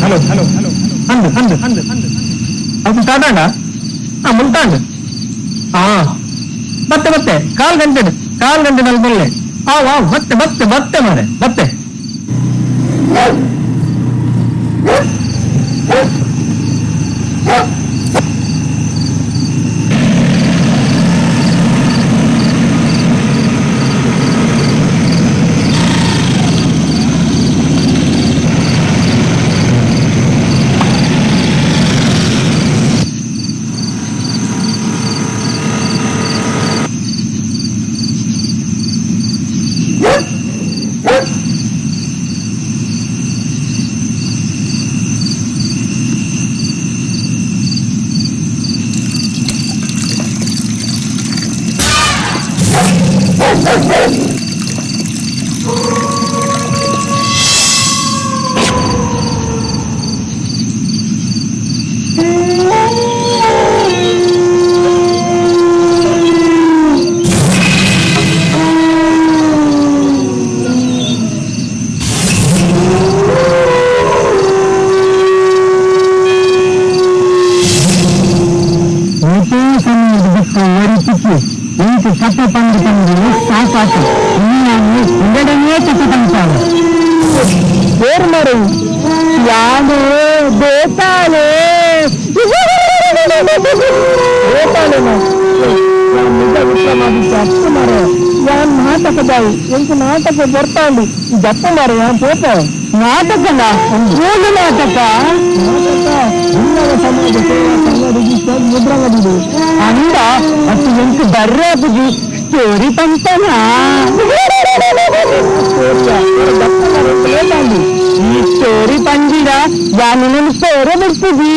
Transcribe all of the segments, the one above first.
Hello hello ಅಂದು ಅಂದು ಅಂದು ಅದು ಸ್ಟಾರ್ಟ್ ಆ ಮುಲ್ತಾಂಡ್ ಹಾ ಮತ್ತೆ ಮತ್ತೆ ಕಾಲ್ ಗಂಟೆ ಕಾಲ್ ಗಂಟೆ ನಲ್ಬಲ್ಲೆ ಆ ವಾ ಮತ್ತೆ ಮತ್ತೆ ಮತ್ತೆ ಮಾರೆ ಮತ್ತೆ. ಕಥೆ ಪಂಡು ತಂದು ಸಾಕಾತು ಇನ್ನು ಹಿಂಗಡನೇ ಕಥೆ ತಂತಾವೆ. ಏರು ಮಾರು ಯಾನು ಬೇತಾಳೆ ಬೇತಾಳೆನ ನಿಜ ವಿಕ್ರಮಾದಿತ್ಯ ಅಪ್ಪು ಮಾರೆ ಯಾನ್ ನಾಟಕದಾಯಿ ಎಂಕು ನಾಟಕ ಬರ್ತಾಂಡು ಜಪ್ಪ ಮಾರೆ ಯಾನ್ ಪೋಪ ನಾಟಕನ ಏನು ನಾಟಕ ನಾಟಕ ಉನ್ನತ ಸಮಾಜ ಸೇವಾ ಸಂಘ ರಿಜಿಸ್ಟರ್ ಮುದ್ರಂಗದಿದು ಅಂದ ಅತ್ತು ಎಂಕು ಬರ್ರೆ ಬುಜಿ ಸ್ಟೋರಿ ಪಂತನ ಈ ಸ್ಟೋರಿ ಪಂಜಿಡ ಯಾನು ನಿನ್ನ ಸ್ಟೋರಿ ಬಿಡ್ತಿದ್ದಿ.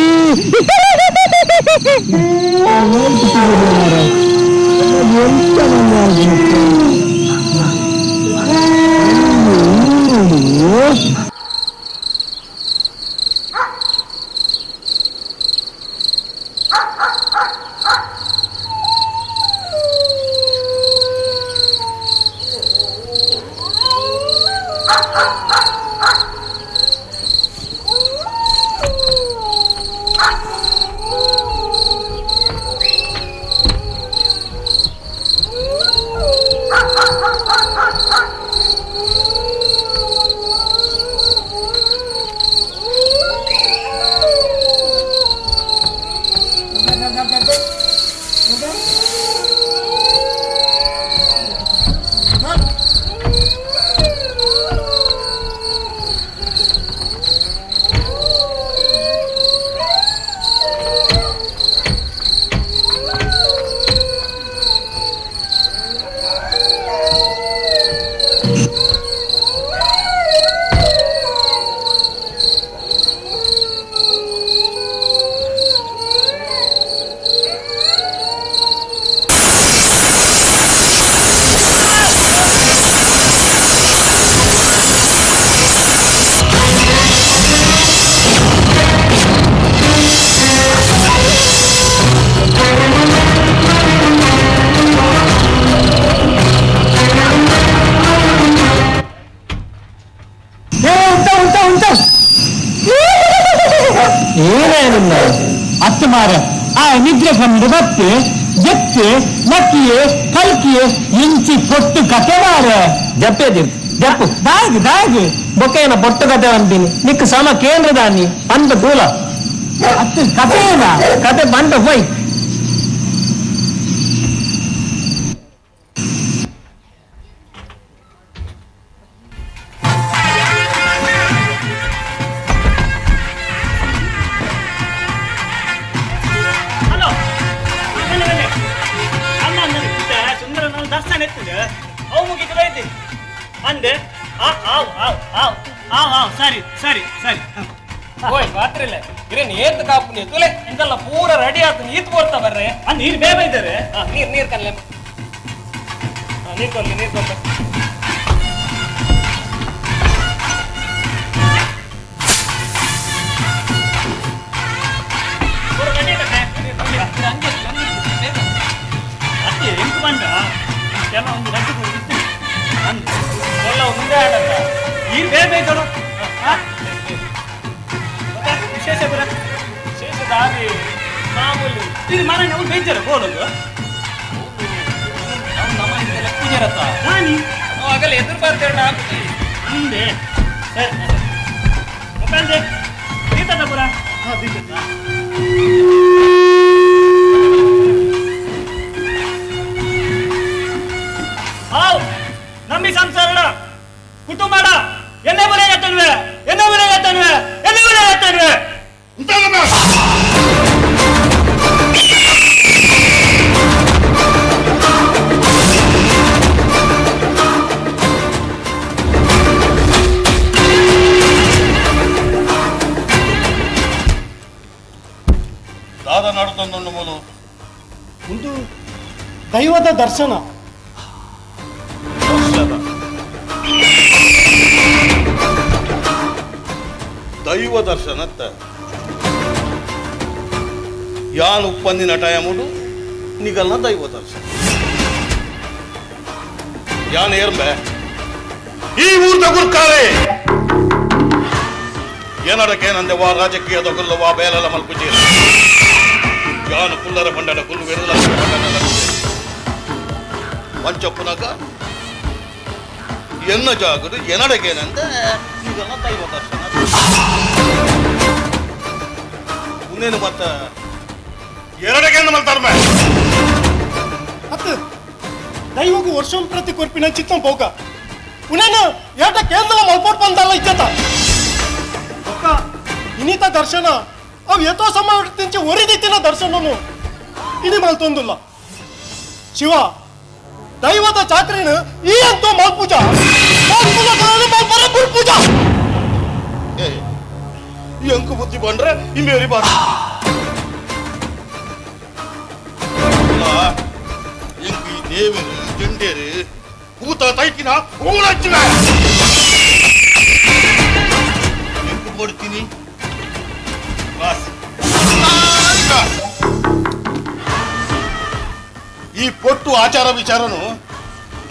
ಎಂತ ಏನೇನಿಲ್ಲ ಅತ್ತು ಮಾರ ಆ ನಿದ್ರೆ ಬಂದು ಬತ್ತೆ ಜತ್ತೆ ನಕ್ಕಿಯೇ ಕಲ್ಕಿಯೇ ಇಂಚಿ ಪೊಟ್ಟು ಕತೆ ಮಾರ ಜಪ್ಪೆ ಜಪ್ಪು ದಾಗ್ ದಾಗ್ ಬೊಕ್ಕೇನ ಪೊಟ್ಟು ಕತೆ ಅಂತೀನಿ ನಿಕ್ ಸಮ ಕೇಂದ್ರದಾನಿ ಪಂದ ತೂಲ ಅತ್ತು ಕತೆ ಏನ ಕತೆ ಬಂಡ ಹೋಯ್. ಹಲೋ ಬನ್ನಿ ಬನ್ನಿ ಅಣ್ಣ ಅಂದ ಸುಂದರ ನಾನು ದರ್ಶನ ಎತ್ತಿದೆ ಅವು ಮುಗಿತು ಬೈತಿ ಅಂದೆ ಆ ಆವ್ ಆವ್ ಆವ್ ಆವ್ ಆವ್ ಸರಿ ಸರಿ ಸರಿ. ಓಯ್ ಪಾತ್ರಿಲ್ಲ ಇರೇನ್ ಏತ್ ಕಾಪುನಿ ತುಲೆ ಇಂದೆಲ್ಲ ಪೂರ ರೆಡಿ ಆತು ಈತ್ ಬೋರ್ತಾ ಬರ್ರೆ. ಆ ನೀರು ಬೇಗ ಇದ್ದಾರೆ. ನೀರ್ ನೀರ್ ಕನ್ಲೆ ನೀರ್ ಕೊಡ್ಲಿ ನೀರ್ ಕೊಡ್ಲಿ. ಪೂರ ರೆಡಿ ಅತ್ತೆ ಎಂಟು ಬಂದ ಕೆಲ ಒಂದು ರಡ್ಡು ಕೊಡು ಇತ್ತು ಅಂದೆ ಎಲ್ಲ ಮುಂದೆ ಆಡತ್ತ ನೀರು ಬೇಗ ಬೇಯ್ತಾಳು. ವಿಶೇಷ ಪುರ ವಿಶೇಷ ದಾದಿ ಮಾಮೂಲಿ ಇದು ಮರಣ ಅವ್ನು ಬೇಜಾರ ಬೋಲೋದು ನಾವು ನಮ್ಮ ಇಂದೆಲ್ಲ ಪೂಜಾರತ್ತ ನಾನಿ ನಾವು ಆಗಲ್ಲ ಎದುರು ಬರ್ತೇವೆ ಹಾಕುತ್ತಿ ಮುಂದೆ ಸರಿ ಮುಖಂಡೆ ದೀತದ ಪುರ ಹಾ ದೀಪ. ಆವ್ ನಂಬಿ ಸಂಸಾರಡ ಕುಟುಂಬಡ ಎನ್ನೆ ಬಲೆ ಎತ್ತನ್ವೆ ಎನ್ನೆ ಬಲೆ ಎತ್ತನ್ವೆ ಎನ್ನೆ ಬಲೆ ಎತ್ತನ್ವೆ ದಾದ ನಾಡುತ್ತೊಂದು ಮೂಲು ಒಂದು ದೈವದ ದರ್ಶನ. ದರ್ಶನ ದೈವ ದರ್ಶನ ಅತ್ತ ಯಾನ್ ಉಪ್ಪಂದಿನ ಟೈಮುಡು ನಿಗಲ್ನ ದೈವ ದರ್ಶನ ಯಾನ್ ಏರ್ಂಬೆ ಈ ಊರ್ದ ಗುರ್ಕಾರೆ ಏನಡಕೇನಂದೆ ವಾ ರಾಜಕೀಯದ ಗುಲ್ಲು ವಾ ಬೇಲಲ ಮಲ್ಪುಜಿ ಯಾನು ಕುಲ್ಲರ ಬಂಡನ ಕುಲ್ಲು ಬೆರಲ ಬಂಡನ ಮಂಚಪ್ಪನಗ ಎನ್ನ ಜಾಗಡು ಎನಡಗೇನಂದೆ ನಿಗಲ್ನ ದೈವ ದರ್ಶನ ಇನ್ನೇನು ಮತ್ತ ಎರಡಗೇನು ಮಲ್ತಾರ ಅತ್ತ ದೈವಗೂ ವರ್ಷಂ ಪ್ರತಿ ಕೊರ್ಪಿನ ಚಿತ್ತಂ ಪೋಕ ಉನೇನ ಏಟ ಕೇಂದ್ರ ಮಲ್ಪೋಟ್ ಬಂದಲ್ಲ ಇಜ್ಜತ ಒಕ್ಕ ಇನಿತ ದರ್ಶನ ಅವು ಎತೋ ಸಮಯ ತಿಂಚಿ ಒರಿದಿತ್ತಿನ ದರ್ಶನನು ಇನಿ ಮಲ್ತೊಂದುಲ್ಲ. ಶಿವ ದೈವದ ಚಾಕ್ರಿನ ಈ ಅಂತೋ ಮಲ್ಪೂಜ ಮಲ್ಪುಜ ಮಲ್ಪರ ಪೂಜಾ. ಏ ಎಂಕು ಬುದ್ಧಿ ಬಂದ್ರೆ ಇಮೇರಿ ಬಾರ ಎಂಕು ಈ ದೇವರು ದಿಂಡೇರು ಭೂತ ತೈಕಿನ ಹೂಳಚ್ಚಿನ ಎಂಕು ಕೊಡ್ತೀನಿ ಬಾಸ್ ಈ ಪೊಟ್ಟು ಆಚಾರ ವಿಚಾರನು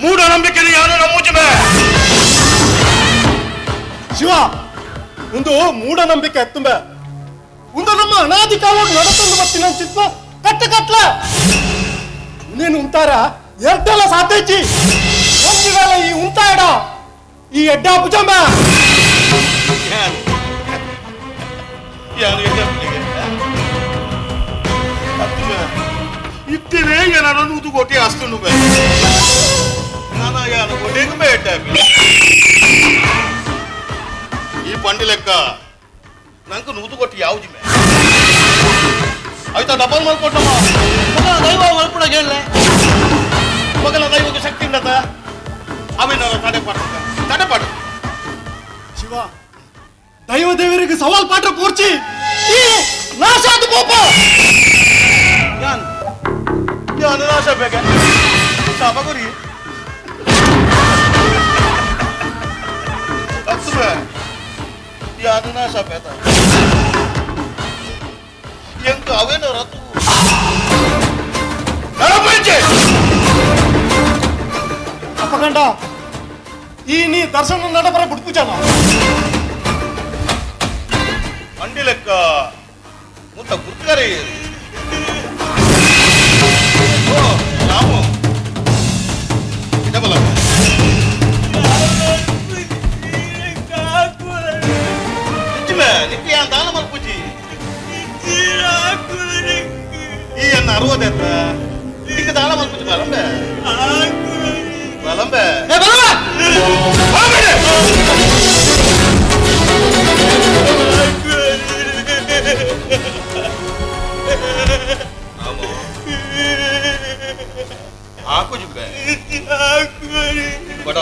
ಮೂಢನಂಬಿಕೆ ಯಾರು ನಮ್ಮೂಜೆ. ಶಿವ ಒಂದು ಮೂಢನಂಬಿಕೆ ತುಂಬ ಒಂದು ನಮ್ಮ ಅನಾದಿ ಕಾಲ ನಡತಂದು ಬರ್ತೀನಿ ಚಿತ್ವ ಕಟ್ಟ ಕಟ್ಲ ನೀನು ಉಂತಾರ ಎರ್ಡೆಲ್ಲ ಸಾತೈಚಿ ಒಂದು ವೇಳೆ ಈ ಉಂತಾಡ ಈ ಎಡ್ಡ ಪುಜಮ್ಮ ಯಾರು ಇತ್ತೇನೆ ಏನಾರ ನೂತು ಕೋಟಿ ಆಸ್ತಿ ಬೇ ನಾನಾ ಯಾರು ಕೋಟಿಗೆ ಬೇಟ ಈ పండి లెక్క నాకు నూతు కొట్టి యావుజి మే అయితే డబ్బల్ మల్కొట్టమా ಮಗನ ದೈವ ಮಲ್ಪುಣ ಕೇಳಲೆ ಮಗನ ದೈವಕ್ಕೆ ಶಕ್ತಿ ಉಂಡತ ಅವೇನಾರ ತಡೆಪಾಡು ತಡೆಪಾಡು. ಶಿವ ದೈವ ದೇವರಿಗೆ ಸವಾಲ್ ಪಾಠ ಪೂರ್ಚಿ ಈ ನಾಶಾದ ಕೋಪ ಯಾನ್ ಯಾನ್ ನಾಶ ಬೇಕ ಶಾಪ ಕೊರಿ ಅತ್ತುಬೆ ಯಾನ್ ನಾಶ ಬೇತ ಎಂಕ ಅವೇನ ರತ್ತು ನಡಪಂಚೆ ಅಪ್ಪಗಂಡ ಈ ನೀ ದರ್ಶನ ನಡಬರ ಬಿಡ್ಪೂಜಾನ ಅಂಡಿ ಲೆಕ್ಕ ಮುತ್ತ ಗುರ್ತಾರೆ ಓ ರಾಮು ಇಡಬಲ ನಿಜಮೇ ನಿಕ್ಕೆ ಯಾನ್ ದಾನ ಮಲ್ಪುಜಿ ಈ ಅನ್ನ ಅರವದೆತ್ತ ನಿಕ್ಕೆ ದಾನ ಮಲ್ಪುಜಿ ಬಲಂಬೆ ಬಲಂಬೆ ಬಲಂಬೆ ಹಾಕುಜಿ ಬೆ ಬಡ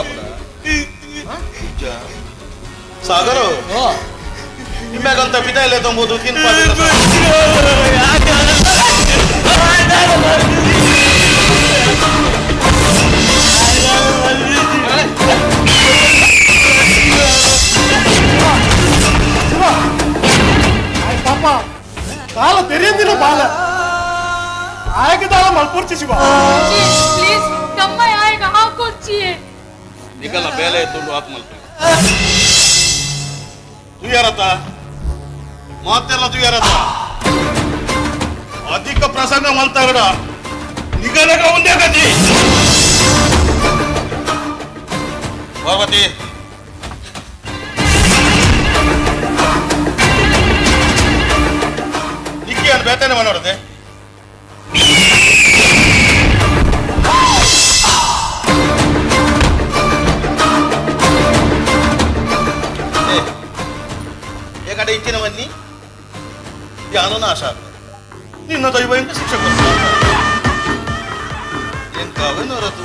ಸಾಗರ ನಿಮ್ಯಾಗಂತ ಪಿತಾ ಇಲ್ಲ ತಂಬೋದು ತಿನ್ಪ ಶಿವ ಆಯ್ ಪಾಪ ಕಾಲ ತೆರೆಯಂದಿನ ಬಾಲ ಆಯ್ಕೆ ಮಲ್ಪೂರ್ಚಿ ಶಿವ ಪ್ಲೀಸ್ ತಮ್ಮ ಯಾಯಗ ಹಾಕೊಚ್ಚಿ ನಿಗಲ್ಲ ಬೇಲೆ ಎತ್ತುಂಡು ಆತ್ಮಲ್ಪ ತುಯ್ಯಾರತ್ತ ಮಾತೆಲ್ಲ ತುಯಾರದ ಅಧಿಕ ಪ್ರಸಂಗ ಮಲ್ತಾಗಡ ನಿಗನಗ ಒಂದೇ ಗತಿ ಪಾರ್ವತಿ ನಿಕ್ಕಿ ಅನ್ನು ಬೇತನೆ ಮಾಡೋದೆ ಏಕಡೆ ಇಚ್ಚಿನವನ್ನಿ ಧ್ಯಾನ ನಾಶ ನಿನ್ನ ದೈವ ಎಂದು ಶಿಕ್ಷೆ ಕೊಡ್ತಾರೆ ಎಂತಾವೆನ್ನರದು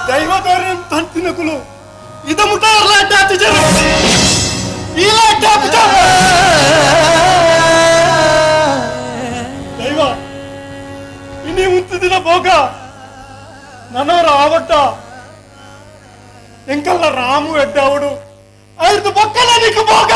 ದೈವದವ್ರ ತಂತಿನಕುಲು ಇದ ಮುಟ್ಟ ಅರ್ಲಾಟ ಈಲಾಟ ದೈವ ಇನಿ ಉಂತಿದಿನ ಭೋಗ ನನವರ ಆವಟ್ಟ ಎಂಕಲ್ಲ ರಾಮು ಎಡ್ಡಾವುಡು ಐದು ಬೊಕ್ಕಲ ನೀಕು ಭೋಗ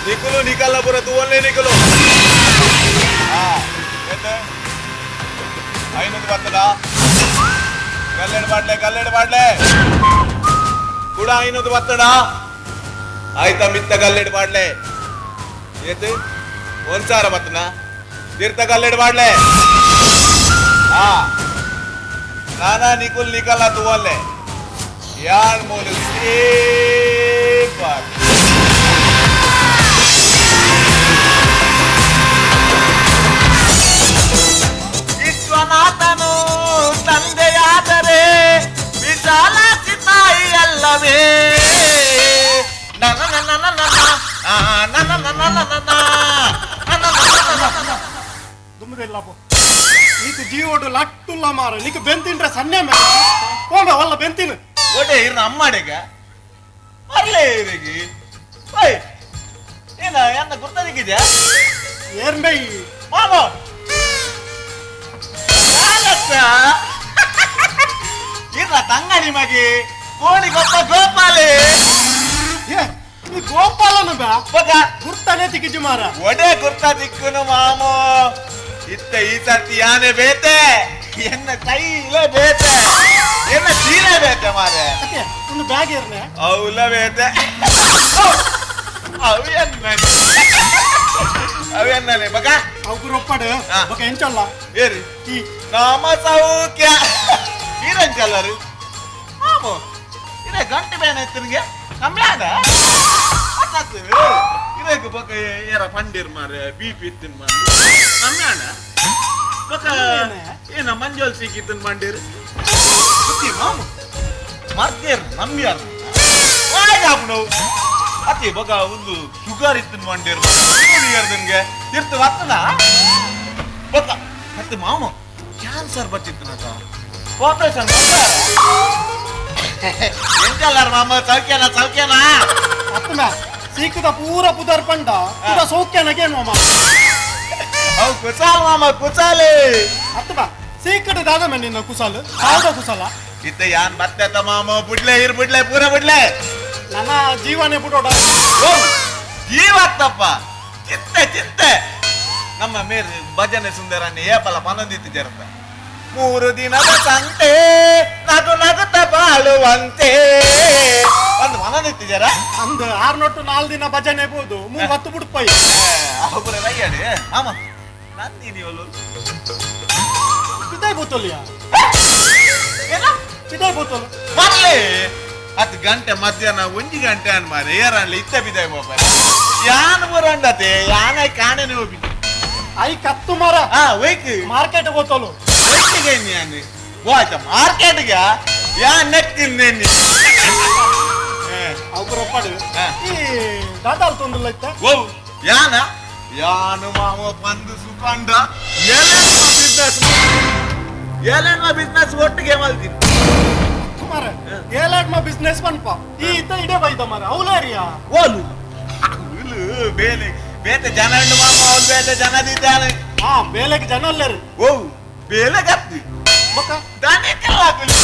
निकलो निकालना पूरा तू ओनली निकलो। ಐನೂರು ಬರ್ತದ ಕಲ್ಲೆಡ್ ಮಾಡ್ಲೆ ಕಲ್ಲೆಡ್ ಮಾಡ್ಲೆ ಕೂಡ ಐನೂರು ಬರ್ತಡ ಆಯ್ತಾ ಮಿತ್ತ ಕಲ್ಲೆಡ್ ಮಾಡ್ಲೆ ಏತು ಒಂದ್ ಸಾವಿರ ಬರ್ತನ ತೀರ್ಥ ಕಲ್ಲೆಡ್ ಮಾಡ್ಲೆ. ಹಾ ನಾನಾ ನಿಕುಲ್ ನಿಕಲ್ಲ ತೂ ಅಲ್ಲೇ ಯಾನ್ ಮೂಲ ಸೇಫ್. ವಿಶ್ವನಾಥನು ತಂದೆಯಾದರೆ ವಿಶಾಲಾಕ್ಷಿ ತಾಯಿ ಅಲ್ಲವೇ? ನೀಕು ಜೀವೋಡು ಲಟ್ಟುಲ್ಲ ಮಾರ ನೀಕು ಬೆಂತಿನ್ರೆ ಸನ್ನೆ ಮೇಲೆ ಹೋಗ ವಲ್ಲ ಬೆಂತಿನ ಒಡೆ ಇರ್ನ ಅಮ್ಮಾಡೆಗ ಅರ್ಲೇ ಇರಗಿ ಓಯ್ ಏನ ಎನ್ನ ಗುರ್ತದಿಕ್ಕಿದ್ಯಾ ಏರ್ಬೈ ಮಾಮ ಇರ್ನ ತಂಗಡಿ ಮಗಿ ಕೋಳಿ ಗೊಪ್ಪ ಗೋಪಾಲೆ. ನೀ ಗೋಪಾಲನ ಬಾ ಗುರ್ತಾನೆ ತಿಕ್ಕಿಜು ಮಾರ ಒಡೆ ಗುರ್ತ ದಿಕ್ಕುನು ಮಾಮೋ ಇತ್ತ ಈ ಸರ್ತಿ ಯಾನೆ ಬೇತೆ. ಎನ್ನ ಕೈಲೇ ಬೇತೆ ಎನ್ನ ಚೀಲ ಬೇತೆ ಮಾರೆ ಒಂದು ಬ್ಯಾಗ್ ಇರ್ನೆ ಅವಲ ಬೇತೆ ಅವು ಎನ್ನ ಅವು ಎನ್ನನೆ ಬಗ ಅವು ರೊಪ್ಪಡು ಬಗ ಎಂಚಲ್ಲ ಏರಿ ಈ ನಾಮ ಸೌಖ್ಯ ಈರಂಚಲ್ಲರು ಮಾಮು ಇದೇ ಗಂಟೆ ಬೇನೆ ಇತ್ತು ಕಮ್ಮಿ ಆದ ಇರೇಗ ಬೊಕ ಏರ ಪಂಡಿರ್ ಮಾರೆ ಬಿ ಪಿ ಇತ್ತಿನ ಮಾರೆ ಕಮ್ಮಿ ಆದ ಬೊಕ ಏನ ಮಂಜೋಲ್ ಸಿಕ್ಕಿತ್ತಿನ ಮಂಡಿರ್ ಗೊತ್ತಿ ಮಾಮು ಮರ್ತೇರ್ ನಂಬಿಯಾರ ವಾಯ್ದಾಪು ಅತಿ ಬೊಕ ಒಂದು ಶುಗರ್ ಇತ್ತಿನ ಮಂಡಿರ್ ನಿಮಗೆ ತಿರ್ತು ಬರ್ತದ ಬೊಕ ಮತ್ತೆ ಮಾಮು ಕ್ಯಾನ್ಸರ್ ಬಚ್ಚಿತ್ತು ಆಪರೇಷನ್ ಎಂತಲ್ಲಾರ ಮಾಮ ಸೌಖ್ಯನ ಸೌಖ್ಯನ ಅತ್ತನ ಸೀಕದ ಪೂರ ಪುದರ್ ಪಂಡ ಪೂರ ಸೌಖ್ಯನಗೆ ಮಾಮ ಅವು ಕುಸಾಲ್ ಮಾಮ ಕುಸಾಲೆ ಅತ್ತಬ ಸೀಕಡ ದಾದ ನಿನ್ನ ಕುಸಾಲ್ ಯಾವ್ದ ಕುಸಾಲ ಇತ್ತ ಯಾನ್ ಬತ್ತೇತ ಮಾಮ ಬುಡ್ಲೆ ಇರ್ ಬುಡ್ಲೆ ಪೂರ ಬುಡ್ಲೆ ನನ್ನ ಜೀವನೇ ಬಿಡೋಡ ಜೀವತ್ತಪ್ಪ ಚಿಂತೆ ಚಿಂತೆ ನಮ್ಮ ಮೇರ್ ಭಜನೆ ಸುಂದರನ್ನೇ ಏಪಲ ಪನೊಂದಿತ್ತು ಜರತ ಮೂರು ದಿನದ ಸಂತೆ ನಗು ನಗುತ್ತ ಬಾಳುವಂತೆ ಒಂದು ಮನದಿತ್ತು ಜರ ಅಂದ್ ಆರ್ನೊಟ್ಟು ನಾಲ್ ದಿನ ಭಜನೆ ಬೋದು ಮೂವತ್ತು ಬುಡ್ಪೈ ಅವರ ರಯ್ಯಡೆ ಮಾಮ ನಂದಿನಿ ಒಲ್ಲು ಪಿದಾಯ್ ಬೋತೋಲಿಯ ಪಿದಾಯ್ ಬೋತೋಲು ಬರ್ಲಿ ಹತ್ತು ಗಂಟೆ ಮಧ್ಯಾಹ್ನ ಒಂಜಿ ಗಂಟೆ ಅನ್ ಮಾರೆ ಏರನ್ಲಿ ಇತ್ತ ಬಿದಾಯ್ ಬೋಪ ಯಾನ್ ಬರಂಡತೆ ಯಾನ ಕಾಣನೆ ಹೋಗಿ I ಕತ್ತು ಮಾರ ಹಾ ವೈಕ್ ಮಾರ್ಕೆಟ್ ಬೋತೋಲು ವೈಕಿಗೆ ಯಾನ್ ವಾಯ್ತ ಮಾರ್ಕೆಟ್ಗೆ ಯಾ ನೆಕ್ಕಿನ್ನೇನಿ ಅವರೊಪ್ಪಡು ಈ ದಾದಾಲ್ ತೊಂದಲ್ಲ ಇತ್ತ ಓ ಯಾನ ಯಾನು ಮಾಮ ಬಂದು ಸುಖಂಡ ಏನೇನು ಬಿಸ್ನೆಸ್ ಏನೇನು ಬಿಸ್ನೆಸ್ ಒಟ್ಟಿಗೆ ಮಲ್ತೀನಿ ಮಾರ ಏಲಾಡ್ಮ ಬಿಸ್ನೆಸ್ ಪನ್ಪ ಈ ಇತ್ತ ಇಡೇ ಬೈದ ಮಾರ ಅವಲೇರಿಯಾ ಓಲು ಅವಳು ಬೇಲೆ ಬೇತೆ ಜನ ಉಂಡು ಮಾಮ ಅವಳು ಬೇತೆ ಜನ ದಿದ್ದಾನೆ ಹಾ ಬೇಲೆಗೆ ಜನ ಅಲ್ಲೇರು ಓ ಬೇಲೆ ಗತ್ತಿ ಬೊಕ್ಕ ದಾನೆಕ್ಕೆಲ್ಲ ಹಾಕುಲಿ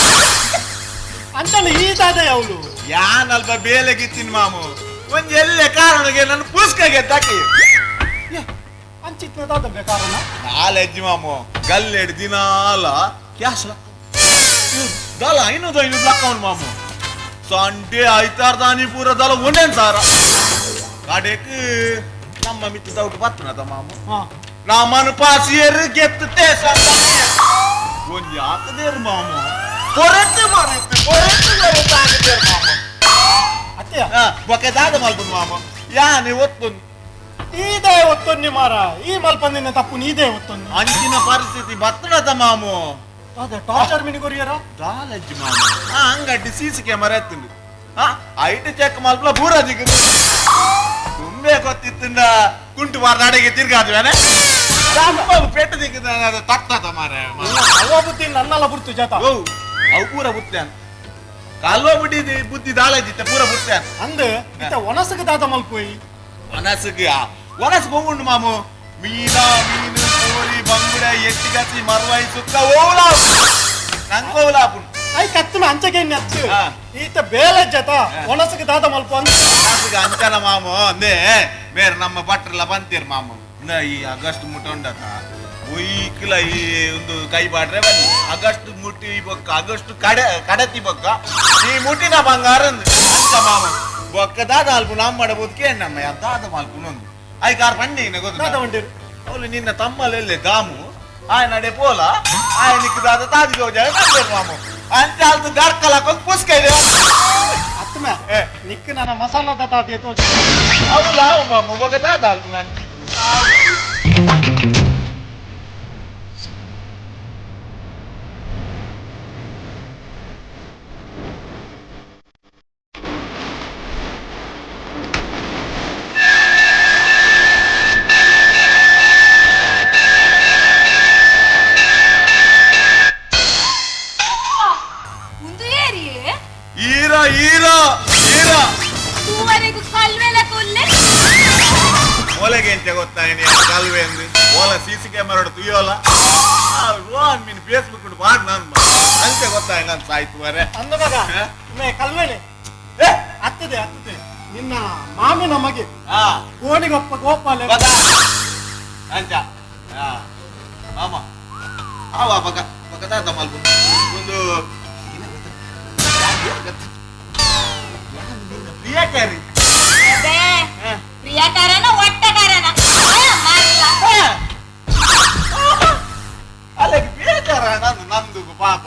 ಅಂತಾನೆ ಈ ದಾದ ಅವಳು ಯಾನಲ್ಪ ಬೇಲೆಗಿತ್ತಿನ ಮಾಮು ಒಂದ್ ಎಲ್ಲೆ ಕಾರಣಕ್ಕೆ ನನ್ನ ಪುಸ್ತಕ ಗೆದ್ದಾಕಿ ಅಂಚಿತ್ನ ದಾದ ಕಾರಣ ನಾಲೆಜ್ಜಿ ಮಾಮು ಗಲ್ಲೆಡ್ ದಿನಾಲ ಕ್ಯಾಶ್ ದಲ ಐನೂರು ಐನೂರು ಲಕ್ಕವನ್ ಮಾಮು ಸಂಡೆ ಐತಾರ ದಾನಿ ಪೂರ ದಲ ಒಂದೇನ್ ಸಾರ ಕಡೆಕ್ ನಮ್ಮ ಮಿತ್ತ ದೌಟ್ ಬತ್ತನದ ಮಾಮು ನಮ್ಮನು ಪಾಸಿಯರು ಗೆತ್ತುತ್ತೆ ಒಂದ್ ಯಾಕದೇರು ಮಾಮು ಕೊರತೆ ಮರೆತು ಕೊರತೆ ಮರೆತು ಆಗದೇರು ಮಾಮು ಅತ್ತೆಯ ಬೊಕೆ ದಾದ ಮಲ್ಪುನ್ ಮಾಮು ಯಾನೆ ಒತ್ತೊಂದು ಈದೇ ಒತ್ತೊನ್ನಿ ಮಾರ ಈ ಮಲ್ಪಂದಿನ ತಪ್ಪು ನೀದೇ ಒತ್ತೊನ್ನಿ ಅಂಚಿನ ಪರಿಸ್ಥಿತಿ ಬತ್ತನದ ಮಾಮು ಅದೇ ಟಾರ್ಚರ್ ಮಿನಿ ಕೊರಿಯರ ದಾಲಜ್ಜಿ ಮಾಮು ಆ ಅಂಗಡಿ ಸಿ ಸಿ ಕ್ಯಾಮರಾ ಎತ್ತುಂಡು ಆ ಐಟ್ ಚೆಕ್ ಮಲ್ಪಲ ಪೂರ ದಿಕ್ಕು ತುಂಬೆ ಗೊತ್ತಿತ್ತಿಂದ ಕುಂಟು ಮಾರ್ದ ಅಡಿಗೆ ತಿರ್ಗಾದ್ವೇನೆ ಪೆಟ್ಟು ದಿಕ್ಕಿದ ತತ್ತದ ಮಾರೆ ಅವ ಬುದ್ಧಿ ನನ್ನಲ್ಲ ಬುರ್ತು ಜಾತ ಓ ಅವು ಪೂರ ಬುತ್ತಾನ್ ಕಾಲ್ವ ಬುಡ್ಡಿ ಬುದ್ಧಿ ದಾಲಜಿತ್ತ ಪೂರ ಬುತ್ತಾನ್ ಅಂದ್ ಇತ್ತ ಒಣಸಗ ದಾದ ಮಲ್ಪೋಯಿ ಒಣಸಗ ಒಣಸು ಹೋಗುಂಡು ಮಾಮು ಮೀನ ಮೀನು ಕೋಳಿ ಬಂಗುಡೆ ಎಟ್ಟಿಗಸಿ ಮರ್ವಾಯಿ ಸುತ್ತ ಓಲಾ ನಂಗೆ ಓಲಾ I ಕತ್ತನ ಅಂಚಗೆ ನೆತ್ತು ಈತ ಬೇಲೆ ಜತ ಒಣಸಗ ದಾದ ಮಲ್ಪ ಅಂದ್ ಒಣಸಗ ಅಂಚನ ಮಾಮು ಅಂದೇ ಬೇರೆ ನಮ್ಮ ಭಟ್ರೆಲ್ಲ ಬಂತೀರ್ ಮಾಮು ಈ ಆಗಸ್ಟ್ ಮುಟ್ಟ ಉಂಡತ ಒಯ್ಕಿಲ ಈ ಒಂದು ಕೈ ಬಾಡ್ರೆ ಬನ್ನಿ ಆಗಸ್ಟ್ ಮುಟ್ಟಿ ಬೊಕ್ಕ ಆಗಸ್ಟ್ ಕಡೆ ಕಡತಿ ಬೊಕ್ಕ ಈ ಮುಟ್ಟಿನ ಬಂಗಾರ ಅಂಚ ಮಾಮ ಬೊಕ್ಕ ದಾದ ಅಲ್ಪ ನಮ್ಮ ಮಾಡಬಹುದು ಕೇಳಮ್ಮ ದಾದ ಮಲ್ಪುನೊಂದು I car ಪಂಡಿ ಗೊತ್ತ ಅವಳು ನಿನ್ನ ತಮ್ಮಲೆಲ್ಲೆ ದಾಮು ಆಯ್ ನಡೆ ಪೋಲ ಆಯನಿಕ್ ದಾದ ತಾದಿ ಜೋಜ ಬಂದೇರು ಮಾಮು ಅಂಚ ಅಲ್ತು ದರ್ಕಲ ಹಾಕೊಂಡು ಪುಸ್ಕ ಇದೆ ಅತ್ತಮ ನಿಕ್ ನನ್ನ ಮಸಾಲದ ತಾದಿ ತೋಜ ಅವಳು ಮಾಮು ಬೊಕ್ಕ ದಾದ ಅಲ್ಪ ನಾನು ಗೊತ್ತಾ ಕಲ್ವೆ ಅಂದು ಓಲ ಸಿ ಸಿ ಕ್ಯಾಮರಾ ತುಯ್ಯೋಲ ರೋಹನ್ ಮೀನು ಫೇಸ್ಬುಕ್ ಬಾಡ್ ನಾನು ಅಂತೆ ಗೊತ್ತಾ ನಾನು ಸಾಯ್ತು ಮರೆ ಅಂದ ಮಗ ಮೇ ಕಲ್ವೇನೆ ಹತ್ತದೆ ಹತ್ತದೆ ನಿನ್ನ ಮಾಮಿನ ಮಗೆ ಕೋಣಿಗೊಪ್ಪ ಗೋಪಾಲ ಅಂಚ ಮಾಮ ಆವ ಬಗ ಬಗ ದಾದ ಮಲ್ಪು ಒಂದು ಪ್ರಿಯಕಾರಿ ಪ್ರಿಯಕಾರನ ಒಟ್ಟಕಾರನ ಅಲ್ಲಗೆ ಪ್ರಿಯಕಾರ ನಂದು ನಂದು ಪಾಪ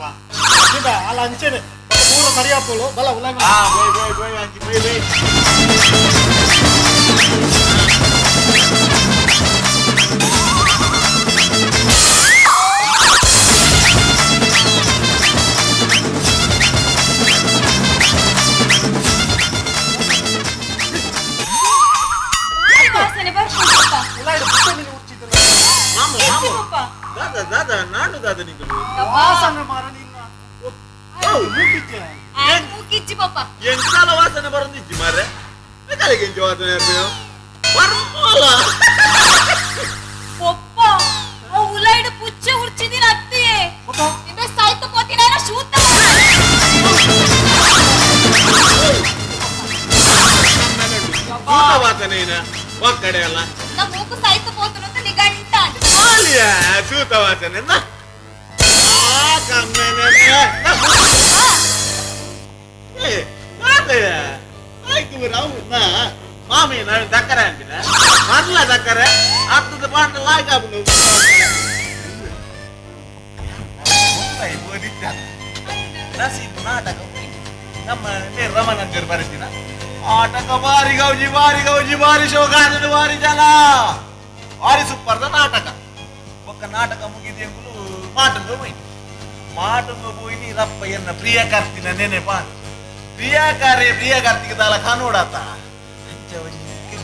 ಅಲ್ಲ ಅಂಚೆನೆ ಪೂರ ಸರಿಯಾಪೋಳು ಬಲ ಉಲಂಗ ಬೈ ಬೈ ಬೈ ಅಂಚಿ ಬೈ ಬೈ ದಾದಾ ದಾದಾ ನಾಡು ದಾದಾ ನಿಂಗೆ ವಾಸನೆ ಮಾರ ನಿನ್ನ ಮೂಕಿಚ್ಚಿ ಪಪ್ಪ ಎಂತಾಲ ವಾಸನೆ ಬರಂದಿಜ್ಜಿ ಮಾರ್ರೆ ಬೇಕಾಲಿಗೆ ಎಂಚ ವಾಸನೆ ಬರ್ಮೋಲ ಪಪ್ಪ ಆ ಉಲಾಯ್ಡು ಪುಚ್ಚೆ ಉರ್ಚಿದಿನ ಅತ್ತಿ ನಿಂಬೆ ಸಾಯ್ತು ಪೋತಿನ ಶೂತ ವಾಸನೆ ಏನ ಒಕ್ಕಡೆ ಅಲ್ಲ ನಮ್ಮ ಮೂಕು ಸಾಯ್ತು ಪೋತನು ಅಂತ ನಿಗಂಟ ಸೂತ ವಾಸನೆ ಮಾಮಿ ನಾನು ದಕ್ಕರೆ ಅಂತಿನ ಮರ್ಲ ದಕ್ಕರೆ ಅರ್ಥದ ಪಾಂಡ ಲಾಯ್ಕ ನಸೀಬ್ ನಾಟಕ ನಮ್ಮ ರಮಣಂಜರ್ ಬರೀತಿನ ಆಟಕ ಬಾರಿ ಗೌಜಿ ಬಾರಿ ಗೌಜಿ ಬಾರಿ ಶೋಕಾನದ ಬಾರಿ ಜನ ಬಾರಿ ಸೂಪರ್ದ ನಾಟಕ ಒಕ್ಕ ನಾಟಕ ಮುಗಿದ ಎಂಬುದು ಮಾಟಂಗ ಹೋಯ್ತು ಮಾಟಂಗ ಹೋಯ್ನಿ ರಪ್ಪ ಎನ್ನ ಪ್ರಿಯಕಾರ್ತಿನ ನೆನೆಪಾ ಪ್ರಿಯಕಾರ್ಯ ಪ್ರಿಯಕಾರ್ತಿಗೆ ದಾಲ ಕಾನೋಡಾತ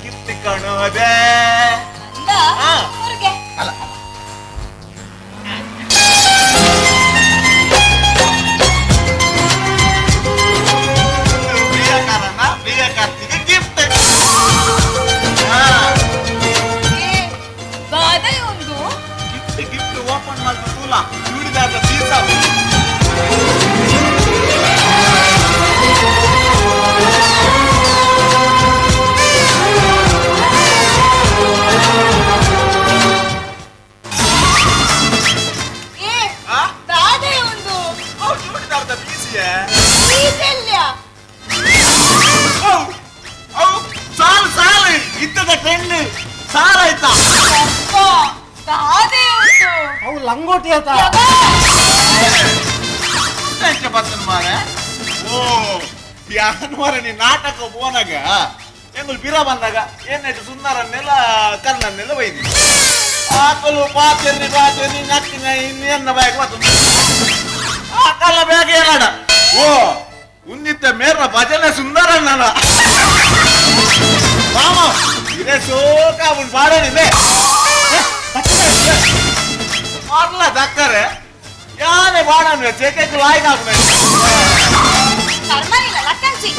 ಗಿಫ್ಟ್ ಕಾಣೋದೇ ಅಲ್ಲ ಪ್ರಿಯಕಾರನ ಪ್ರಿಯಕಾರ್ತಿಗೆ ಗಿಫ್ಟ್ ಒಂದು ಗಿಫ್ಟ್ ಗಿಫ್ಟ್ ಓಪನ್ ಮಾಡ್ತು ತೂಲ ಚೂಡಿದಾರ ಪೀಸ ಸಾಲು ಸಾಲು ಇದ್ದದ ಟ್ರೆಂಡ್ ಸಾಲ ಆಯ್ತಾ ಅವು ಲಂಗೋಟಿ ಆಯ್ತಾ ಮಾರೆ ಓ ಯಾನ್ ಮಾರ ನೀ ನಾಟಕ ಪೋನಾಗ ಎಂಗುಲು ಬಿರ ಬಂದಾಗ ಏನಾಯ್ತು ಸುಂದರನ್ನೆಲ್ಲ ಕರ್ಣನ್ನೆಲ್ಲ ಒಯ್ದಿ ಆಕಲು ಪಾತೆರ್ನಿ ಪಾತೆರ್ನಿ ನಕ್ಕಿನ ಇನ್ನೇನ ಬ್ಯಾಗ್ ಮಾತು ಆಕಲ ಬ್ಯಾಗ್ ಏನಾಡ ಓ ಉನ್ನಿತ್ತ ಮೇರ್ನ ಭಜನೆ ಸುಂದರಣ್ಣ ಮಾಮ ಇದೇ ಸೋಕ ಉಂಡು ಪಾಡೋನಿದೆ ಮಾರ್ಲ ದಕ್ಕರೆ ಯಾನೇ ಬಾಡನ್ ಚೇಕೆ ಲಾಯ್ಕ್ ಹಾಕ್ಬೇಕು ಕರ್ಮನಿಲ್ಲ ಲಕ್ಕಂಚಿ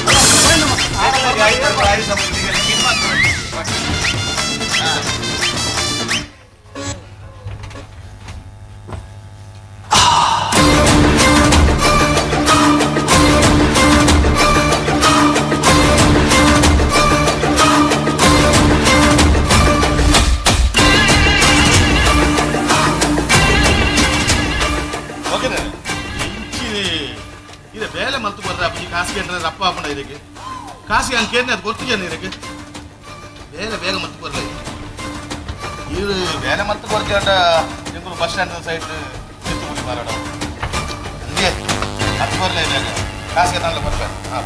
ಬೇಲೆ ಮಲ್ತು ಬರ್ರ ಅಪ್ಪ ಕಾಸು ಕೇಂದ್ರ ಅಪ್ಪ ಅಪ್ಪಣ ಇದಕ್ಕೆ ಕಾಸು ಹಂಗೆ ಕೇಂದ್ರ ಅದು ಗೊತ್ತಿಗೆ ಇದಕ್ಕೆ ಬೇಲೆ ಬೇಗ ಮಲ್ತು ಬರ್ಲ ಇದು ಬೇಲೆ ಮಲ್ತು ಬರ್ತೀರ ಎಂಗುಲು ಬಸ್ ಸ್ಟ್ಯಾಂಡ್ ಸೈಡ್ ಚಿತ್ತುಗುಡಿ ಮಾರಾಡ ಹಂಗೆ ಹತ್ತು ಬರಲೇ ಬೇಗ ಕಾಸಿಗೆ ತಾಂಡ್ಲ ಬರ್ಬೇಕು. ಹಾಂ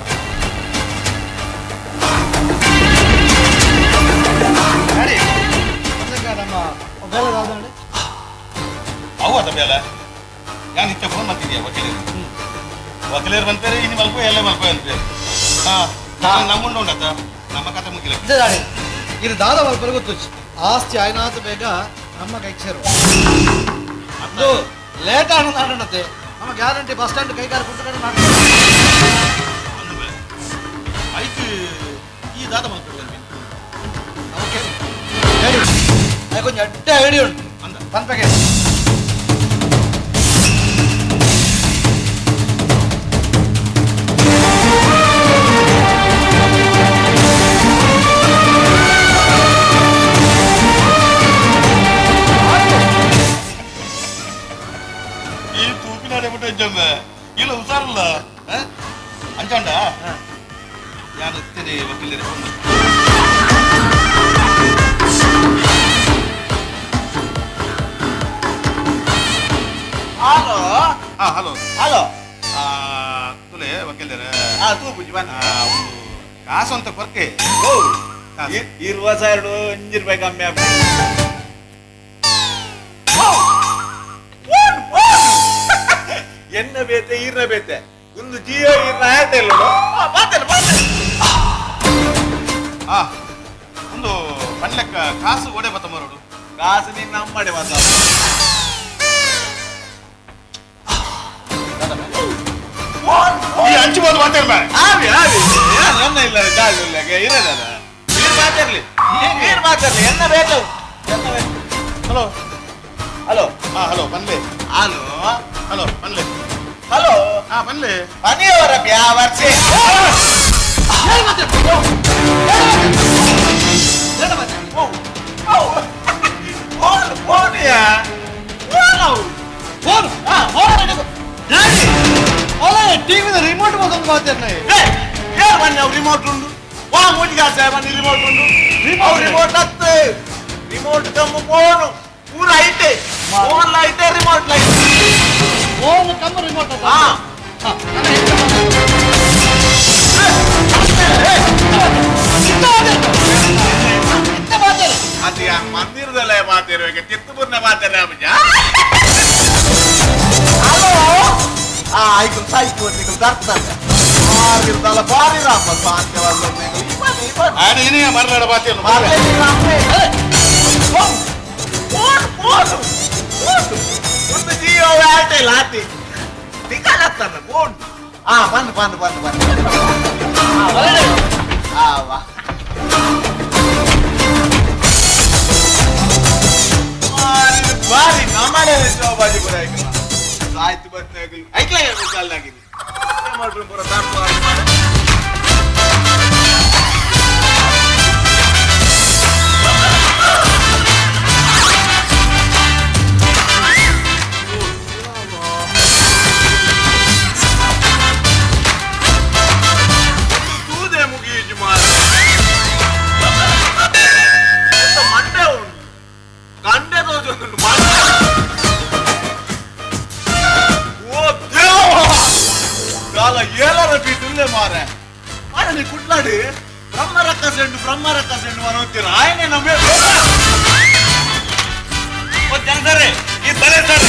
ಅವು ಅದ ಬೇಲೆ ഞാൻ ನಿತ್ಯ ಫೋನ್ ಮಾಡ್ತಿದ್ಯಾ ವಕೀಲರು ವಕೀಲರು ಬಂತಾರೆ ಇನ್ನು ಮಲ್ಪೋ ಎಲ್ಲ ಮಲ್ಪೋ ಅಂತ. ಹಾಂ ನಮ್ಮುಂಡು ಉಂಡತ್ತ ನಮ್ಮ ಕತೆ ಮುಗಿಲ್ಲ. ಇದು ದಾದ ಮಲ್ಪರು ಗೊತ್ತು ಆಸ್ತಿ ಆಯ್ನಾತ ಬೇಗ ನಮ್ಮ ಕೈಗೆ ಸೇರು ಅದು ಲೇಟ್ ಆನಂದ ಆಡಣತ್ತೆ ನಮ್ಮ ಗ್ಯಾರಂಟಿ ಬಸ್ ಸ್ಟ್ಯಾಂಡ್ ಕೈಗಾರ ಕುಂಟು ಆಯ್ತು ಈ ದಾದ ಮಲ್ಪೋ ಓಕೆ ಹೇಳಿ ಕೊಂಚ ಅಡ್ಡ ಐಡಿ ಉಂಟು ಅಂದ ಪನ್ಪಗೆ ಈ ತೂಪಿನ ಅಂಜಮ್ಮ ಇಲ್ಲ ಹುಷಾರಲ್ಲ ಅಂಜಾಂಡ ಯಾರು ಇತ್ತೇನೆ ವಕೀಲರೇ ಹಲೋ ಹಲೋ ಹಲೋ ತುಲೆ ವಕೀಲರೇ ತೂ ಪೂಜೆ ಬನ್ನ ಕಾಸು ಅಂತ ಕೊರ್ಕೆ ಇರುವ ಸಾವಿರ 5 ರೂಪಾಯಿ ಕಮ್ಮಿ ಆಗ್ತದೆ. ಎನ್ನ ಬೇತೆ ಈರ್ನ ಬೇತೆ ಒಂದು ಜಿಯೋ ಈರ್ನ ಏರ್ಟೆಲ್ ಬಾತೇನೆ ಬಾತೇನೆ. ಒಂದು ಪಣ್ಲೆಕ್ಕ ಕಾಸು ಓಡೆ ಬತ್ತ ಮರೋಡು ಕಾಸು ನಿನ್ನ ಅಮ್ಮಡೆ ಬತ್ತ ಈ ಅಂಚು ಬೋದು ಮಾತಾಡ್ಬಾ ಆವಿ ಆವಿ ನನ್ನ ಇಲ್ಲ ಗಾಳಿ ಇಲ್ಲ ಇರಲ್ಲ ನೀರು ಮಾತಾಡ್ಲಿ ನೀರು ಮಾತಾಡ್ಲಿ ಎನ್ನ ಬೇಕು ಎನ್ನ ಬೇಕು. ಹಲೋ ಹಲೋ ಹಲೋ ಬನ್ಲೆ ಹಲೋ ಹಲೋ ಬನ್ಲೆ ಹಲೋ ಬನ್ಲೆ ಮನೆಯವರ ಬ್ಯಾವರ್ಸೆ ಟಿವಿದ ರಿಮೋಟ್ ಮೊದಲು ಮಾತಾಡ್ನ ರಿಮೋಟ್ ಉಂಡು ವಾ ಮೋಟಿಗೆ ರಿಮೋಟ್ ಉಂಡು ರಿಮೋಟ್ ಹತ್ತು ರಿಮೋಟ್ ಕಮ್ಮು ಫೋನು ಪೂರ ಐತೆ ಫೋನ್ ಐತೆ ರಿಮೋಟ್ ಐತೆ ಫೋನ್ ಕಮ್ಮು ರಿಮೋಟ್ ಅದು ಮಂದಿರದಲ್ಲೇ ಮಾತಾಡುವಾಗ ತಿತ್ತುಪುರ್ನ ಮಾತಾಡ ಹಲೋ ಆಯ್ತು ಸಾಯ್ತು ನೀವು ತರ್ತಾರೆ ಬಾರಿ ಬಾರಿ ರಾಮ ಸಾಧ್ಯವಲ್ಲ ಮರನಾಡ ಬಾತಿಯನ್ನು ಒಂದು ಜಿಯೋ ಏರ್ಟೆಲ್ ಆತಿ ತಿಕ್ಕಲಾಗ್ತದೆ ಫೋನ್ ಬಂದು ಬಂದು ಬಂದು ಬಂದು ವಾ ಬಾರಿ ನಮ್ಮನೆ ಬಾಜಿ ಪೂರ ಐಕಲ ಆಯ್ತು ಬರ್ತಾ ಐಕ್ಲ ಅಲ್ಲಾಗಿದೆ ಪೂರ ತಾರ್ತು ತೂದೆ ಮುಗಿಯುಜು ಮಾರ ಮಂಡೆ ಉಂಟು ಕಂಡೆ ತೋಜೊಂದುಂಟು ಮಂಡೆ ಓ ದೇವ ಕಾಲ ಏಳರ ಬೀಟುಲ್ಲೇ ಮಾರೆ ಮಾರನಿ ಕುಟ್ಲಾಡಿ ಬ್ರಹ್ಮ ರಕ್ಕ ಸೆಂಡು ಬ್ರಹ್ಮ ರಕ್ಕ ಸೆಂಡು ಅನ್ನೋತ್ತೀರ ಆಯನೆ ನಮ್ಮ ಸರ್ ಈ ಬಲೆ ಸರ್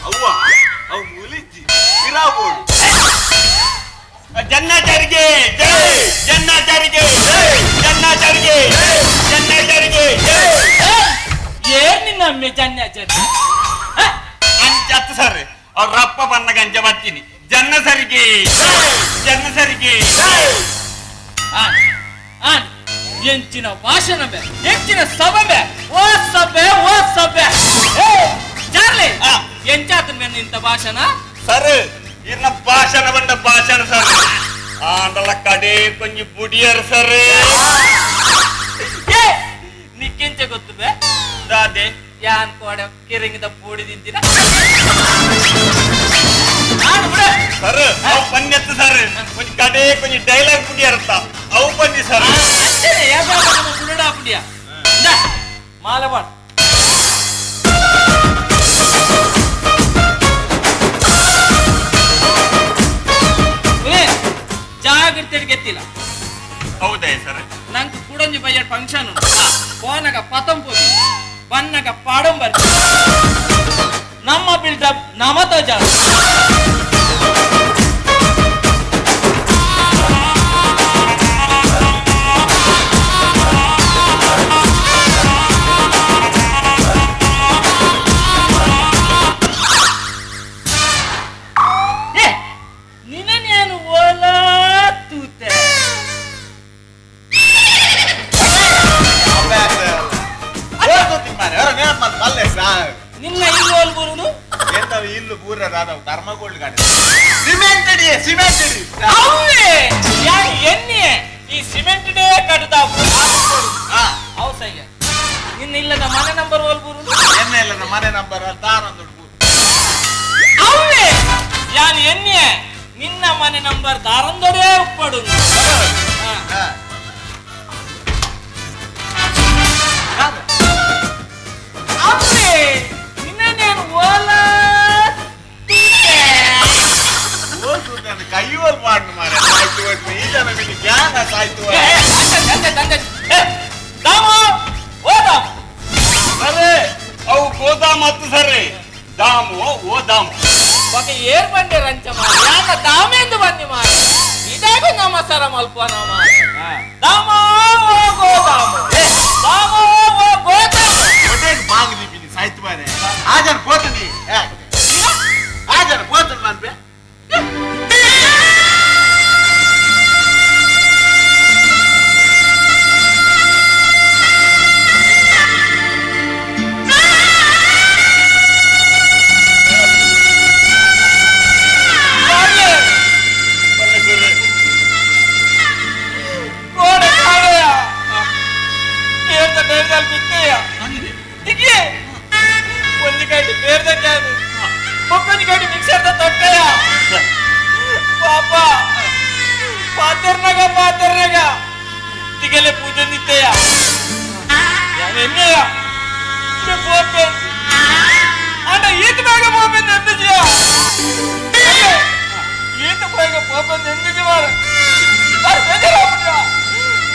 ಅವ್ವ ಅವು ಮುಲಿಜ್ಜಿ ಪಿರಾಬೋಡು ಜನ್ನಾಚಾರಿಗೆ ಜೈ ಜನ್ನಾಚಾರಿಗೆ ಜೈ ಜನ್ನಾಚಾರಿಗೆ ಜೈ ಜನ್ನಾಚಾರಿಗೆ ಜೈ. ಏನ್ ನಿನ್ನ ಅಮ್ಮೆ ಜನ್ನಾಚಾರಿ ಅಂಚತ್ತು ಸರ್ ಅವ್ರ ಅಪ್ಪ ಬನ್ನ ಗಂಜ ಬರ್ತೀನಿ ಜನ್ನ ಸರಿಗೆ ಜನ್ನ ಸರಿಗೆ ಆನ್ ಎಂಚಿನ ಭಾಷಣ ಬೆ ಎಂಚಿನ ಸಭೆ ಓ ಸಭೆ ಓ ಸಭೆ. ಚಾರ್ಲಿ ಎಂಚಾತನ ಮೇಲೆ ನಿಂತ ಭಾಷಣ ಸರ್ ಇನ್ನ ಭಾಷಣ ಬಂದ ಭಾಷಣ ಸರ್ ಆಂಡಲ ಕಡೆ ಕೊಂಚ ಬುಡಿಯರ್ ಸರ್. ಏ ನಿಕ್ಕೆಂಚ ಗೊತ್ತು ಬೆ ದಾದೆ ಯಾನ್ ಕೋಡೆ ಕಿರಂಗಿದ ಪೂಡಿ ತಿಂತಿನ ಸರ್ ಅವು ಪನ್ನೆತ್ತು ಸರ್ ಕೊಂಚ ಕಡೆ ಕೊಂಚ ಡೈಲಾಗ್ ಪುಡಿಯರ್ತ ಅವು ಬನ್ನಿ ಸರ್. ಅಂಚನೆ ಯಾವಾಗ ನಮ್ಮ ಪುಡಾ ಪುಡಿಯ ಮಾಲವಾಡ್ ಜಾಗ್ರತೆ ಗೆತ್ತಿಲ್ಲ. ಹೌದಾ ಸರ್? ನಂಗೆ ಕೂಡಂಜಿ ಬಯ್ಯ ಫಂಕ್ಷನ್ ಫೋನಾಗ ಪತಂಪೋದಿ ಬನ್ನಗ ಪಾಡಂ ಬರ್ತಿ ನಮ್ಮ ಬಿಲ್ಡಪ್ ನಮ ತೋಜ. ಏ ನಿನ್ನ ಓಲಾ ತೂತೆ ನಿನ್ನ ಇಲ್ಲು ಬರುನು ಎಂತ ಇಲ್ಲು ಪೂರ ಪೂರ ದಾದ ಧರ್ಮಗೋಲ್ಡ್ ಗಾಡಿ ಸಿಮೆಂಟ್ ಅಡಿ ಸಿಮೆಂಟ್ ಅಡಿ ಅವೇ ಯಾನ್ ಎನ್ನಿಯೆ ಈ ಸಿಮೆಂಟ್ ಡೇ ಕಟ್ಟುತ್ತಾ ಅವು ಸಯ್ಯ ನಿನ್ನ ಇಲ್ಲದ ಮನೆ ನಂಬರ್ ಓಲ್ಬೂರು ಎನ್ನ ಇಲ್ಲದ ಮನೆ ನಂಬರ್ ದಾರೊಂದು ಅವೇ ಯಾನ್ ಎನ್ನಿಯೆ ನಿನ್ನ ಮನೆ ನಂಬರ್ ದಾರಂದೊಡೇ ಉಪ್ಪಡು. ಅವೇ ನಿನ್ನೇನು ಓಲಾ ಕೈಯೋಲ್ ಮಾಡು ಮಾರೆ ಸಾಯ್ತು ಈ ಜನ ಮಿನಿ ಜ್ಞಾನ ಸಾಯ್ತು. ದಾಮು ಓ ದಾಮು ಸರಿ ಅವು ಗೋದಾಮ್ ಹತ್ತು ಸರಿ ದಾಮು ಓ ದಾಮು ఒక ఏర్ బండి రంచ ಯಾಕ ದಾಮೆಂದು ಬಂದಿ ಮಾರೆ ಇದಾಗು ನಮ್ಮ ಸರ ಮಲ್ಪನ ಮಾರೆ ದಾಮೋ ಓ ಗೋದಾಮು ದಾಮೋ ಓ ಗೋದಾಮು ಒಟೇಗ್ ಬಾಂಗ್ ದೀಪಿನಿ ಸಾಯ್ತು ಮಾರೆ ಆಜನ ಪೋತನಿ ಆಜನ ಪೋತನಿ ಮನ್ಪೆ.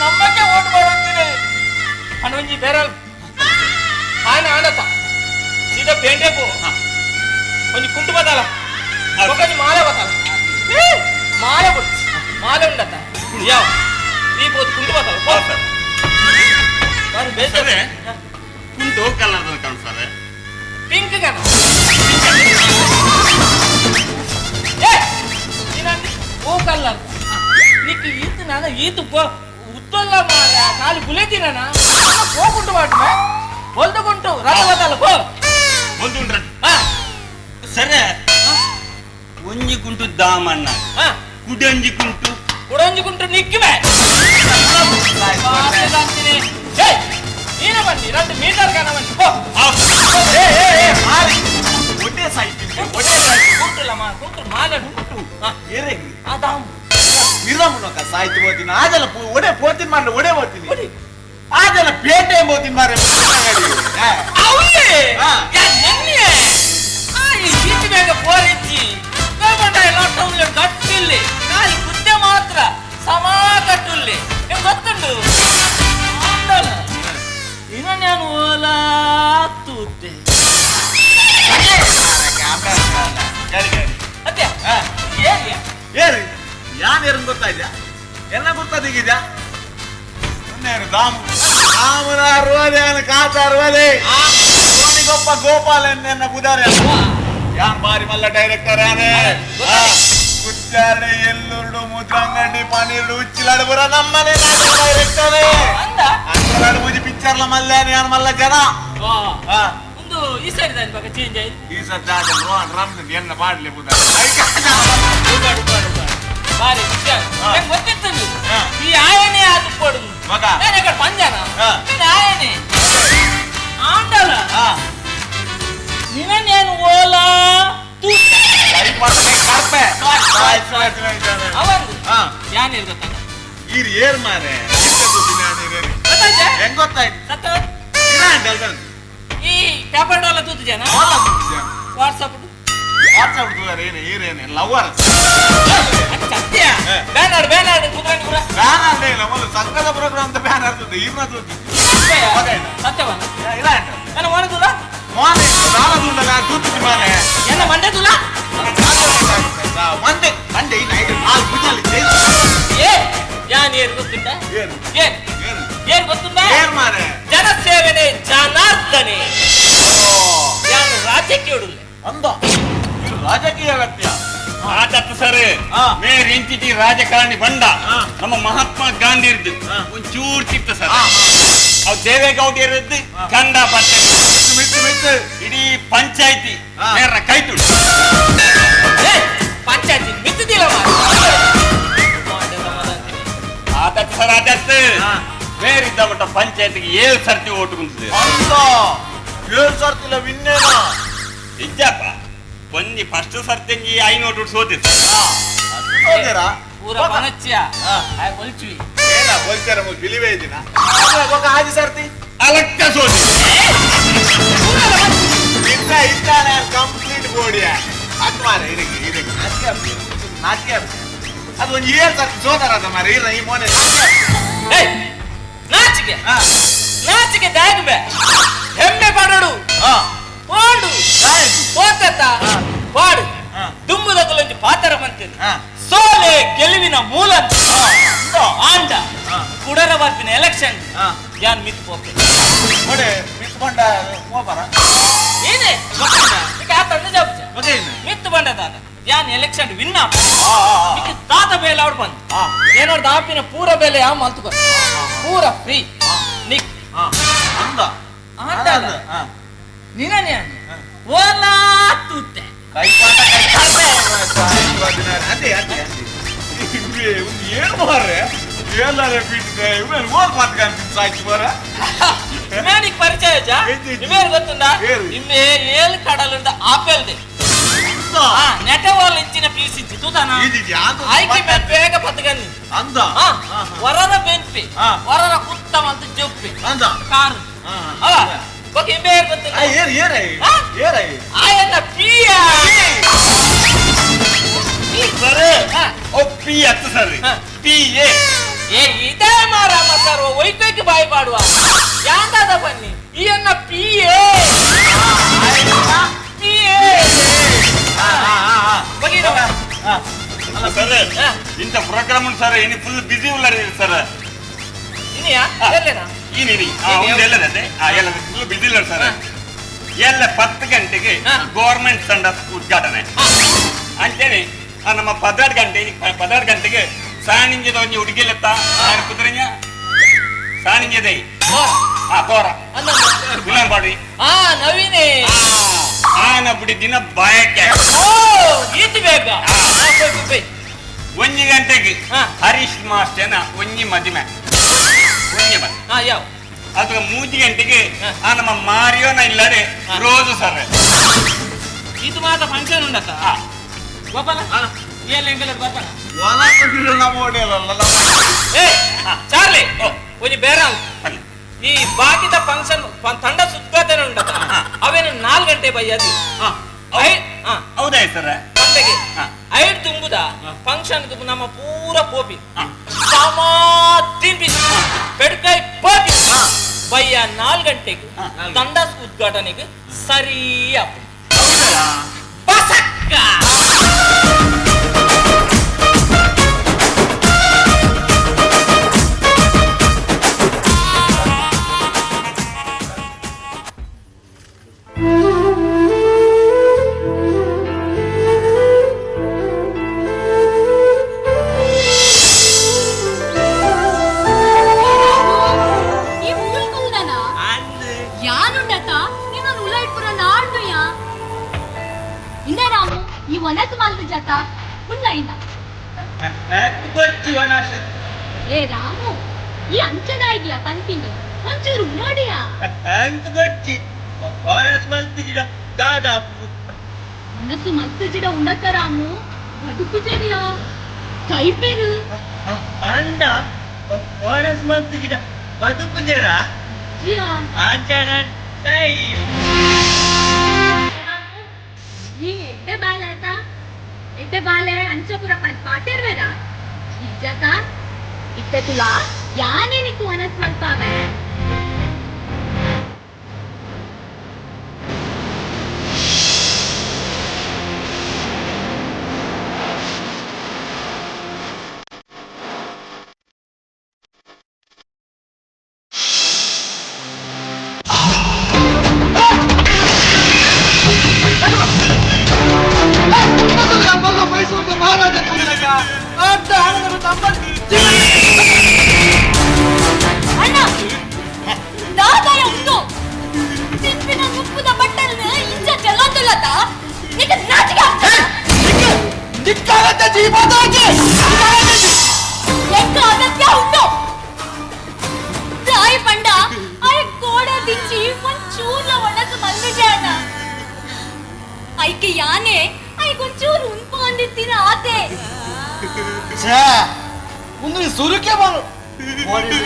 ನಮ್ಮಕ್ಕೆ ಓಟ್ ಮಾಡುತ್ತೀನಿ ಅಣ್ಣ ಬೇರೆ ఆయన ಆನತ ಸೀದಾ ಪೇಂಟೆకు కొంచెం కుంటు బతాల కొంచెం మాల బతాల మాల కొట్టు మాల ఉండత యా ఈ పోతు కుంటు బతాల ಸರಿ ಕುಂಟು ಕಲರ್ ಕಾಣಿಸ್ತಾರೆ ಪಿಂಕ್ ಕಣ ಓ ಕಲ್ಲರ್ నీకు ఈత నాన్న ఈత ఉత్తల్ల కాలు గులేదినా పోకుంటు వాటిమే ಹೊಲ್ದುకుంಟು ರಥ ಬದಲ ಪೋ ಹೊಲ್ದುಂಡ್ರ ಸರಿ ಒಂಜಿ ಕುಂಟು ದಾಮಣ್ಣ ಕುಡಂಜಿ ಕುಂಟು ಕುಡಂಜಿ ಕುಂಟು ನಿಕ್ಕುವೆ ನೀನ ಬನ್ನಿ 2 ಮೀಟರ್ ಕಣ ಬನ್ನಿ ಪೋ. ಒಡ್ಡೆ ಸಾಯ್ತು ಒಡ್ಡೆ ಸಾಯ್ತು ಕುಂಟುಲ್ಲ ಮಾ ಕುಂಟು ಮಾಲೆ ಕುಂಟು ಏರೇ ಆ ದಾಮ್ ವಿರಮುನಕ ಸಾಯ್ತು ಹೋತೀನಿ ಆದಲ್ಲ ಒಡೆ ಪೋತೀನಿ ಮಾಡ ಒಡೆ ಹೋತೀನಿ ಆದಲ್ಲ ಪೇಟೆ ಹೋತೀನಿ ಮಾರೆ. ಅವೇ ಯಾ ನೆನ್ನೆ ಆ ಈ ಸೀಟ್ ಬೇಗ ಪೋರಿಚ್ಚಿ ಗೌರ್ಮೆಂಟ್ ಲಾಕ್ಡೌನ್ ಕಟ್ಟಿಲ್ಲಿ ಖಾಲಿ ಕುತ್ತೆ ಮಾತ್ರ ಸಮಾ ಕಟ್ಟುಲ್ಲಿ ನಿಮ್ಗೆ ಗೊತ್ತುಂಡು ಇನ್ನು ನಾನು ಓಲಾ ತೂತೆ ಅತ್ತೆ ಏನ್ ಏರಿ ಯಾನ್ ಏನ್ ಗೊತ್ತಾಯ್ತಾ ಎಲ್ಲ ಗೊತ್ತಾದೀಗಿದ್ಯಾ ದಾಮು ದಾಮುನ ಅರವದೆ ಕಾತ ಅರವದೆ ಸೋನಿಗೊಪ್ಪ ಗೋಪಾಲ ಎನ್ನ ಬುದಾರೆ ಯಾನ್ ಬಾರಿ ಮಲ್ಲ ಡೈರೆಕ್ಟರ್ ಯಾನೆ ಕುಚ್ಚಾರೆ ಎಲ್ಲುರುಡು ಮುದ್ರಂಗಡಿ ಪನೀರುಡು ಉಚ್ಚಿಲಾಡು ಬರ ನಮ್ಮನೆ ಡೈರೆಕ್ಟರ್ ಅಂದಲಾಡು ಮುಜಿ ಪಿಕ್ಚರ್ಲ ಮಲ್ಯಾನ ಯಾನ್ ಮಲ್ಲ ಜನ ಒಂದು ಈ ಸೈಡ್ ದಾನಿ ಪಕ್ಕ ಚೇಂಜ್ ಆಯ್ತು ಈ ಸರ್ತಿ ಆದ ರೋಹನ್ ರಮ್ದು ಎನ್ನ ಪಾಡ್ಲೆ ಬುದಾರೆ ಬಾರಿ ನಂಗೆ ಗೊತ್ತಿತ್ತು ಈ ಆಯನೇ ಅದು ಕೊಡು ನಾನು ಎక్కడ పంజాನ నేను ఆయనే ఆండల నిన్న నేను ఓలా ಅವಂದು ಯಾನ್ ಏರ್ ಗೊತ್ತಾಗ ಈರ್ ಏರ್ ಮಾರೆ ಹೆಂಗ್ ಗೊತ್ತಾಯ್ತು ಈ ಪೇಪರ್ ಡೋಲ ತೂತು ಜನ ವಾಟ್ಸಪ್ ವಾಟ್ಸಪ್ ತೂದಾರೆ ಏನೇ ಈರೇನೆ ಲವರ್ ಸತ್ಯ ಬ್ಯಾನರ್ ಬ್ಯಾನರ್ ಕುದ್ರಂಡಿ ಪೂರ ಬ್ಯಾನರ್ ಇಲ್ಲ ಮೊದಲು ಸಂಘದ ಪ್ರೋಗ್ರಾಮ್ ಅಂತ ಬ್ಯಾನರ್ ತೂತು ಈರ್ನ ತೂತು ಸತ್ಯವನ ಇಲ್ಲ ನನ್ನ ಮೋನೆ ತೂಲ ಮೋನೆ ದಾಲ ತೂಂಡಲ ತೂತು ಮಾರೆ ಎನ್ನ ಮಂಡೆ ತೂಲ ಮಂಡೆ ಮಂಡೆ ಇಲ್ಲ ನಾಲ್ಕು ಪೂಜಾಲಿ ಏ ಯಾನ್ ಏರ್ ಗೊತ್ತುಂಟ ಏನು ಏನ್ ಏನ್ ಗೊತ್ತುಂಟ ಏನ್ ಮಾರೆ ಜನಸೇವನೆ ಜನಾರ್ದನೆ ಯಾನು ರಾಜಕೀಯ ಅಂದ ರಾಜಕೀಯ ವ್ಯಕ್ತಿಯ ಆತತ್ತು ಸರ್ ಮೇರ್ ಇಂಚಿಟಿ ರಾಜಕಾರಣಿ ಬಂಡ ನಮ್ಮ ಮಹಾತ್ಮ ಗಾಂಧಿ ಇರ್ದು ಒಂಚೂರು ಚಿತ್ತ ಸರ್ ಅವ್ ದೇವೇಗೌಡ ಇರದ್ದು ಕಂಡ ಪಟ್ಟೆ ಮಿತ್ತು ಮೆತ್ತು ಇಡೀ ಪಂಚಾಯತಿ ಮೇರ್ನ ಕೈತುಡು ಪಂಚಾಯತಿ ಮಿತ್ತದಿಲ್ಲ ಆದತ್ತು ಸರ್ ಆದತ್ತು ಬೇರಿದ್ದ ಮಟ್ಟ ಪಂಚಾಯತಿಗೆ ಏಳು ಸರ್ತಿ ಓಟು ಕುಂತಿದೆ ಅಂತ ಏಳು ಸರ್ತಿಲ್ಲ ವಿನ್ನೇನಾ ಇಜ್ಜಪ್ಪ ಒಂಜಿ ಫಸ್ಟ್ ಸರ್ತಿ ಒಂಜಿ ಐನೋಟು ಸೋತಿತ್ತು ಸೋದಿರಾ ಪೂರ ಪನಚ್ಚಿಯ ಆಯ್ ಬೊಲ್ಚುವಿ ಏನ ಬೋಲ್ಚಾರ ಮು ಬಿಲಿವೇ ಇದಿನ ఒక ಆಜಿ ಸರ್ತಿ ಅಲಕ್ಕ ಸೋತಿ ಇಲ್ಲ ಇಲ್ಲ ನಾನು ಕಂಪ್ಲೀಟ್ ಬೋಡಿಯ ಅದು ಮಾರ ಇದಕ್ಕೆ ಇದಕ್ಕೆ ನಾಚಿಕೆ ಆಗ್ತದೆ. ನಾಚಿಕೆ ಆಗ್ತದೆ. ಅದು ಒಂದು ಏಳು ಸರ್ತಿ ಸೋದರ ಅದ ಮಾರ ಇರ ಈ ಮೋನೆ ನಾಚಿಕೆ ಆಗ್ತದೆ. ಏಯ್ ನಾಚಿಕೆ ನಾಚಿಕೆ ದಾಯಕ ಹೆಮ್ಮೆ ಪಡಡು ಪಾಡು ಪೋತತ ಪಾಡು ದುಂಬುದಕಲೊಂಜಿ ಪಾತರ ಬಂತಿದೆ ಸೋಲೆ ಗೆಲುವಿನ ಮೂಲ ಆಂಡ ಕುಡರ ಬರ್ಪಿನ ಎಲೆಕ್ಷನ್ ಯಾನ್ ಮಿತ್ ಪೋಪೆ ನೋಡೆ ಮಿತ್ ಬಂಡ ಹೋಬಾರ ಏನೇ ಆತಂದ ಜಬ್ಜ ಮಿತ್ ಬಂಡ ದಾದ ಯಾನ್ ಎಲೆಕ್ಷನ್ ವಿನ್ ಆಪ ತಾತ ಬೇಲೆ ಅವ್ರು ಬಂದು ಏನೋರ್ದ ಆಪಿನ ಪೂರ ಬೇಲೆ ಯಾವ ಮಲ್ತುಕೊ ಪೂರ ಫ್ರೀ ನಿಕ್ ಅಂದ ಅಂದ ನಿನನೆ ಓಲಾ ತೂತೆ ಕೈ ಪಾಟ ಕೈ ಅದೇ ಅದೇ ಅದೇ ಒಂದು ಏನು ಮಾರ್ರೆ ಏನಾರೆ ಬಿಟ್ಟಿದೆ ಇವೇನು ಹೋಗ್ ಮಾತ್ಕಂತೀನಿ ಸಾಯ್ತು ಮಾರ ಇಮೇನಿಗೆ ಪರಿಚಯ ಜಾ ಇಮೇನ್ ಗೊತ್ತುಂಡ ಇಮ್ಮೆ ಏಳು ಕಡಲುಂಡ ಆಪೆಲ್ದೆ ನೆಟವಾಲ್ ಇಂಚಿನ ಪೀಸ್ ಇಜ್ಜಿ ತೂತಾನ ಆಯ್ಕೆ ಮೇಲೆ ಬೇಗ ಪತ್ಗನ್ನಿ ಅಂದ ವರರ ಬೆನ್ಪಿ ವರರ ಕುತ್ತ ಮಂತ ಜೊಪ್ಪಿ ಅಂದ ಕಾರು ಅವ ಓಕೆ ಇಮೇರ್ ಗೊತ್ತಿಲ್ಲ ಏರ್ ಏರೈ ಏರೈ ಆಯನ್ನ ಪಿಯ ಸರ್ ಓ ಪಿ ಹತ್ತು ಸರ್ ಪಿ ಎ ಏ ಇದೇ ಮಾರ ಸರ್ ವೈದ್ಯಕ್ಕೆ ಬಾಯಿ ಪಾಡುವ ಯಾಂದಾದ ಬನ್ನಿ ಈ ಅನ್ನ ಪಿ ಎ ಪಿ ಎ ಸರ್ ಇಂಥ ಪ್ರೋಗ್ರಾಮ್ ಸರ್ ಇನ್ನು ಫುಲ್ ಬಿಸಿ ಉಳ್ಳಾರಿ ಸರ್ ಇನಿಯಾ ಎಲ್ಲೇನಾ ಇನಿ ಒಂದು ಎಲ್ಲದಂತೆ ಎಲ್ಲ ಫುಲ್ ಬಿಸಿ ಇಲ್ಲ ಸರ್ ಎಲ್ಲ 10 ಗಂಟೆಗೆ ಗೌರ್ಮೆಂಟ್ ತಂಡ ಉದ್ಘಾಟನೆ ಅಂತೇಳಿ ನಮ್ಮ 16 ಗಂಟೆ 16 ಗಂಟೆಗೆ ಸಾಣಿಂಜದ ಒಂಜಿ ಹುಡುಗಿಲೆತ್ತ ಕುದುರೆಯ ಸಾಣಿಂಜದೆ ತೋರ ಬಾಡಿ ನವೀನೇ ಆನ ಬಿಡಿ ದಿನ ಬಾಯಕ್ಕೆ ಈತಿ ಬೇಗ ಒಂಜಿ ಗಂಟೆಗೆ ಹರೀಶ್ ಮಾಸ್ಟರ್ನ ಒಂಜಿ ಮದಿಮೆ ಒಂಜಿ ಮದಿ ಯಾವ ಅದು 3 ಗಂಟೆಗೆ ಆ ನಮ್ಮ ಮಾರಿಯೋನ ಇಲ್ಲದೆ ರೋಜು ಸರ್ ಇದು ಮಾತ್ರ ಫಂಕ್ಷನ್ ಉಂಡತ್ತ ಗೋಪಾಲ ಎಲ್ಲ ಎಂಗಲ ಗೋಪಾಲ ಏ ಚಾರ್ಲಿ ಒಂಜಿ ಬೇರೆ ಈ ಬಾಕಿದ ಫಂಕ್ಷನ್ ತಂಡ ಸುದ್ಗಾತನೆ ಉಂಡತ್ತ ಅವೇನು 4 ಗಂಟೆ ಬೈ ಅದು ಹೌದಾ ಸರ್ ಗಂಟೆಗೆ ಐದು ತುಂಬುದ ಫಂಕ್ಷನ್ ನಮ್ಮ ಪೂರ ಪೋಪಿ ಸಮ ತಿಂಪಿ ಪೆಡ್ಕೈ ಪೋಪಿ ಬಯ್ಯ 4 ಗಂಟೆಗೆ ತಂಡ ಉದ್ಘಾಟನೆಗೆ ಸರಿಯ ಬಸಕ್ಕ ಏ ರಾಮು ಈ ಅಂಚದ ಇದೆಯಾ ಪಂಪಿನಿ ಒಂಚೂರು ನೋಡಿಯಾ ಮನಸ್ಸು ಮಸ್ತ್ ಜಿಡ ಉಂಡತ್ತ ರಾಮು ಬದುಕು ಜರಿಯಾ ಕೈಪೆರು ಅಂಡ ಓನಸ್ ಮಸ್ತ್ ಜಿಡ ಬದುಕು ಜರ ಆಂಚನ ಈ ಎಡ್ಡೆ ಬಾಲೆ ಆತ ಎಡ್ಡೆ ಬಾಲೆ ಅಂಚಪುರ ಪಾಟೇರ್ವೇರ ನಿಜಕ ಇತ್ತೆ ತುಲಾ ಯಾನೇ ನಿಕ್ಕು ಮನಸ್ ಮಲ್ಪಾವೆ ಅಣ್ಣ ದಾದಾಯ ಉಂಡು ತಿಪ್ಪಿನ ಮುಪ್ಪುದ ಉಲ್ಲತ ನಿಕ್ಕ ನಾಚಿಕೆ ಆಗ್ತದೆ ನಿಕ್ಕ ಅಗತ್ಯ ಜೀವದಾಗೆ ಎಕ್ಕ ಅಗತ್ಯ ಉಂಟು ತಾಯಿ ಪಂಡ ಆಯ್ ಕೋಡೆ ದಿಚ್ಚಿ ಒಂಚೂರ್ಲ ಒಣಸು ಬಂದಿಜಾಣ ಐಕೆ ಯಾನೆ ಐಗೊಂಚೂರು ಉಂಪು ಅಂದಿತ್ತೀನ ಆತೆ ಛೇ ಒಂದು ಸುರುಕೆ ಬಾರು ಇದು ಕೋಡೆ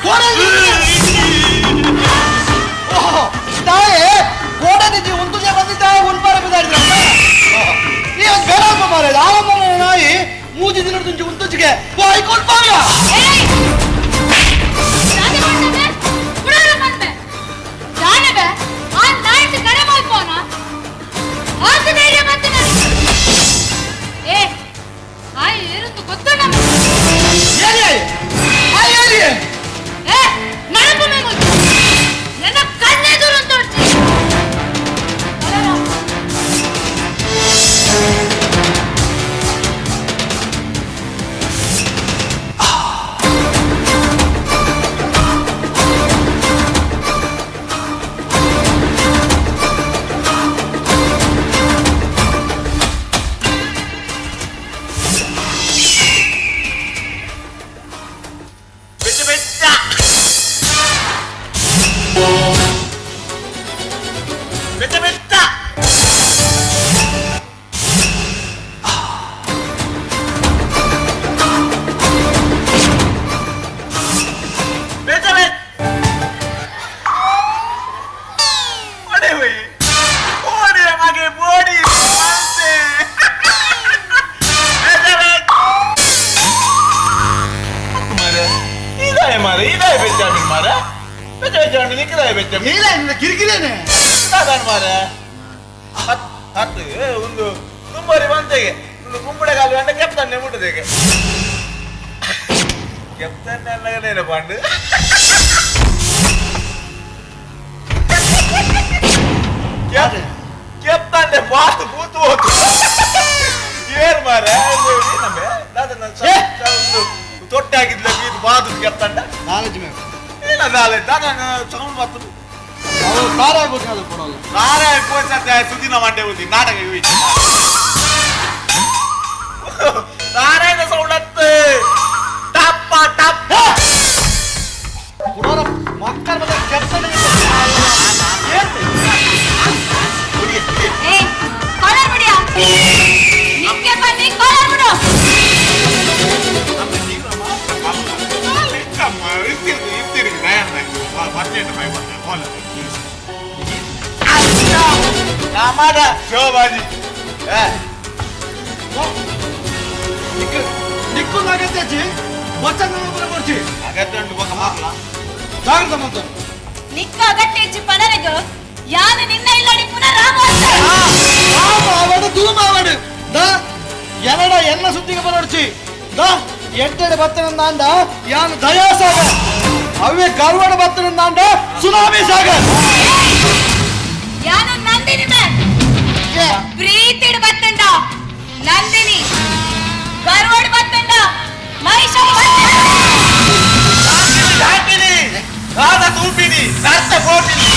ಕೋಡೆ ಓಹೋ ತಾಯೇ ಕೋಡೆ ದಿಚ್ಚಿ ಉಂತುಜೆ ಬಂದಿದ್ದಾಯ ಉನ್ಪಾರ ಬಿದ್ದಾಡಿದ್ರ ಈ ಒಂದು ಬೇಡ ಮಾರೆ ಆಲಮ್ಮ ನಾಯಿ ಮೂಜಿ ದಿನ ತುಂಚಿ ಉಂತುಜಿಗೆ ಬಾಯ್ ಕೊಡ್ಪಾಗ ಏಯ್ ರಾಧೆ ಮಾಡ್ತಾನೆ ಪುರಾಣ ಬಂದೆ ಜಾನವೆ ಆ ನಾಯ್ತು ಕಡೆ ಮಾಡ್ಕೋನ ಆತ ಧೈರ್ಯ ಮತ್ತೆ ನನಗೆ ಏ ಆಯ್ ಏರಂದು ಗೊತ್ತು ನಮಗೆ ಏರಿ ಆಯ್ ಏರಿ ಏ ನಡಪು ಮೇಗೊತ್ತು ನನ್ನ ಕಣ್ಣೆದುರು ಅಂತ ಬೆಚ್ಚ ಬೆಚ್ಚ ಬೆಚ್ಚ ಬೆಚ್ಚ ಬೆಚ್ಚ ಬೆಚ್ಚ ಓಡಿ ಹೋಯ್ ಓಡಿ ಮಗೆ ಬೋಡಿ ಅಂತೆ ಬೆಚ್ಚ ಬೆಚ್ಚ ಮಾರೆ ಇದಾಯ ಮಾರೆ ಇದಾಯ ಬೆಚ್ಚಾಮಿ ಮಾರೆ ಬೆಚ್ಚ ಬೆಚ್ಚಾಮಿ ನಿಕ್ಕಿದಾಯ ಬೆಚ್ಚಾಮಿ ಇಲ್ಲ ನಿನ್ನ ಕಿರಿಕಿರಿನೇ ದಾದಾನ ಮಾರೆ ಹತ್ತು ಹತ್ತು ಒಂದು ತುಂಬರಿ ಬಂತೆಗೆ ಒಂದು ಕುಂಬಳಗಾಲು ಗಂಡ ಕೆಪ್ತಾನೆ ಮುಟ್ಟದೆಗೆ ಕೆಪ್ತಾನೆ ಅಲ್ಲಗನೇನ ಪಾಂಡು ಕೆಪ್ತಾನೆ ಬಾತು ಬೂತು ಹೋತು ಏನ್ ಮಾರೆ ಏನಮ್ಮೆ ದಾದನ ಒಂದು ತೊಟ್ಟೆ ಆಗಿದ್ಲ ಇದು ಬಾದು ಕೆಪ್ತಾಂಡ ನಾಲೆಜ್ ಮೇ ಏನ ದಾಲೆ ದಾದನ ಸೌಂಡ್ ಬರ್ತದೆ ಅವು ಸಾರ ಆಗೋದು ಕೊಡಲ್ಲ ಸಾರೆ ಕೋಸತ್ತೆ ಸುದಿನ ಮಂಡೆ ಹೋದಿ ನಾಟಕ ಇವಿ ಸಾರಾಯದ ಸೌಂಡ್ ಅತ್ತೆ ಟಪ್ಪ ಟಪ್ಪ ಕೊಡೋರ ಮಕ್ಕಳ ಮತ್ತೆ ಕೆಪ್ತಾನೆ ಏ ಕಾಲರ್ ಬಿಡಿಯಾ ನಿಕ್ಕೆ ಬನ್ನಿ ಕಾಲರ್ ಬಿಡು ನಮದ ಶೋಭಾಜಿ ನಿಕ್ಕು ನಿಕ್ಕು ಅಗತ್ಯ ಜಿ ಬಚ್ಚ ನಮ್ಮ ಕೊಡ್ಚಿ ಅಗತ್ಯ ಉಂಟು ಬೊಕ್ಕ ಮಾರ್ಲ ಜಾಗ್ರತೆ ಮತ್ತೆ ನಿಕ್ಕ ಅಗತ್ಯ ಹೆಚ್ಚು ಪನರಗ ಯಾನು ನಿನ್ನ ಇಲ್ಲಡಿ ಪುನಃ ರಾಮ ಅಂತ ರಾಮ ಆವಡು ಧೂಮ ಆವಡು the ಎನಡ ಎನ್ನ ಸುದ್ದಿಗೆ ಬರೋಡ್ಚಿ the ಎಟ್ಟೆಡೆ ಬತ್ತನಂದಾಂಡ ಯಾನು ದಯಾಸಾಗರ್ ಅವೇ ಗರ್ವಡ ಬತ್ತನಂದಾಂಡ ಸುನಾಮಿ ಸಾಗರ್ ಯಾನು ನಂದಿನಿ ಮೇ ಪ್ರೀತಿಡ್ ಬತ್ತಂಡ ನಂದಿನಿ ಗರ್ವಡ್ ಬತ್ತಂಡ ಮಹಿಷ ಹಾಕಿನಿ ರಾಧ ತೂಪಿನಿ ನರ್ತ ಕೋಟಿನಿ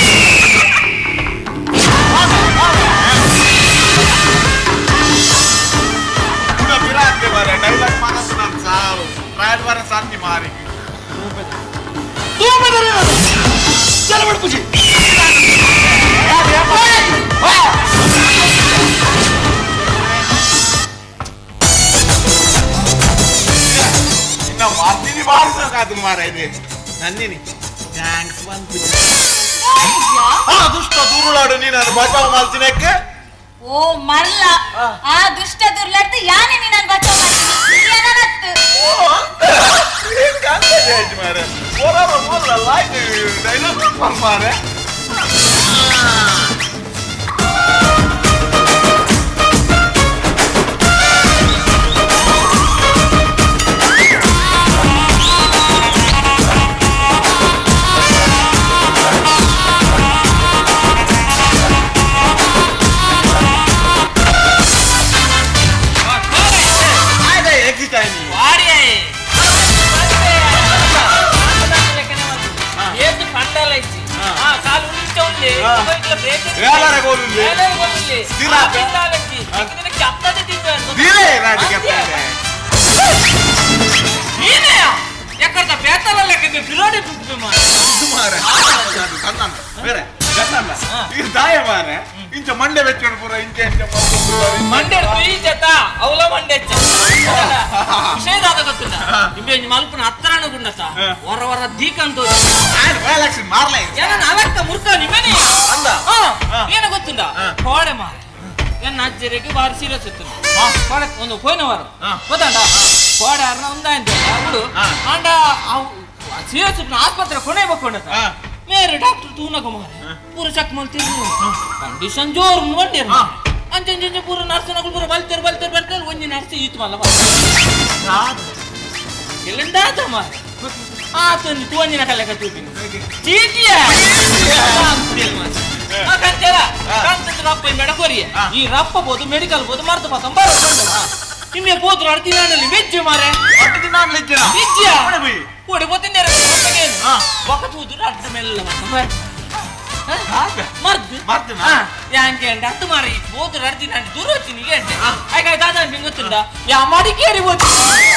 ಡೈಲಾಗ್ ಮಾತಾಡ್ತು ನಾನು ಸಾವು ಟ್ರಯಲ್ ಬಾರ ಸಾಂತಿ ಮಾರಿ ಚಲ ಬಿಡ್ಪುಜಿ ಇನ್ನ ಮಾಡ್ತೀನಿ ಬಾರಿಸೋಕಾದು ಮಾರ ಇದೆ ನಂದಿನಿ thanks ಬಂತು ಆ ದುಷ್ಟ ದೂರುಳಾಡು ನೀನು ಬಚಾವ್ ಮಾಡ್ತೀನಕ್ಕೆ ಓ ಮರ್ಲ ಆ ದುಷ್ಟ ದುರ್ಲಡ್ದು ಯಾನೆ ನೀನು ಬಚಾವ್ ಮಾಡ್ತೀನಿ ಏನನತ್ತು ಮಾರೆ ಡೈಲಾಗ್ ಮಾರೆ ಎಕ್ಸಿಟ್ ಆಯ್ತು ಏತು ಪಂಡಲ ಇಚ್ಚಿ ಆ ಕಾಲು ಉಂಚ ಉಂಡೆ ಇಂಚ ಮಂಡೆ ಬೆಚ್ಚೋಡು ಪೂರ ಇಂಚ ಮಂಡೆ ಈಚತ ಅವಲ ಮಂಡೆ ವಿಷಯದಾದ ಗೊತ್ತಿಲ್ಲ ಇಂಬೆ ಮಲ್ಪನ ಹತ್ತಿರನ ಗುಂಡತ ಹೊರ ಹೊರ ದೀಕಂತ ಮಾರ್ಲ ಏನ ಅವಕ್ಕ ಮುರ್ಕ ನಿಮ್ಮನೆ ಅಂದ ಏನ ಗೊತ್ತಿಲ್ಲ ಕೋಡೆ ಮಾರ ಏನ್ ಅಜ್ಜರಿಗೆ ಬಾರಿ ಸೀರಿಯಸ್ ಇತ್ತು ಕೋಡೆ ಒಂದು ಪೋಯಿನವಾರ ಗೊತ್ತಂಡ ಕೋಡೆ ಅರ್ನ ಒಂದಾಯ್ತು ಬಿಡು ಅಂಡ ಸೀರಿಯಸ್ ಆಸ್ಪತ್ರೆ ಕೊನೆ ಬಕ್ಕೊಂಡತ ಮೇರೆ ಡಾಕ್ಟರ್ ತೂನಕ ಮಾರೆ ಪೂರ ಚೆಕ್ ಮಾಡ್ತಿದ್ರು ಕಂಡೀಷನ್ ಜೋರು ಬಂದಿರ ಅಂಚೆ ಪೂರ ನರ್ಸನಗಳು ಪೂರ ಬಲ್ತೇರು ಬಲ್ತೇರು ಬಲ್ತೇರು ಒಂಜಿ ನರ್ಸ್ ಈತು ಮಲ್ಲ ಎಲ್ಲಿಂದ ಆತ ಮಾರೆ ಆತೊಂಜಿ ತೂಂಜಿನ ಕಲ್ಲೆಕ ತೂಪಿನ ಚೀಟಿಯ ಕಂತದ ರಪ್ಪ ಬೇಡ ಕೊರಿಯ ಈ ರಪ್ಪ ಬೋದು ಮೆಡಿಕಲ್ ಬೋದು ಮರ್ತು ಪಾತ ಬರೋ ನಿಮಗೆ ಪೋದ್ರು ಅರ್ಧ ದಿನಾನಲ್ಲಿ ವೆಜ್ ಮಾರೆ ವೆಜ್ ಓಡಿ ಗೊತ್ತಿದ್ದಾರೆ ಒಕ್ಕ ತೂದ್ರು ಅರ್ಧ ಮೇಲೆಲ್ಲ ಮರ್ದು ಯಾಂಕೆ ಅಂಡ ಮಾರಿ ಹೋದ್ರು ಅರ್ಧ ದಿನ ದೂರ ಹೋಗ್ತೀನಿ ಅಂಟೆ ಹಾಗಾಗಿ ದಾದ ಗೊತ್ತಿಲ್ಲ ಯಾ ಮಡಿಕೇರಿ ಹೋಗ್ತೀನಿ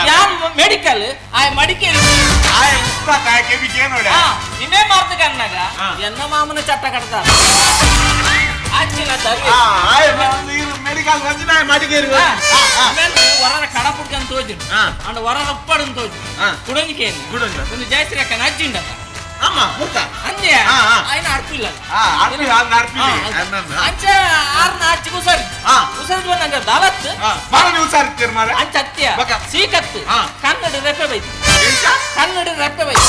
ಯಾ ಮೆಡಿಕಲ್ ಆ ಮಡಿಕೇರಿ ಇನ್ನೇ ಮಾರ್ತ ಕಣ್ಣಾಗ ಎನ್ನ ಮಾಮನ ಚಟ್ಟ ಕಟ್ತಾರ ವರನ ಕಡಪುಡ್ಕಂತ ತೋಜಿಡು ಅಂಡ ವರನ ಉಪ್ಪಾಡಂತ ತೋಜು ಕುಡಂಜಿಕೆ ಒಂದು ಜಯಶ್ರೀ ಅಕ್ಕನ ಅಜ್ಜಿ ಉಂಡಲ್ಲ ಅಂದೆ ఆయన ಅರ್ಪಿಲ್ಲ ಅಂಚ ಆರ್ನ ಅಚ್ಚಿಗೆ ಉಸಾರಿ ಉಸಾರಿ ಬಂದಂಗ ದಾವತ್ ಅಂಚ ಅತ್ಯ ಸೀಕತ್ತು ಕನ್ನಡ ರೆಪ್ಪೆ ಬೈತು ಕನ್ನಡ ರೆಪ್ಪೆ ಬೈತು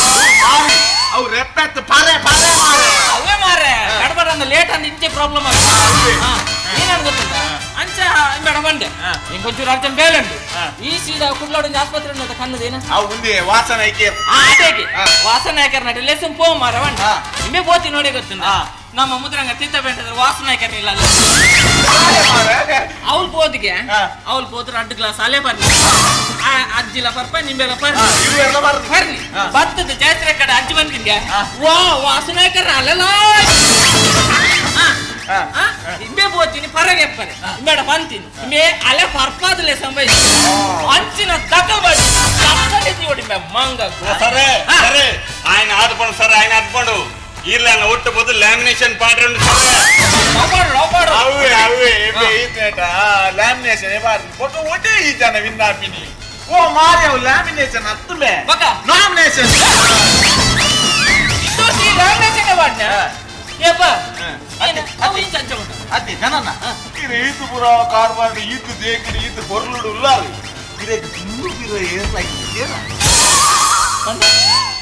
ಅವು ರೆಪ್ಪೆ ಪಾರೆ ಪಾರೆ ಮಾರೆ ಅವೇ ಮಾರೆ ಗಡಬಡ ಲೇಟ್ ಅಂದ ಇಂಚೆ ಪ್ರಾಬ್ಲಮ್ ಆಗುತ್ತೆ ಏನಾಗ ಗೊತ್ತಿಲ್ಲ ಅಂಚ ಬೇಡ ಬಂಡೆ ಇಂಕೊಂಚೂರು ಅರ್ಜೆಂಟ್ ಬೇಲೆ ಉಂಟು ಈ ಸೀದಾ ಕುಡ್ಲಾಡು ಆಸ್ಪತ್ರೆ ಉಂಟು ಕನ್ನದೇನ ವಾಸನ ಅದೇಗೆ ವಾಸನ ಹಾಕ್ಯಾರ ನಟ ಲೆಸನ್ ಪೋ ಮಾರ ಬಂಡ ನಿಮ್ಮೆ ಬೋತಿ ನೋಡಿ ಗೊತ್ತಿಲ್ಲ ನಮ್ಮ ಮುದ್ರಂಗ ತಿತ್ತ ಬೇಂಟದ್ರೆ ವಾಸನ ಹಾಕ್ಯಾರ ಇಲ್ಲ ಅವಳು ಪೋದಿಗೆ ಅವಳು ಪೋದ್ರ ಅಡ್ಡು ಗ್ಲಾಸ್ ಅಲ್ಲೇ ಬರ್ಲಿ ಅಜ್ಜಿಲ ಪರ್ಪ ನಿಂಬೆಲ್ಲ ಬರ್ಲಿ ಬರ್ಲಿ ಬತ್ತದ ಜಾತ್ರೆ ಕಡೆ ಅಜ್ಜಿ ಬಂದಿದ್ಗೆ ವಾ ವಾಸನ ಹಾಕ್ಯಾರ ಅಲ್ಲೆಲ್ಲ ಇಂಬೆ ಬೋತೀನಿ ಪರಗೆ ಎಪ್ಪರೆ ಬೇಡ ಬಂತೀನಿ ಇಂಬೆ ಅಲೆ ಪರ್ಪಾದಲೆ ಸಂಬೈ ಅಂಚಿನ ದಖಲ್ ಬಾಡಿ ನೋಡಿ ಮಂಗ ಸరే ಸరే ఆయన ఆదుకోండు ಸರ್ ఆయన ಆದುಕೊಂಡು ಇಲ್ಲ ಒಟ್ಟು ಬೋದು ಲ್ಯಾಮಿನೇಷನ್ ಪಾಡ್ರೆ ಅವೇ ಅವೇ ಲ್ಯಾಮಿನೇಷನ್ ಒಟ್ಟು ಒಟ್ಟೆ ಈ ಜನ ವಿಂದಾಪಿನಿ ಓ ಮಾರಿ ಅವು ಲ್ಯಾಮಿನೇಷನ್ ಹತ್ತುಮೆ ನಾಮಿನೇಷನ್ ಲ್ಯಾಮಿನೇಷನ್ ಪಾಡ್ನ ಏಪ್ಪ ಅದೇ ಜನನ ಇದು ಈತು ಪುರ ಕಾರ್ಬಾರ್ಡು ಈತು ದೇಕಿಡು ಈತು ಬೊರ್ಲುಡು ಉಲ್ಲಾರು ಇದೇ ದುಂಬು ಪಿರ ಏರ್ಲಾಗಿದ್ದೇನ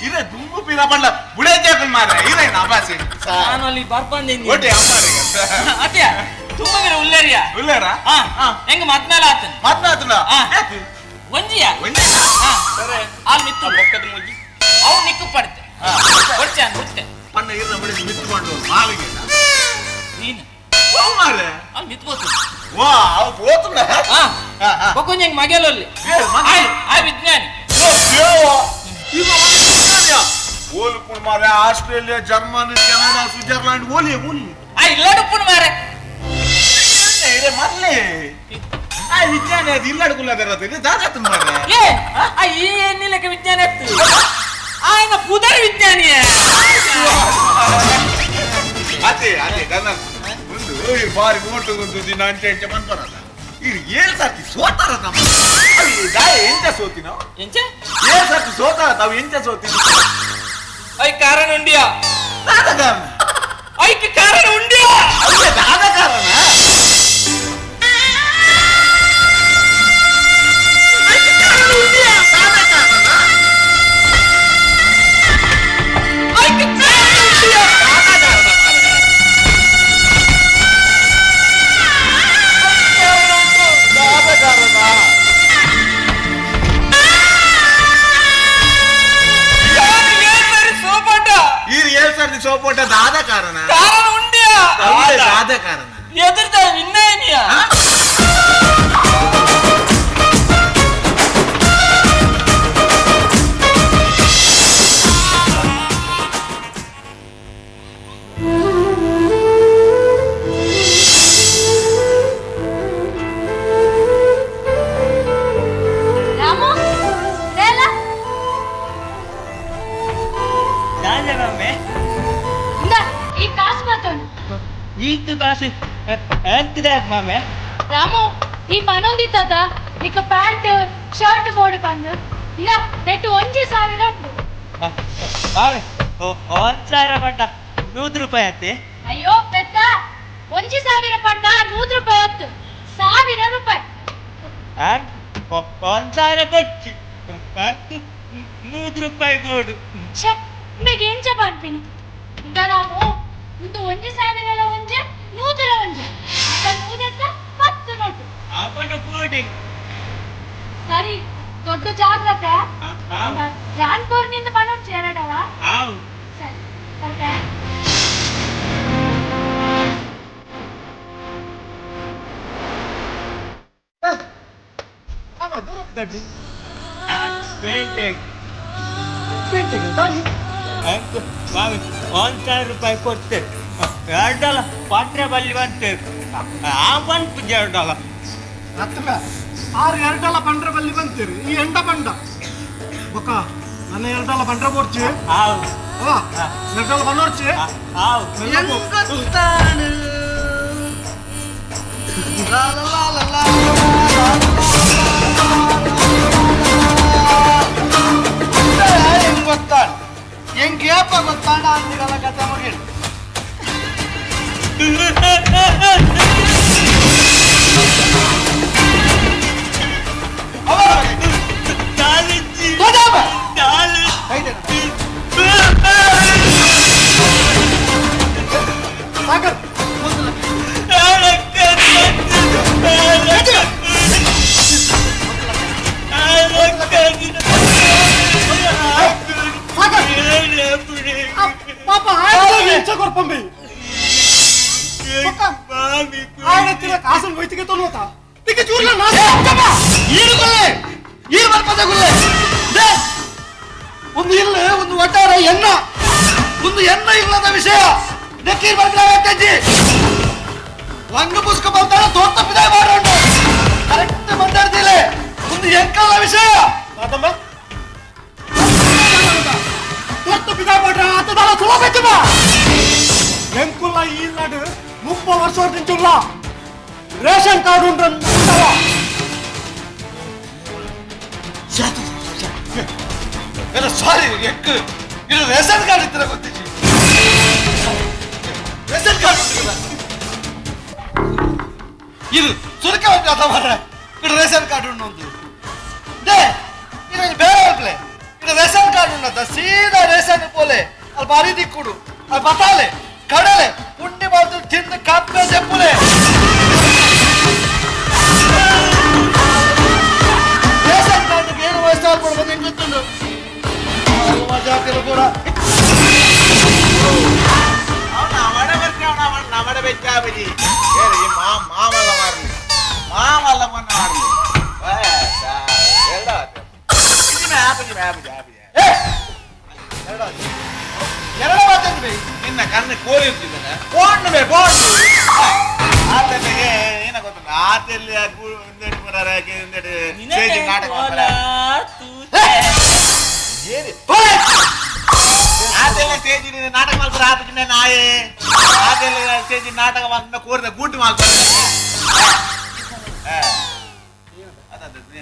ಇದೇ ದುಂಬು ಪಿರ ಪಂಡ ಬುಡೇ ಜಾಕಲ್ ಮಾರ ಇದೇ ಅಬಾಸೆ ನಾನು ಅಲ್ಲಿ ಬರ್ಪಂದಿನಿ ಒಟ್ಟೆ ಅಮ್ಮಾರೆ ಅತ್ಯ ತುಂಬ ಪಿರ ಉಲ್ಲೇರಿಯ ಉಲ್ಲೇರ ಹೆಂಗ ಮತ್ಮೇಲೆ ಆತನ ಮತ್ನಾತನ ಒಂಜಿಯ ಒಂಜಿಯ ಸರಿ ಆ ಮಿತ್ತು ಬೊಕ್ಕದ ಮುಜ್ಜಿ ಅವು ನಿಕ್ಕು ಪಡ್ತೆ ಒಡ್ಚೆ ಹುಟ್ಟೆ ಪಣ್ಣ ಇರ್ನ ಬುಡೆ ಮಿತ್ತು ಮಾಲಿಗೆ ನೀನು ಓ ಮಾರೆ ಅಲ್ಲಿ ಮಿತ್ಬೋತು ವಾ ಅವು ಪೋತುಂಡ ಬೊಕ್ಕೊಂಜಿ ಹೆಂಗ್ ಮಗೆಲಲ್ಲಿ ಆ ವಿಜ್ಞಾನಿ ಓಲು ಮಾರೆ ಆಸ್ಟ್ರೇಲಿಯಾ ಜರ್ಮನಿ ಕೆನಡಾ ಸ್ವಿಟ್ಜರ್ಲ್ಯಾಂಡ್ ಓಲಿ ಓಲಿ ಆ ಇಲ್ಲಡುಪ್ಪುಣ ಮಾರೆ ಇರೇ ಮರ್ಲೆ ಆ ವಿಜ್ಞಾನಿ ಅದು ಇಲ್ಲಡುಕುಲ್ಲ ಬೆರತ್ತೆ ದಾದಾತು ಮಾರೆ ಏ ಆ ಈ ಏನಿಲ್ಲಕ್ಕೆ ವಿಜ್ಞಾನಿ ಆಗ್ತದೆ ఆయన ಪುದರ್ ವಿಜ್ಞಾನಿಯೇ ಅದೇ ಅದೇ ನನ್ನ ಒಂದು ಬಾರಿ ಓಟು ಒಂದು ದಿನ ಅಂಚೆ ಅಂಚೆ ಪನ್ಪರಲ್ಲ ಇದು ಏಳು ಸರ್ತಿ ಸೋತಾರ ನಮ್ಮ ದಾಯ ಎಂಚ ಸೋತಿ ನಾವು ಎಂಚ ಏಳು ಸರ್ತಿ ಸೋತಾರ ತಾವು ಎಂಚ ಸೋತಿ I ಕಾರಣ ಉಂಡಿಯಾ ದಾದ ಕಾರಣ ಐಕ್ ಕಾರಣ ಉಂಡಿಯಾ ಅದೇ ದಾದ ಕಾರಣ ಐಕ್ ಕಾರಣ ಉಂಡಿಯಾ ದಾದ ಕಾರಣ ಐಕ್ ಕಾರಣ ಉಂಡಿಯಾ ದಾದ ಕಾರಣ ದಾದ ಕಾರಣ ಸೋಪೋಟ ದಾದ ಕಾರಣ ಕಾರಣ ಉಂಡಿಯಾ ದಾದ ಕಾರಣ ಎದುರ್ದ ವಿನ್ನಯನಿಯಾ ಈತು ಕಾಸು ಎಂತದ ಮಾಮೆ? ರಾಮು ಈ ಪನೊಂದಿತ್ತದ ನಿಕ್ಕ ಪ್ಯಾಂಟ್ ಶರ್ಟ್ ಬೋರ್ಡ್ ಬಂದು ಇಲ್ಲ ನೆಟ್ಟು 1000 ಉಂಟು. ಮಾಮೆ 1000 ಪಂಡ 100 ರೂಪಾಯಿ ಆತೆ? ಅಯ್ಯೋ ಪೆತ್ತ 1000 ಪಂಡ 100 ರೂಪಾಯಿ ಆತು 1000 ರೂಪಾಯಿ. 1000 ಕೊಚ್ಚಿ 100 ರೂಪಾಯಿ ಕೊಡು. ಛೆ ನಿಮಗೆ ಎಂಚ ಪನ್ಪಿನಿ ಇಂದ ರಾಮು ಒಂದು 1000 ಒಂಜೆ 100 ಒಂಜೆ ನೂದೆತ್ತ 10 ನೋಟು. ಆಪಂಡ ಕೋಟಿ. ಸರಿ ದೊಡ್ಡ ಜಾಗ್ರತೆ. ಜಾನ್ಪುರ್ನಿಂದ ಪನೊಂಚಿ ಎರಡವ. ಸರಿ ಓಕೆ. ಮಾಮಿ 1000 ರೂಪಾಯಿ ಕೊಡ್ತೆ ಎರಡಲ್ಲ ಪಾತ್ರೆ ಬಲ್ಲಿ ಬಂತೆ ಆ ಬಂತು ಎರಡಲ್ಲ ಅತ್ತಗ ಆರು ಎರಡಲ್ಲ ಬಂಡ್ರ ಬಲ್ಲಿ ಬಂತೀರಿ ಈ ಎಂಡ ಬಂಡ ಬೊಕ್ಕ ನನ್ನ ಎರಡಲ್ಲ ಬಂಡ್ರ ಬೋರ್ಚಿ ಎರಡಲ್ಲ ಬಂಡೋರ್ಚಿ ಗೊತ್ತಾಣ ಎಂಗೇಪ ಗೊತ್ತಾಣ ಅಂದಿಗಲ್ಲ ಕತೆ ಮುಗಿಡು. ಸಾಗರ್ ಪಾಪ ಕೊರ್ಪಂಬಿ ఆయన ಕಾಸನ್ ವೈತಿಗೆ ತೊಲೋತ ತಿಕ್ಕೆ ಚೂರ್ಲ ನಾಸ ಈರುಗುಲ್ಲೆ ಈರು ಬರ್ಪದ ಗುಲ್ಲೆ they ಒಂದು ಇಲ್ಲ ಒಂದು ಒಟ್ಟಾರ ಎನ್ನ ಒಂದು ಎನ್ನ ಇಲ್ಲದ ವಿಷಯ ದಕ್ಕೀರ್ ಬರ್ಪದ ರಂಗ ಪುಸ್ತಕ ಬರ್ತಾರ ತೋಟ ತಪ್ಪಿದ ಮಾಡೋಣ ಕರೆಕ್ಟ್ ಮಾತಾಡ್ತಿಲ್ಲ ಒಂದು ಎಂಕಲ್ಲ ವಿಷಯ ಮಾತಮ್ಮ ತೋಟ ತಪ್ಪಿದ ಮಾಡ್ರ ಆತದಾಲ ಸುಲಭ ಎಂಕುಲ್ಲ ಈ ನಾಡು 30 ವರ್ಷ ನಿಂಚುಲ್ಲ ರೇಷನ್ ಕಾರ್ಡ್ ಉಂಟು. ಸಾರಿ ಎಕ್ಕು ಇದು ರೇಷನ್ ಕಾರ್ಡ್ ಇತ್ತರ ಗೊತ್ತಿಜ್ಜಿ ರೇಷನ್ ಕಾರ್ಡ್ ಇದು ಸುರಕ ಉಂಟು ಮಾರ್ರೆ ಇದು ರೇಷನ್ ಕಾರ್ಡ್ ಉಂಟು ಒಂದು they ಇದು ಬೇರೆ ಹೋಗ್ಲೆ ಇದು ರೇಷನ್ ಕಾರ್ಡ್ ಉಂಟು ಸೀದಾ ರೇಷನ್ ಪೋಲೆ ಅಲ್ಲಿ ಬಾರಿ ದಿಕ್ಕುಡು ಅಲ್ಲಿ ಬತಾಲೆ ಕಡಲೆ ಪುಂಡಿ ಬಾತು ತಿಂದು ಕಪ್ಪೆ ಚೆಪ್ಪುಲೆ ರೇಷನ್ ಕಾರ್ಡ್ಗೆ ಏನು ವಯಸ್ಸಾಗ್ಬಿಡು ಬಂದು ಹೆಂಗ್ ಗೊತ್ತುಂಟು ಮಜಾಕಿರು ಕೂಡ ನಿನ್ನ ಕಣ್ಣು ಕೋರಿ ಇರ್ತಿದ್ದಾನೆ ಬೋಂಡ್ ಬೋಂಡ್ ಆತನಿಗೆ ಏನ ಗೊತ್ತುಂಟು ಆತೆಲ್ಲಿ ನಾಟಕ ಆತೆಲ್ಲ ಸ್ಟೇಜ್ ನಾಟಕ ಮಾಡ್ತಾರೆ ಆತನ ನಾಯೇ ಆತೆಲ್ಲ ಸ್ಟೇಜ್ ನಾಟಕ ಮಾಡ್ತಾ ಕೋರಿದ ಗೂಟಿ ಮಾಡ್ತಾರೆ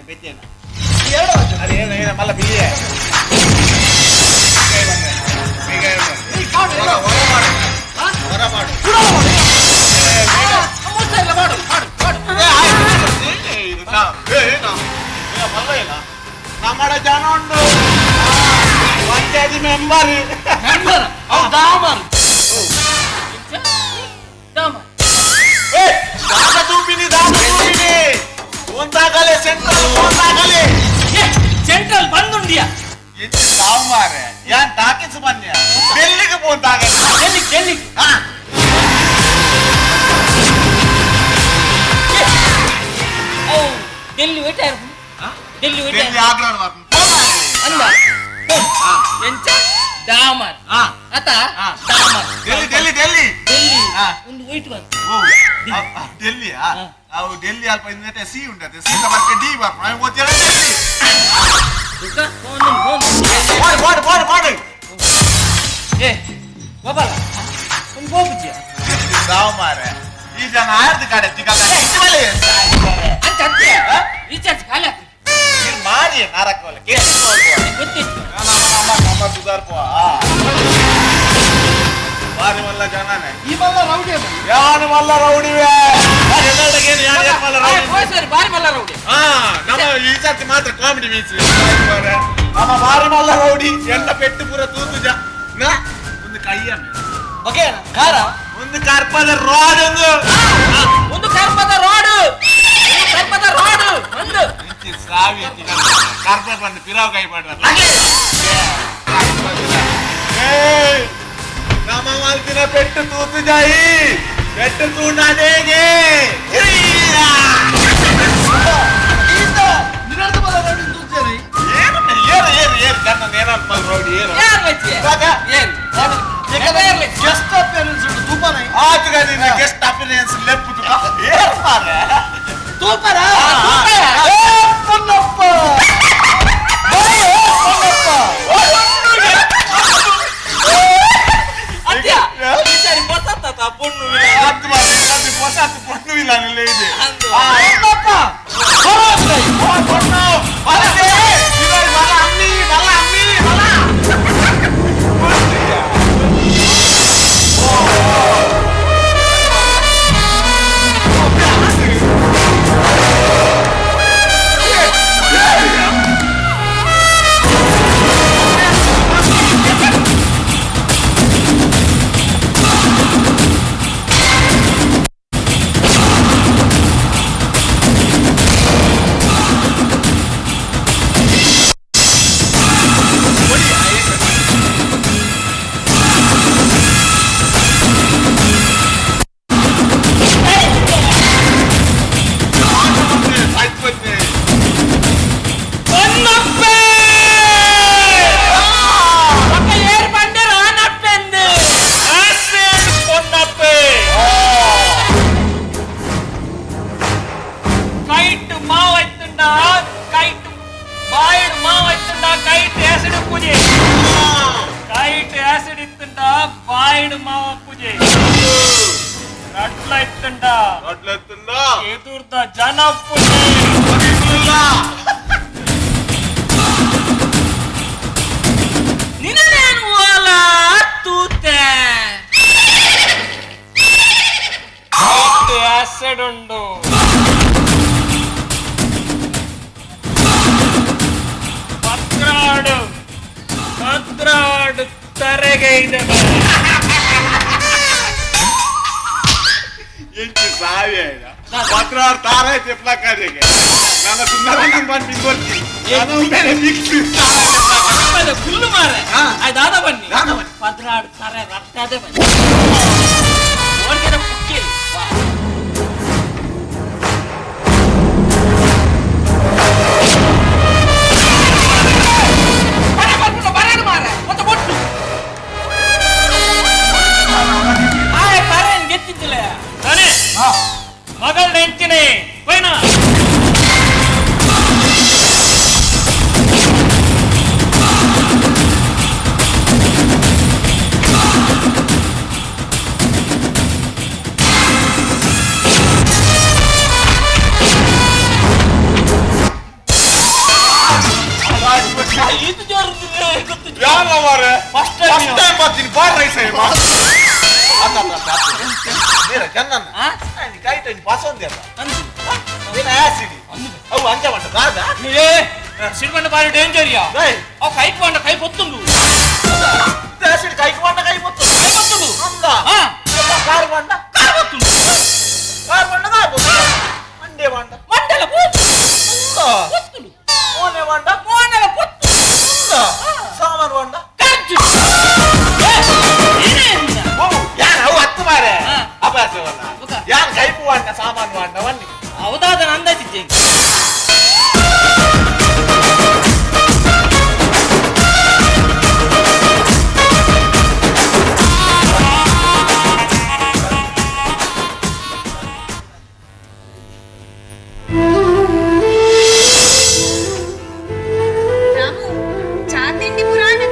ಬೆಚ್ಚೇನ ಅದೇನು ಮಲ್ಲ ಬಿಳಿಯೇ ನಮ್ಮ ಜನ ಉಂಟು ಪಂಚಾಯತಿ ಮೆಂಬರ್ ಮೆಂಬರ್ ದಾಮರ್ ಸೆಂಟ್ರಲ್ ಫೋನ್ ಸೆಂಟ್ರಲ್ ಬಂದುಂಡಿಯಾ ಎಂಚ ತಾವು ಮಾರೆ ಯಾನ್ ಟಾಕಿಸ್ ಬನ್ಯ ಡೆಲ್ಲಿಗೆ ಫೋನ್ ತಾಗಲೆ ಡೆಲ್ಲಿ ಡೆಲ್ಲಿ ಹಾ ಓ ಡೆಲ್ಲಿ ವೇಟ್ ಆಯ್ತು ಡೆಲ್ಲಿ ವೇಟ್ ಡೆಲ್ಲಿ ಆಗ್ರಣ ಮಾತು ಅಂದ ಎಂಚ ದಾಮರ್ ಅತ ದಾಮರ್ ಡೆಲ್ಲಿ ಡೆಲ್ಲಿ ಡೆಲ್ಲಿ ಡೆಲ್ಲಿ ಒಂದು ವೇಟ್ ಬಂತು ಓ ಡೆಲ್ಲಿ ಅವು ಡೆಲ್ಲಿ ಅಲ್ಪ ಇಂದಟೆ ಸಿ ಉಂಟತೆ ಸಿ ಬರ್ಕೆ ಡಿ ಬರ್ಪ ನಾನು ಓದ್ತಿರ ಡೆಲ್ಲಿ ದುಕ್ಕ ಫೋನ್ ಫೋನ್ ಬಾಡು ಬಾಡು ಬಾಡು ಬಾಡು ಏ ಗೋಪಾಲ ಒಂದು ಗೋಪುಜಿಯ ಸಾವು ಮಾರೆ ಈ ಜನ ಆರ್ದು ಕಡೆ ರೀಚಾರ್ಜ್ ಖಾಲಿ ಮಾರಿ ನಾರಕೋಲ ಗೊತ್ತಿತ್ತು ನಮ್ಮ ಸುಧಾರ್ಪು ಬಾರಿ ಮಲ್ಲ ಜನನೇ ಈ ಮಲ್ಲ ರೌಡಿ ಯಾರು ಮಲ್ಲ ರೌಡಿವೆ ಬಾರಿ ಮಲ್ಲ ರೌಡಿ ನಮ್ಮ ಈ ಸರ್ತಿ ಮಾತ್ರ ಕಾಮಿಡಿ ಬೀಚ್ ನಮ್ಮ ಬಾರಿ ಮಲ್ಲ ರೌಡಿ ಎಲ್ಲ ಪೆಟ್ಟು ಪೂರ ತೂತು ಜ ಒಂದು ಕೈಯ ಓಕೆ ಕಾರ ಒಂದು ಕರ್ಪದ ರೋಡ್ ಒಂದು ಒಂದು ಕರ್ಪದ ರೋಡ್ ಕರ್ಪದ ರೋಡ್ ಒಂದು ಸಾವಿ ಕರ್ಪ ಬಂದು ಪಿರಾವ್ ಕೈ ಮಾಡ್ರ ನಮ್ಮ ಮಲ್ತಿನ ಪೆಟ್ಟು ತೂತು ಜಾಯಿ ಪೆಟ್ಟು ತೂಂಡಾದೇಗೆ ಏನು ಏನು ಏನು ಏನು ನನ್ನ ಏನಂತ ರೌಡಿ ಏನು ಗೆಸ್ಟ್ ಅಪಿಯರೆನ್ಸ್ ಉಂಟು ತೂಪನ ಆತುಗ ನಿನ್ನ ಗೆಸ್ಟ್ ಅಪಿಯರೆನ್ಸ್ ಲೆಪ್ಪು ತುಕ ಏನು ಮಾರ್ರೆ ತೂಪನ ಏ ಪೊನ್ನಪ್ಪ ಪೊನ್ನಪ್ಪ ಪೊಣ್ಣು ಇಲ್ಲ ಇದೆ ಪೊನ್ನಪ್ಪ ಪೊಣ್ಣು ಅಮ್ಮಿ ಮಲ್ಲ ಅಮ್ಮಿ ಮಲ್ಲ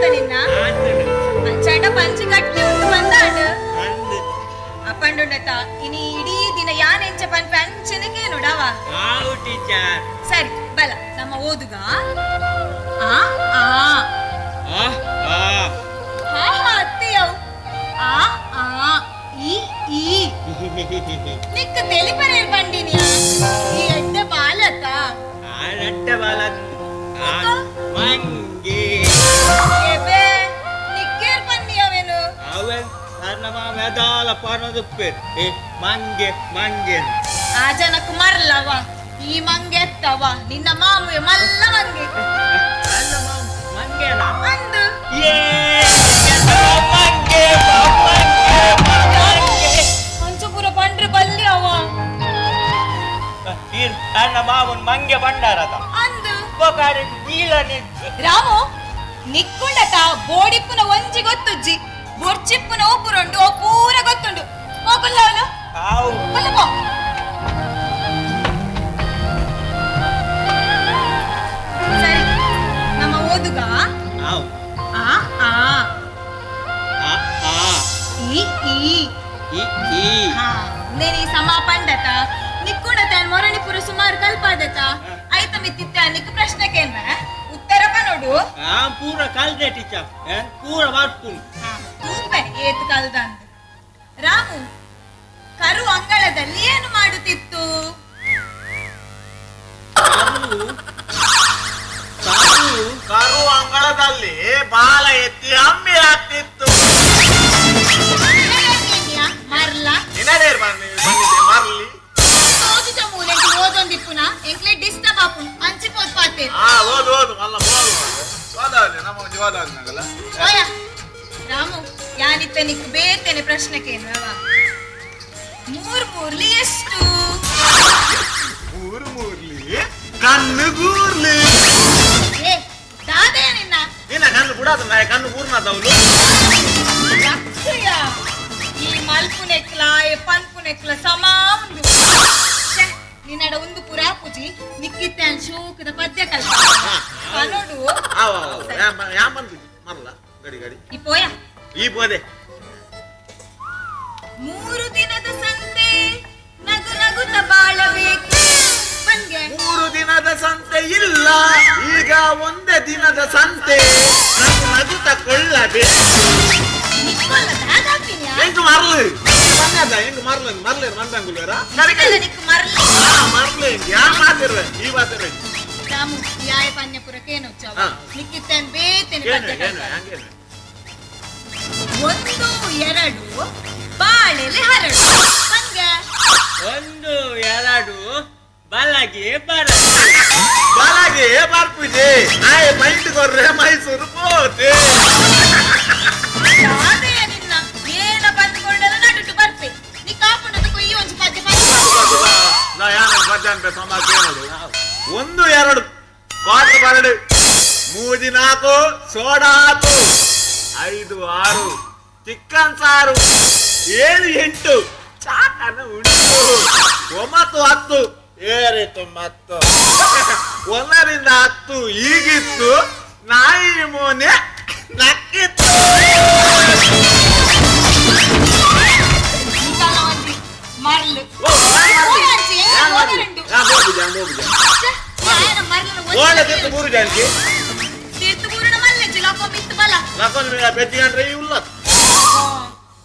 ನಿನ್ನ ಅಂಚಾಂಡ ಪಂಚಿ ಕಟ್ಲಿ ಉಂಟು ಬಂದಾಂಡ್. ಅಪ್ಪಂಡುಂಡತ ಇನಿ ಇಡೀ ದಿನ ಯಾನ್ ಎಂಚ ಪನ್ಪೆ ಅಂಚನೆ ಕೇನೋಡವ. ಆವು ಟೀಚರ್. ಸರಿ ಬಲ ನಮ್ಮ ಓದುಗ. ಆ ಆ ಆ ಆ ಹಾ ಹಾ ಅತ್ತೆಯವು. ಆ ಆ ಇ ಈ ನಿಕ್ಕ ತೆಲಿಪರೆ ಬಂಡಿನಿಯ ಈ ಎಡ್ಡೆ ಬಾಲತ. ಆ ನಟ್ಟ ಬಾಲ ಮಂಗೆ ಎಬೆ ನಿಕ್ಕೇರ್ ಪನ್ನಿಯವೇನು? ಅವನ್ ನನ್ನ ಮಾಮ ದಾಲ ಪನದುಪ್ಪೇರ್ ಏ ಮಂಗೆ ಮಂಗೆ. ಆ ಜನಕ್ ಮರ್ಲವ ಈ ಮಂಗೆ ಎತ್ತವ ನಿನ್ನ ಮಾಮುವೆ ಮಲ್ಲ ಮಂಗೆ. ನನ್ನ ಮಾಮ ಮಂಗೆನ ಅಂದು ಏ ಮಂಗೆ ಮಂಗೆ ಮಂಗೆ. ಅಂಚಪುರ ಪಂಡ್ರೆ ಬಲ್ಲಿ ಅವ. ನನ್ನ ಮಾಮನ್ ಮಂಗೆ ಬಂಡಾರದ ಅಂದು ಬೊಕಾರೆ ನೀಲ ನಿಜ್ಜಿ. ರಾಮು ನಿಕ್ಕುಂಡತ ಬೋಡಿಪ್ಪುನ ಒಂಜಿ ಗೊತ್ತುಜ್ಜಿ ಬೊರ್ಚಿಪ್ಪುನ ಓಪುರುಂಡು ಓ ಪೂರ ಗೊತ್ತುಂಡು ಹೋಗುಲ್ಲ ಅವನು. ಆವು ಪೋ. ಸರಿ ನಮ್ಮ ಓದುಗ. ಆವು ಆ ಆ ಆ ಆ ಇ ಈ ಇ ಈ. ಹಾ ನೇನಿ ಸಮ ಪಂಡತ ನಿಕ್ಕುಂಡತ ಮೊರಣಿಪುರ ಸುಮಾರು ಕಲ್ಪಾದತ ಐತ ಮಿತ್ತಿತ್ತ ನಿಕ್ ಪ್ರಶ್ನೆ ಕೇನ್ವ ಉತ್ತರ ಪನೋಡು. ಆ ಪೂರ ಕಲ್ದೆ ಟೀಚರ್ ಪೂರ ಮಾಡ್ಕೊಂಡು. ತೂಪೆ ಏತು ಕಲ್ದಂದು. ರಾಮು ಕರು ಅಂಗಳದಲ್ಲಿ ಏನು ಮಾಡುತ್ತಿತ್ತು? ಕರು ಅಂಗಳದಲ್ಲಿ ಬಾಲ ಎತ್ತಿ ಅಮ್ಮಿ ಆಗ್ತಿತ್ತು. ಮರ್ಲ ನಿನ್ನದೇರ್ ಬಂದಿದ್ದೆ ಮರ್ಲಿ. ತೋಜಿದ ಮೂಲೆಂಟು ಓದೊಂದಿಪ್ಪುನ ಎಂಕ್ಲೆ ಡಿಸ್ಟರ್ಬ್ ಆಪುನ್ ಅಂಚಿ ಪೋದ್ ಪಾತೆ. ಆ ಓದು ಓದು ಮಲ್ಲ ಓದು ಓದಾವಲ್ಲಿ ನಮ್ಮ ಒಂಜಿ ಓದಾವಲ್ಲಿ. ಓಯ ರಾಮು ಯಾನಿತ್ತ ನಿಕ್ ಬೇತೇನೆ ಪ್ರಶ್ನೆ ಕೇನ್ವವ. ಮೂರ್ ಮೂರ್ಲಿ ಎಷ್ಟು? ಮೂರು ಮೂರ್ಲಿ ಕಣ್ಣು ಗೂರ್ಲಿ. ಏ ದಾದೆಯ ನಿನ್ನ ನಿನ್ನ ಕಣ್ಣು ಬಿಡಾದ ನಾಯ ಕಣ್ಣು ಊರ್ನಾದವಳು. ಲಕ್ಷ್ಯ ಈ ಮಲ್ಪು ನೆಕ್ಲ ಏ ಪನ್ಪು ನೆಕ್ಲ ಸಮಾ ಉಂಡು. ನಿನ್ನಡ ಒಂದು ಪುರಾ ಪೂಜಿ ನಿಕ್ಕಿತ್ತೆ ಅನ್ ಶೋಕದ ಪದ್ಯ ಕಲ್ಪ ಕನೋಡು. ಯಾ ಬಂದು ಮರಲ ಗಡಿ ಗಡಿ ಈ ಪೋಯ ಈ ಪೋದೆ. ಮೂರು ದಿನದ ಸಂತೆ ನಗು ನಗುತ್ತ ಬಾಳಬೇಕು ಬಂಗೆ. ಮೂರು ದಿನದ ಸಂತೆ ಇಲ್ಲ ಈಗ ಒಂದೇ ದಿನದ ಸಂತೆ ನಗು ನಗುತ್ತ ಕೊಳ್ಳಬೇಕು. ನಿಕ್ಕೊಲ್ಲ ದಾದಾಪಿನ್ಯಾ ಹೆಂಗ್ ಮರ್ಲು ಬಂದ ಹೆಂಗ್ ಮರ್ಲು ಮರ್ಲೇರ್ ಮಂದಂಗುಲ್ವೇರ ನಿಕ್ಕು ಮರ್ಲಿ. ಮರ್ಲು ಯಾ ಮಾತಿರ್ವೆ ಈ ಮಾತಿರ್ವೆ. ರಾಮು ಯಾಯ ಪನ್ಯಪುರಕ್ಕೇನೊಚ್ಚವ ನಿಕ್ಕಿತ್ತೇನ್ ಬೇತೇನೆ ಪದ್ಯ ಕಲ್ಪ. ಒಂದು ಎರಡು ಬಾಳೆಲೆ ಹರಡು ಬಂಗೆ. ಒಂದು ಎರಡು ಬಲಗೆ ಬರ ಬಲಗೆ ಬರ್ಪುಜೆ ಆಯ್ ಮೈಂಡ್ ಕೊರ್ರೆ ಮೈಸೂರು ಪೋತೆ. ದಾದೆಯ ನಿನ್ನ ಏನ ಬಂದುಕೊಂಡಲ್ಲ ನಡುಟು ಬರ್ಪೆ ನೀ ಕಾಪುಂಡದ ಕೊಯ್ಯಿ ಒಂಜಿ ಪದ್ಯ ಪದ್ಯ. ನಾ ಯಾನ ಪದ್ಯ ಅನ್ಪೆ ಸಮ ಕೇಳೋದು. ಒಂದು ಎರಡು ಕ್ವಾರ್ಟರ್ ಬರಡು ಮೂಜಿ ನಾಲ್ಕು ಸೋಡಾ ಹಾಕು ಐದು ಆರು ಚಿಕನ್ ಸಾರು ಏಳು ಎಂಟು ಚಾಕನ ಉಂಟು ಒಂಬತ್ತು ಹತ್ತು ಏರಿತು ಮತ್ತು ಒಂದರಿಂದ ಹತ್ತು ಈಗಿತ್ತು ನಾಯಿ ಮೋನೆ ನಕ್ಕಿತ್ತು. ಮೂರು ಜನಕ್ಕೆ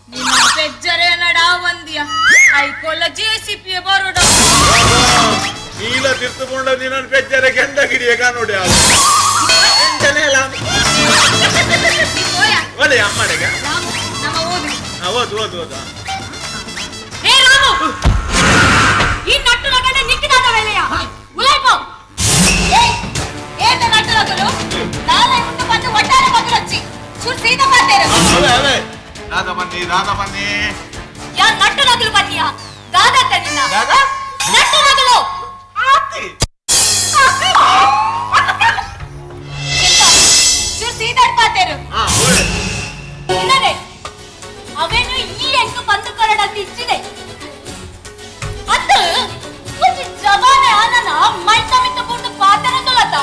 ನಿನ್ನ ಪೆಜ್ಜರೆ ನಡಾ ಒಂದಿಯ ಐಕೊಲ್ಲ ಜೆಸಿಪಿ ಬರೋಡ. ನೀಲ ತಿರ್ತುಕೊಂಡ ನಿನ್ನ ಪೆಜ್ಜರೆ ಕೆಂಡ ಗಿಡಿಯ ಕಾನೋಡಿ ಒಳ್ಳೆ ಅಮ್ಮಡೆಗೆ ನಮ್ಮ ಓದು ಓದು ಓದು ಓದು. ಹೇ ರಾಮು ಈ ನಟ್ಟು ನಗಡೆ ನಿಕ್ಕಿದಾದ ವೇಳೆಯ ಉಲೈಪೋ. ಏಯ್ ಏತ ನಟ್ಟು ನಗಲು ನಾಳೆ ಉಂಟು ಬಂದು ಒಟ್ಟಾರೆ ಮಗಲೊಚ್ಚಿ ಚೂರು ಸೀದಾ ಪಾತೇರು. ಅವೇ ಅವೇ ದಾದಾ ಬನ್ನಿ ದಾದಾ ಬನ್ನಿ. ಯಾ ನಟ್ಟು ನಗಲು ಬನ್ನಿಯಾ ದಾದಾ ನಿನ್ನ ದಾದಾ ನಟ್ಟು ನಗಲು ಆತಿ ಚೂರು ಸೀದಾ ಪಾತೇರು. ಹಾ ಒಳ್ಳೆ ಇಲ್ಲರೆ ಅವೇನು ಈ ಎಂಟು ಬಂದು ಕರಡ ತಿಚ್ಚಿದೆ ಅದು ಒಂಜಿ ಜವಾನೆ ಆನನ ಮೈತ ಮಿತ್ತ ಪೂರ್ಣ ಪಾತರಂದುಲತ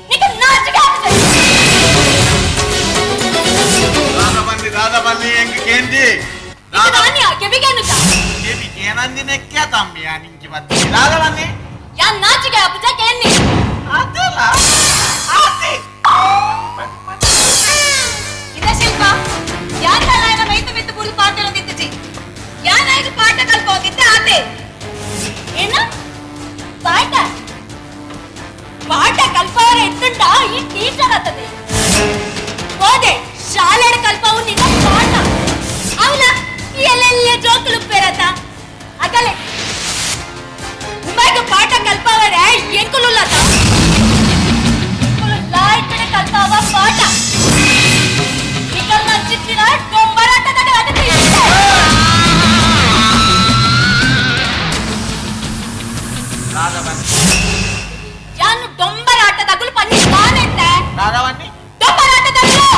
ನಿಕ್ಕ ನಾಚಿಕೆ ಆಗ್ತದೆ. ದಾದಾ ಬನ್ನಿ ದಾದಾ ಬನ್ನಿ ಹೆಂಗ್ ಕೇಂದಿ ದಾನಿಯ ಕೆವಿಗೆ ಅನ್ನುತ್ತ. ನಂದಿನೆಕ್ಕೆ ತಮ್ಮಿ ನಿಂಗೆ ಮತ್ತೆ ದಾದವನ್ನಿ ಯಾನ್ ನಾಚಿಗೆ ಅಪುಜ ಕೇನ್ನಿ ಆತಲ್ಲ ಆತೆ ಇದ ಶಿಲ್ಪ ಯಾನ್ ನಾಯನ ಮೈತು ಮಿತ್ತು ಬುರ್ದು ಪಾತ್ರ ಯಾನ್ ಆಯ್ತು ಪಾಠ ಕಲ್ಪೋದಿತ್ತ ಆತೆ ಏನ ಪಾಠ ಪಾಠ ಕಲ್ಪವರ ಎತ್ತುಂಡ ಈ ಟೀಚರ್ ಆತದೆ ಹೋದೆ ಶಾಲೆಡ್ ಕಲ್ಪವು ನಿನ್ನ ಪಾಠ ಅವಲ ಎಲ್ಲೆಲ್ಲ ಜೋಕುಲು ಪೇರತ ಅಗಲೆ ಉಮ್ಮಾಗ ಪಾಠ ಕಲ್ಪವರ ಎಂಕುಲುಲ್ಲತ ಎಂಕುಲು ಲಾಯ್ಕಡೆ ಕಲ್ಪವ ಪಾಠ ನಿಕಲ್ನ ಚಿತ್ತಿನ ಡೊಂಬರಾಟದ ಅದಕ್ಕೆ ಯಾನು ಡೊಂಬರಾಟದಾಗಲು ಪನ್ನಿ ತಾನೆತ್ತೆ ದಾದವನ್ನಿ ಡೊಂಬರಾಟದಾಗಲು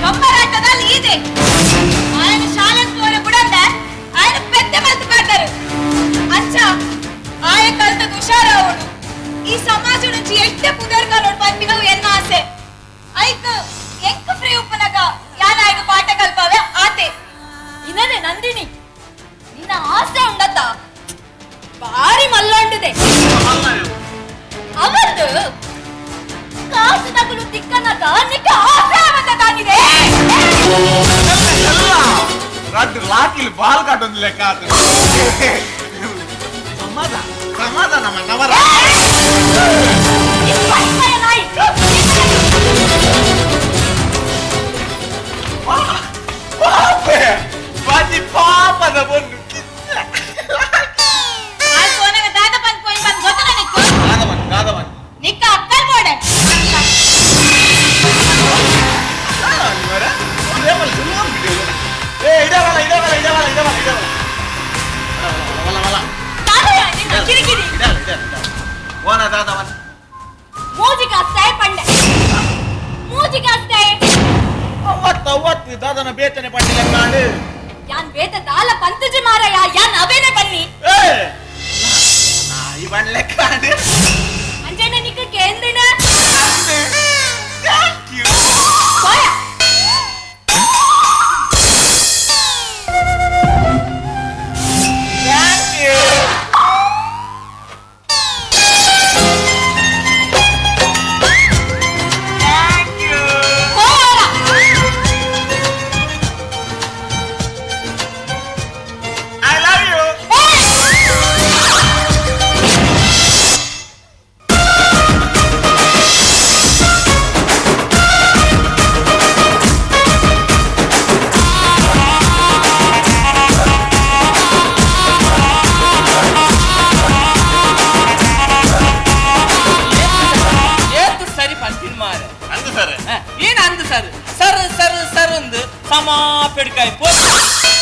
ಡೊಂಬರಾಟದಲ್ಲಿ ಇದೆ ఆయన ಶಾಲೆಗೆ పోర ಬುಡಂದೆ ఆయన పెద్ద మల్తు పడ్డారు అచ్చా ಆಯ ಕಲ್ತ ಹುಷಾರಾವಡು ಈ ಸಮಾಜ నుంచి ಎಷ್ಟೇ ಪುದರ್ಗಾಲೋಡು ಪನ್ಪಿನವು ಎನ್ನ ಆಸೆ ಐಕ್ ಎಂಕ್ ಫ್ರೀ ಉಪ್ಪನಗ ಯಾನ ಆಯ್ಗ ಪಾಠ ಕಲ್ಪವೆ ಆತೆ ಇನ್ನೇ ನಂದಿನಿ ನಿನ್ನ ಆಸೆ ಉಂಡತ್ತ ಭಾರಿ ಮಲ್ಲೊಂಡಿದೆ ಅವತ್ತು ಕಾಸು ತಗುಲು ತಿಕ್ಕನಗ ನಿಕ್ಕ ಆಸೆ ಆವತ್ತ ತಾನಿದೆ ರಡ್ಡು ಲಾಕಿಲ್ ಬಾಲ್ ಕಾಟೊಂದು ಲೆಕ್ಕ ಆತು ಸಮಾಧಾನ ಸಮಾಧಾನ ನವರ ಬಾಜಿ ಪಾಪದ ಬೊನ್ನು ನಿಕ್ಕ ಅಕ್ಕಲ್ ಬೋಡೆ ದಾದನ ಬೇತನೆ ಪಟ್ಟಿಲ್ಲ ಕಾಡು ಯಾನ್ ಬೇತ ದಾಲ ಪಂತುಜಿ ಮಾರಯ್ಯ ಯಾನ್ ಅವೇನೆ ಬನ್ನಿ ನಾಯಿ ಬಣ್ಲೆ ಕಾಡು ಅಂಜಣ್ಣ ನಿಕ್ಕ ಕೇಂದ್ರಿನ thank you ಹೋಯ thank you thank you ಹೋರ I love you ಏತು ಸರಿ ಪಂತಿನ ಮಾರೆ ಅಂದು ಸರ್ ಏನು ಅಂದು ಸರ್ ಸರ್ ಸರ್ ಸರ್ ಅಂದು ಸಮ ಪೆಡ್ಕಾಯಿ ಪೋ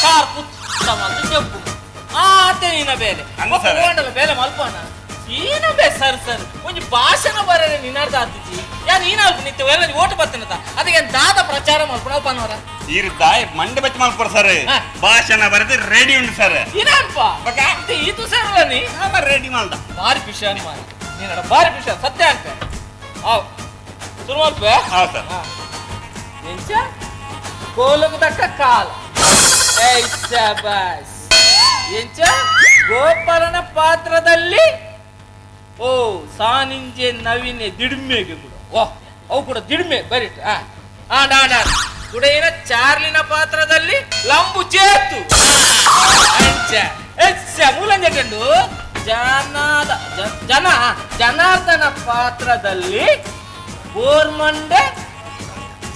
ಕಾರ್ ಕುತ್ತ ಮಂದು ಜಬ್ಬು ಆತೆ ನೀನ ಬೇಲೆ ಅಂದು ಸರ್. ಹೋಂಡಲ ಬೇಲೆ ಮಲ್ಪೋಣ ಏನ ಬೇ ಸರ್ ಸರ್ ಒಂಜಿ ಭಾಷಣ ಬರರೆ ನಿನ್ನಾರ್ದ ಆತಿಜಿ ಯಾ ನೀನ ಅಲ್ಪ ನಿತ್ಯ ಎಲ್ಲ ಓಟು ಬತ್ತನತ ಅದಕ್ಕೆ ದಾದ ಪ್ರಚಾರ ಮಲ್ಪಣ ಪನ್ನೋರ ಈರು ದಾಯ ಮಂಡೆ ಬಚ್ಚ ಮಲ್ಪರ ಸರ್ ಹಾ. ಭಾಷಣ ಬರೆದು ರೆಡಿ ಉಂಟು ಸರ್ ಏನಲ್ಪ ಈತು ಸರ್ ನೀ ರೆಡಿ ಮಾಡ್ದ ಬಾರಿ ಪಿಶಾನ್ ಮಾರ ನೀನಡ ಬಾರಿ ಪಿಶಾನ್ ಸತ್ಯ ಅನ್ಪೆ ಆವ್ ಶುರು ಮಲ್ಪೆ ಹೌದು ಸರ್ ಎಂಚ ಕೋಲకు ದಕ್ಕ ಕಾಲ ಏಯ್ ಶಬಾಸ್ ಎಂಚ ಗೋಪಾಲನ ಪಾತ್ರದಲ್ಲಿ ಓ ಸಾನಿಂಜೆ ನವೀನೆ ದಿಡ್ಮೆಗೆ ಕೂಡ ಓ ಅವು ಕೂಡ ದಿಡ್ಮೆ ಬರಿಟ್ ಆ ಆಡ ಆಡ ಕುಡೆಯಿನ ಚಾರ್ಲಿನ ಪಾತ್ರದಲ್ಲಿ ಲಂಬು ಚೇತು ಅಂಚ ಎಚ್ಚ ಮೂಲಂಜೆಟಂಡು ಜನಾದ ಜನ ಜನಾರ್ದನ ಪಾತ್ರದಲ್ಲಿ ಬೋರ್ಮಂಡೆ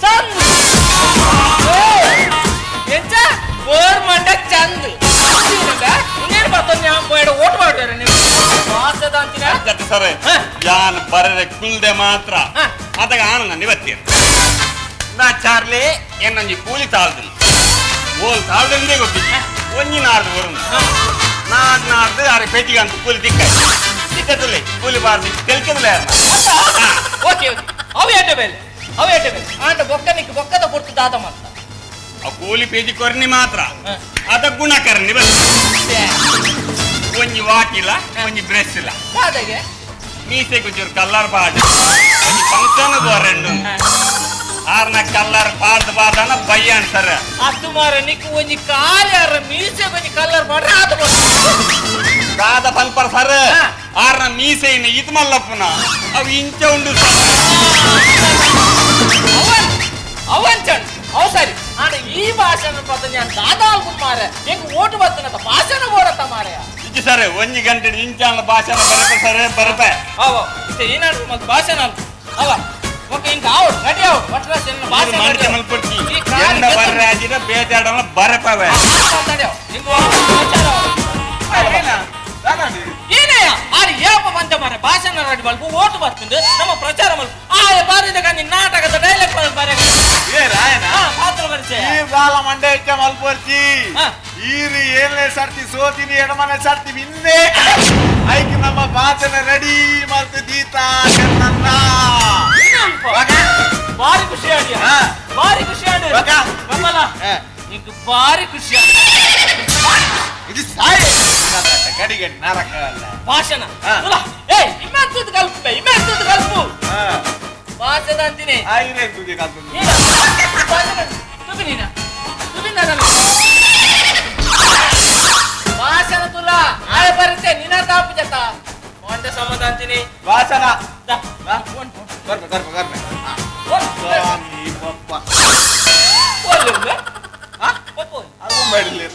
ಚಂದ್ ಎಂಚ ಬೋರ್ಮಂಡೆ ಚಂದ್ ಇನ್ನೇನು ಬರ್ತದೆ ഞാൻ പോയിട്ട് ಓಟ್ ಮಾಡ್ತಾರೆ ನೀವು ವಾಸದ ಅಂತಿನ ಸರ್ ಹಾ. ಯಾನ್ ಬರರೆ ಕುಲ್ದೆ ಮಾತ್ರ ಹಾ. ಅದಾಗ ಆನಂದ ನಿವತ್ತಿ ನಾ ಚಾರ್ಲಿ ಏನೊಂಜಿ ಕೂಲಿ ತಾಳ್ದು ಓಲ್ ತಾಳ್ದಂದೇ ಗೊತ್ತಿಲ್ಲ ಒಂಜಿ ನಾಡ್ದು ಬರುಂದು ನಾಡ್ ನಾಡ್ದು ಅರೆ ಪೇಟಿಗೆ ಅಂತ ಕೂಲಿ ದಿಕ್ಕ ದಿಕ್ಕದಲ್ಲಿ ಕೂಲಿ ಬಾರ್ದು ತೆಲ್ಕದಲ್ಲ ಓಕೆ ಓಕೆ ಅವು ಏಟೆ ಬೇಲೆ ಅವು ಏಟೆ ಬೇಲೆ ಆಂಡ ಬೊಕ್ಕನಿಕ್ ಬೊಕ್ಕದ ಪೊರ್ತು ದಾದ ಮಾತ್ರ ಆ ಕೂಲಿ ಪೇಜಿ ಕೊರ್ನಿ ಮಾತ್ರ ಹಾ. ಅದ ಗುಣಕರ್ನಿ ಬಸ್ ಒಂಜಿ ವಾಟಿಲ್ಲ ಒಂಜಿ ಬ್ರಷ್ ಇಲ್ಲ ದಾದಾಗೆ ಮೀಸೆ ಕುಚೂರು ಕಲ್ಲರ್ ಪಾಡು ಒಂಜಿ ಫಂಕ್ಷನ್ ಬೋರೆಂಡು ಆರ್ನ ಕಲ್ಲರ್ ಪಾಡ್ದು ಬಾರ್ದನ ಬಯ್ಯಾನ್ ಸರ್. ಅದು ಮಾರ ನಿಕ್ಕು ಒಂಜಿ ಕಾಲಿ ಮೀಸೆ ಒಂಜಿ ಕಲ್ಲರ್ ಪಾಡ್ರೆ ಆತ ದಾದ ಪಲ್ಪರ್ ಸರ್. ಆರ್ನ ಮೀಸೆ ಇನ್ನು ಇದು ಮಲ್ಲಪ್ಪನ ಅವು ಇಂಚ ಉಂಡು ಸರ್. ಅವನ್ ಚಂಡ್ ಅವು ಸರಿ. ಆಂಡ ಈ ಭಾಷೆನ ಪತ್ತ ഞാൻ ದಾದಾಲ್ಪು ಮಾರೆ ಎಂಕ್ ಓಟು ಬತ್ತನತ ಭಾಷಣ ಬೋಡತ್ತ ಮಾರೆಯ. ಇಜ್ಜಿ ಸರ್, ಒಂಜಿ ಗಂಟೆ ಇಂಚಾನ ಭಾಷಣ ಬರಪೆ ಸರ್ ಬರಪೆ. ಅವ ಇತ್ತೆ ಏನಾದ್ರು ಮತ್ತೆ ಭಾಷಣ ಅವ ಓಕೆ ಇಂಕ ಆವಡ್ ರೆಡಿ ಆವಡ್ ಒಟ್ರಾಸಿ ಎನ್ನ ಭಾಷಣ ಮನಕೆ ಮಲ್ಪೊಡ್ಚಿ ಎನ್ನ ಬರ್ರೆ ಆಜಿನ ಬೇಜಾಡನ ಬರಪವೆ. ಏನೆಯ ಆರು ಏಪ ಬಂತ ಮಾರೆ ಭಾಷಣ ರೆಡಿ ಮಲ್ಪ ಓಟು ಬರ್ತುಂಡು ನಮ್ಮ ಪ್ರಚಾರ ಮಲ್ಪ ಆಯ ಬಾರಿದ ಕಂದಿ ನಾಟಕದ ಡೈಲಾಗ್ ಬಾರೆ ಏ ರಾಯನ ಪಾತ್ರ ಪರಿಚಯ ಈ ಗಾಲ ಮಂಡೆ ಹೆಚ್ಚ ಮಲ್ಪೊರ್ಚಿ ಈರು ಏಳನೇ ಸರ್ತಿ ಸೋತಿನಿ ಎಡಮನೆ ಸರ್ತಿ ಇನ್ನೇ ಐಕ್ ನಮ್ಮ ಭಾಷಣ ರೆಡಿ ಮಲ್ತು ದೀತಾ ನನ್ನ ಭಾರಿ ಖುಷಿ ಆಡಿ ಭಾರಿ ಖುಷಿ ಆಡಿ ಕಮಲ ನಿಂಗೆ ಭಾರಿ ಖುಷಿ ಇದು ಸಾಯಿ ಗಡಿಗೆ ನರಕ ಅಲ್ಲ ಭಾಷಣ ಏ ಇಮ್ಮೆಂತದ್ದು ಕಲ್ಪೆ ಇಮ್ಮೆಂತದ್ದು ಕಲ್ಪು ಭಾಷಣ ಅಂತೀನಿ ಕಲ್ಪು ತುಬಿ ನೀನ ತುಬಿ ನನ್ನ ಭಾಷಣ ತುಲ ಆಯ ಬರುತ್ತೆ ನಿನ್ನ ತಾಪು ಜತ ಒಂದೇ ಸಮಾಧಾನ ಅಂತೀನಿ ಭಾಷಣ ಬರ್ಬೆ ಬರ್ಬೆ ಬರ್ಬೆ ಸ್ವಾಮಿ ಪಪ್ಪ ಅದು ಮಾಡಲಿ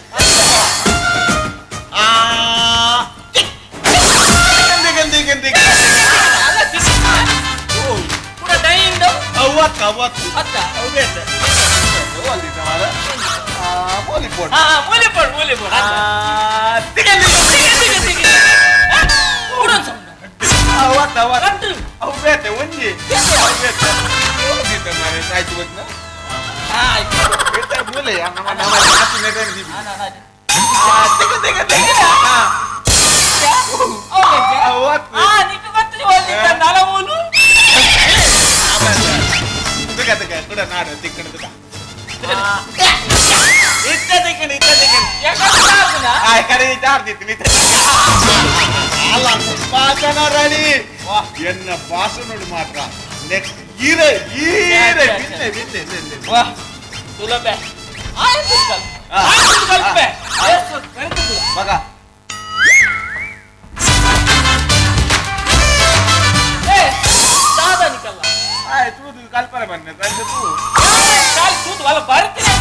ಎನ್ನ ಭಾಷಣ ಮಾತ್ರ ನೆಕ್ಸ್ಟ್ ಈರೆ ಈರೆ ಬಿನ್ನೆ ಬಿನ್ನೆ ಬಿನ್ನೆ ವಾಹ್ ತುಲಬೆ ಆಯ್ತು ಕಲ್ಪ ಕಲ್ಪೆ ಮಗ ಏ ದಾದನಿಕಲ್ಲ ಆಯ್ತು ತೂದು ಕಲ್ಪನೆ ಬನ್ನಿ ತಂದೆ ತೂ ಕಾಲ್ ತೂದು ವಲ ಬರ್ತೀನಿ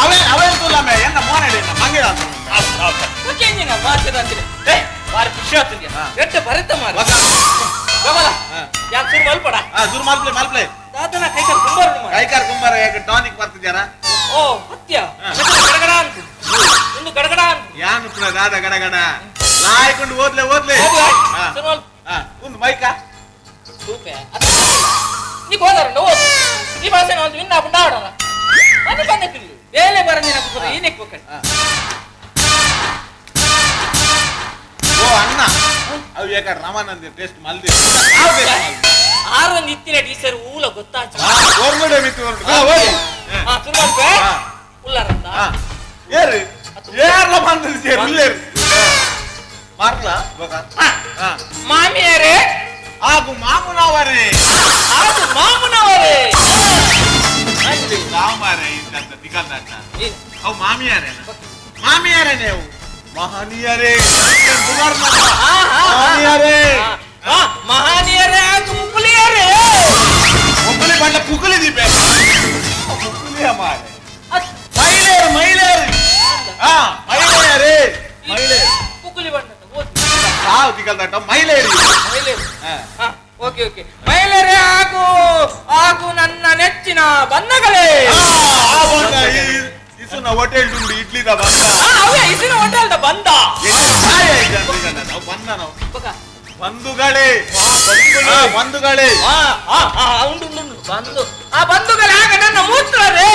ಅವೇ ಅವೇ ತುಲಮೆ ಎನ್ನ ಮೋನಡಿ ಮಂಗಿಡ ಓಕೆ ಭಾಷಣ ಅಂತೀನಿ ಏ ಭಾರಿ ಖುಷಿ ಆಗ್ತದೆ ಎಟ್ಟು ಬರುತ್ತೆ ಮಾರ ಕಮಲ ಯಾಕೆ ಶುರು ಮಲ್ಪಡ ಶುರು ಮಲ್ಪ್ಲೆ ಮಲ್ಪ್ಲೆ ದಾದನ ಕೈಕಾಲು ಕುಂಬಾರ ಕೈಕಾಲು ಕುಂಬಾರ ಯಾಕೆ ಟಾನಿಕ್ ಬರ್ತಿದ್ಯಾರ ಓ ಸತ್ಯ ಗಡಗಡ ಅಂತ ಇನ್ನು ಗಡಗಡ ಅಂತ ಯಾನು ಪುನಃ ದಾದ ಗಡಗಡ ಲಾಯ್ಕೊಂಡು ಓದ್ಲೆ ಓದ್ಲೆ ಒಂದು ಮೈಕ ಸೂಪೆ ನೀ ಹೋದಾರ ಓದು ಈ ಭಾಷೆ ಒಂದು ಇನ್ನ ಪುಂಡ ಆಡೋಣ ಮನೆ ಬಂದಕ್ಕಿಲ್ಲ ಬೇಲೆ ಬರಂದಿನ ಏನೇ ಹೋಗ್ತಾರೆ ಓ ಅಣ್ಣ ಅವು ಯಾಕಂದ್ರೆ ರಾಮಾನಂದ ಟೇಸ್ಟ್ ಮಲ್ದಿ ಆರೊಂದು ಇತ್ತಿನ ಟೀಚರ್ ಊಲ ಗೊತ್ತಾಚ ಹೊರಗಡೆ ಮಿತ್ತು ಉಲ್ಲಾರಂತ ಏರು ಏರ್ಲ ಬಂದದ್ದು ಸೇರು ಉಲ್ಲೇರು ಮಾರ್ಲ ಮಾಮಿಯರೇ ಆಗು ಮಾಮುನವರೇ ಆಗು ಮಾಮುನವರೇ ರಾಮಾರೇ ಇಂತ ದಿಗಲ್ದಾಟ ಅವು ಮಾಮಿಯಾರೇ ಮಾಮಿಯಾರೇ ನೀವು ಮಹನೀಯರೇ ಮಹನೀಯರೇ ಮಹನೀಯರೇ ಆಗು ಮುಕುಲಿಯರೇ ಮುಕುಲಿ ಬಣ್ಣ ಪುಕುಲಿ ದೀಪೆ ಮುಕುಲಿಯ ಮಾರೆ ಮಹಿಳೆಯರು ಮಹಿಳೆಯರು ಹಾ ಮಹಿಳೆಯರೇ ಮಹಿಳೆಯರು ಪುಕುಲಿ ಬಣ್ಣ ಸಾವು ದಿಗಲ್ದಾಟ ಮಹಿಳೆಯರು ಮಹಿಳೆಯರು ಓಕೆ ಓಕೆ ಮಹಿಳೆಯರೇ ಆಗು ಆಗು ನನ್ನ ನೆಚ್ಚಿನ ಬಣ್ಣಗಳೇ ಇಸುನ ಹೋಟೆಲ್ ಉಂಡು ಇಡ್ಲಿದ ಬಂದ ಅವೇ ಇಸಿನ ಹೋಟೆಲ್ದ ಬಂದ ನಾವು ಬಂದ ನಾವು ಬಂಧುಗಳೇ ಬಂಧುಗಳೇ ಉಂಡು ಉಂಡು ಬಂದು ಆ ಬಂಧುಗಳೇ ಆಗ ನನ್ನ ಮೂತ್ರರೇ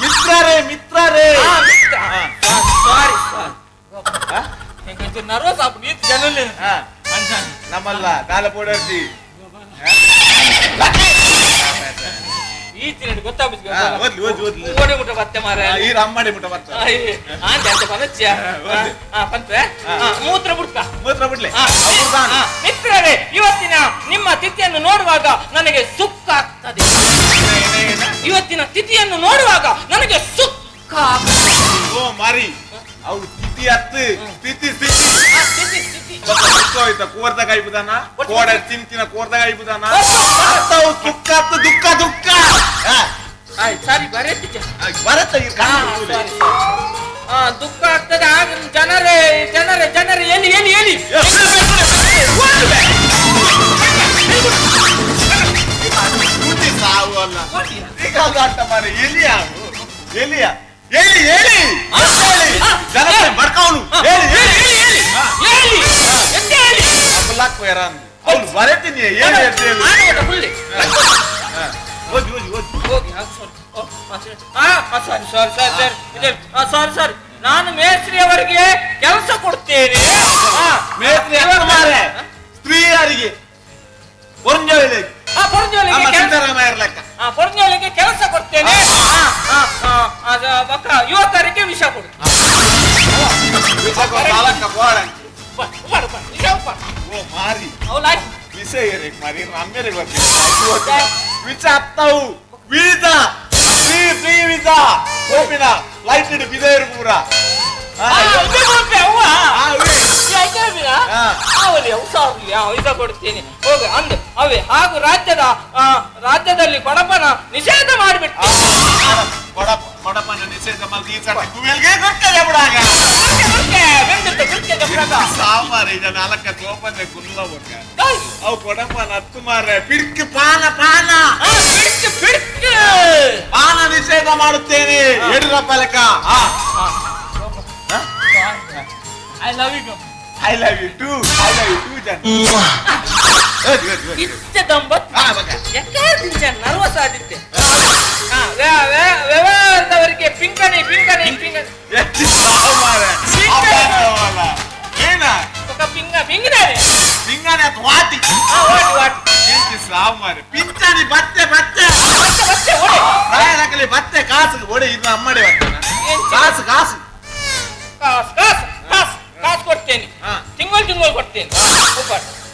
ಮಿತ್ರರೇ ಮಿತ್ರರೇ ಸಾರಿ ಸಾರಿ ನರ್ವಸ್ ಆಪು ನೀತು ಜನಲ್ಲೇನು ನಮ್ಮಲ್ಲ ದಾಲ ಪೋಡರ್ಜಿ ಈ ತಿನ್ನಡು ಗೊತ್ತಾಗುತ್ತೆ ಓಡಿ ಮುಟ್ಟ ಬತ್ತೆ ಮಾರ ಈ ರಮ್ಮಡಿ ಮುಟ್ಟ ಬತ್ತೆ ಅಂತ ಪನಚ್ಚಿಯ ಪಂತ್ವೆ ಮೂತ್ರ ಬಿಡ್ಕ ಮೂತ್ರ ಬಿಡ್ಲೆ ಮಿತ್ರರೇ ಇವತ್ತಿನ ನಿಮ್ಮ ತಿಥಿಯನ್ನು ನೋಡುವಾಗ ನನಗೆ ಸುಖ ಆಗ್ತದೆ. ಇವತ್ತಿನ ತಿಥಿಯನ್ನು ನೋಡುವಾಗ ನನಗೆ ಸುಖ ಆಗ್ತದೆ. ಓ ಮಾರಿ ಅವು ತಿಥಿ ಹತ್ತು ತಿಥಿ ಸ್ಥಿತಿ ಕೋರ್ದ ಕಾಯ್ಬುದಾನ ಕೋಡ ತಿಂತಿನ ಕೋರ್ದ ಕಾಯ್ಬುದಾನ ಅತ್ತವು ತುಕ್ಕ ಹತ್ತು ದುಃಖ ದುಃಖ ಸರಿ ಬರತ್ತೆ ಬರತ್ತೆ ದುಃಖ ಆಗ್ತದೆ. ಆಗ ಜನರೇ ಜನರೇ ಜನರೇ ಎಲ್ಲಿ ಎಲ್ಲಿ ಎಲ್ಲಿ ಸಾವು ಅಲ್ಲ ಈಗ ಆಟ ಮಾರಿ ಎಲಿಯ ಎಲಿಯ ಹೇಳಿ ಹೇಳಿ ಜನ ಬಡ್ಕವನು ಹೇಳಿ ಹೇಳಿ ಹೇಳಿ ಹೇಳಿ ಹೇಳಿ ಅವ್ನು ಬರತೀನಿ ಹೇಳಿ ಹೋಗಿ ಹೋಗಿ ಹೋಗಿ ಸಾರಿ ಸಾರಿ ಸಾರಿ ಸಾರಿ ಸಾರಿ ನಾನು ಮೇಸ್ತ್ರಿಯವರಿಗೆ ಕೆಲಸ ಕೊಡ್ತೇನೆ. ಮೇಸ್ತ್ರಿ ಸ್ತ್ರೀಯರಿಗೆ ಪೊರಂಜೋಳಿಗೆ ಕೆಲಸ ಕೊಡ್ತೇನೆ. ಯುವಕರಿಗೆ ವಿಷ ಕೊಡು. ಕೊಡ್ತೇನೆ ಹೋಗ ಅಂದು ಅವೇ ಹಾಗೂ ರಾಜ್ಯದ ರಾಜ್ಯದಲ್ಲಿ ಕೊಡಪನ ನಿಷೇಧ ಮಾಡಿಬಿಟ್ಟು ಕೊಡಪನ ನಿಷೇಧ ಮಾಡಿ ಅವು ಕೊಡಪನ ಹತ್ತು ಮಾರೆ ಪಿಡ್ಕು ಪಾನ ಪಾನ ಪಿಡ್ಕು ಪಾನ ನಿಷೇಧ ಮಾಡುತ್ತೇನೆ ಯಡಿಯೂರಪ್ಪ ಲೆಕ್ಕ. I love you. I love you too. I love you too, Jan. ಇತ್ತೆ ದಂಬತ್ ಎಕ್ಕಾದಿಂಚ ನರ್ವಸ್ ಆದಿತ್ತೆ. ವ್ಯವಹಾರದವರಿಗೆ ಪಿಂಕಣಿ ಪಿಂಕಣಿ ಪಿಂಕಣಿ ಏನ ಪಿಂಗ ಪಿಂಗಣಿ ಪಿಂಗಣಿ ಅದು ವಾಟಿ ವಾಟಿ ವಾಟಿ ಎಂತಿ ಸಾವು ಮಾರೆ ಪಿಂಚಣಿ ಬತ್ತೆ ಬತ್ತೆ ಬತ್ತೆ ಬತ್ತೆ ಓಡೆ ರಾಯನಕಲಿ ಬತ್ತೆ ಕಾಸು ಓಡೆ ಇದು ಅಮ್ಮಡೆ ಬತ್ತೆ ಕಾಸು ಕಾಸು ಕಾಸು ಕಾಸು ಕಾಸು ಕಾಸು ಕೊಡ್ತೇನೆ, ತಿಂಗಳು ತಿಂಗಳು ಕೊಡ್ತೇನೆ.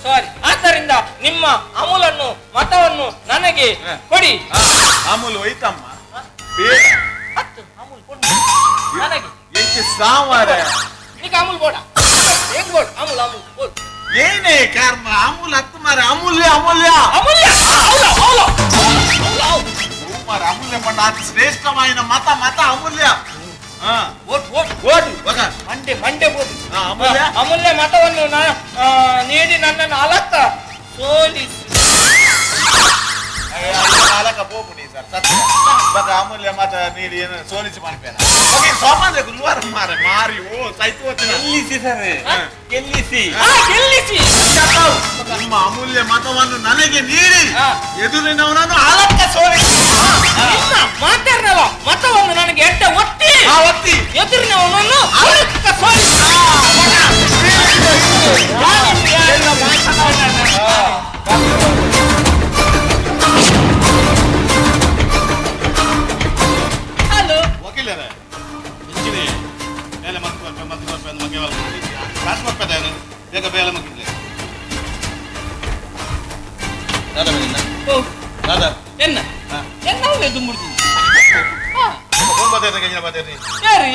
ಸಾರಿ. ಆದ್ದರಿಂದ ನಿಮ್ಮ ಅಮೂಲನ್ನು ಮತವನ್ನು ನನಗೆ ಕೊಡಿ. ಅಮೂಲ್ ಹೋಯ್ತಮ್ಮ ಅಮೂಲ್ ಕೊಡು ನನಗೆ. ನೀಗ ಅಮೂಲ್ ಬೋಡ ಹೇಗ್ ಬೋಡು ಅಮೂಲ್ ಅಮೂಲ್ ಬೋಡು ಏನೇ ಕರ್ಮ ಅಮೂಲ್ ಹತ್ತು ಮಾರ ಅಮೂಲ್ಯ ಅಮೂಲ್ಯ ಅಮೂಲ್ಯ ಮಾರ ಅಮೂಲ್ಯ ಪಂಡ ಅತಿ ಶ್ರೇಷ್ಠವಾಯಿನ ಮತ ಮತ ಅಮೂಲ್ಯ. ಮಂಡೆ ಮಂಡೆ ಅಮೂಲ್ಯ ಅಮೂಲ್ಯ ಮತವನ್ನು ನೀಡಿ ನನ್ನನ್ನು ಅಲಕ್ಕ ಸೋಲಿಸಿ ಅಲಕ್ಕ ಪೋಪುಣಿ ಸರ್ ಸತ್ಯ ಬಟ್ ಅಮೂಲ್ಯ ಮತ ನೀಡಿ ಏನು ಸೋಲಿಸಿ ಮಾಡಿಪೇನ ಸೋಮಾಂದ್ರೆ ಗುರುವಾರ ಮಾರೆ ಮಾರಿ ಓ ಸೈತು ಗೆಲ್ಲಿಸಿ ಸರ್ ಗೆಲ್ಲಿಸಿ ಗೆಲ್ಲಿಸಿ ನಿಮ್ಮ ಅಮೂಲ್ಯ ಮತವನ್ನು ನನಗೆ ನೀಡಿ ಎದುರಿನವನನ್ನು ಅಲಕ್ಕ ಸೋಲಿಸಿ ಮಾತಾಡಲ್ಲ ಮತವನ್ನು ನನಗೆ ಎಟ್ಟ ಒತ್ತಿ ಒತ್ತಿ ಎದುರಿನವನನ್ನು ಅಲಕ್ಕ ಸೋಲಿಸಿ. ಹಲೋ ವಕೀಲರೇ ಇಂಜಿನಿ ಬೇಲೆ ಮತ್ತು ಬರ್ಪೆ ಮತ್ತು ಬರ್ಪೆ ಅಂದ್ ಮಗೆ ಕಾಸು ಬರ್ಪೆ ಬೇಗ ಬೇಲೆ ಮಗಿದ್ಲೆ ದಾದಾ ದಾದಾ ಎನ್ನ ಎನ್ನ ದುಂಬುಡ್ತೀನಿ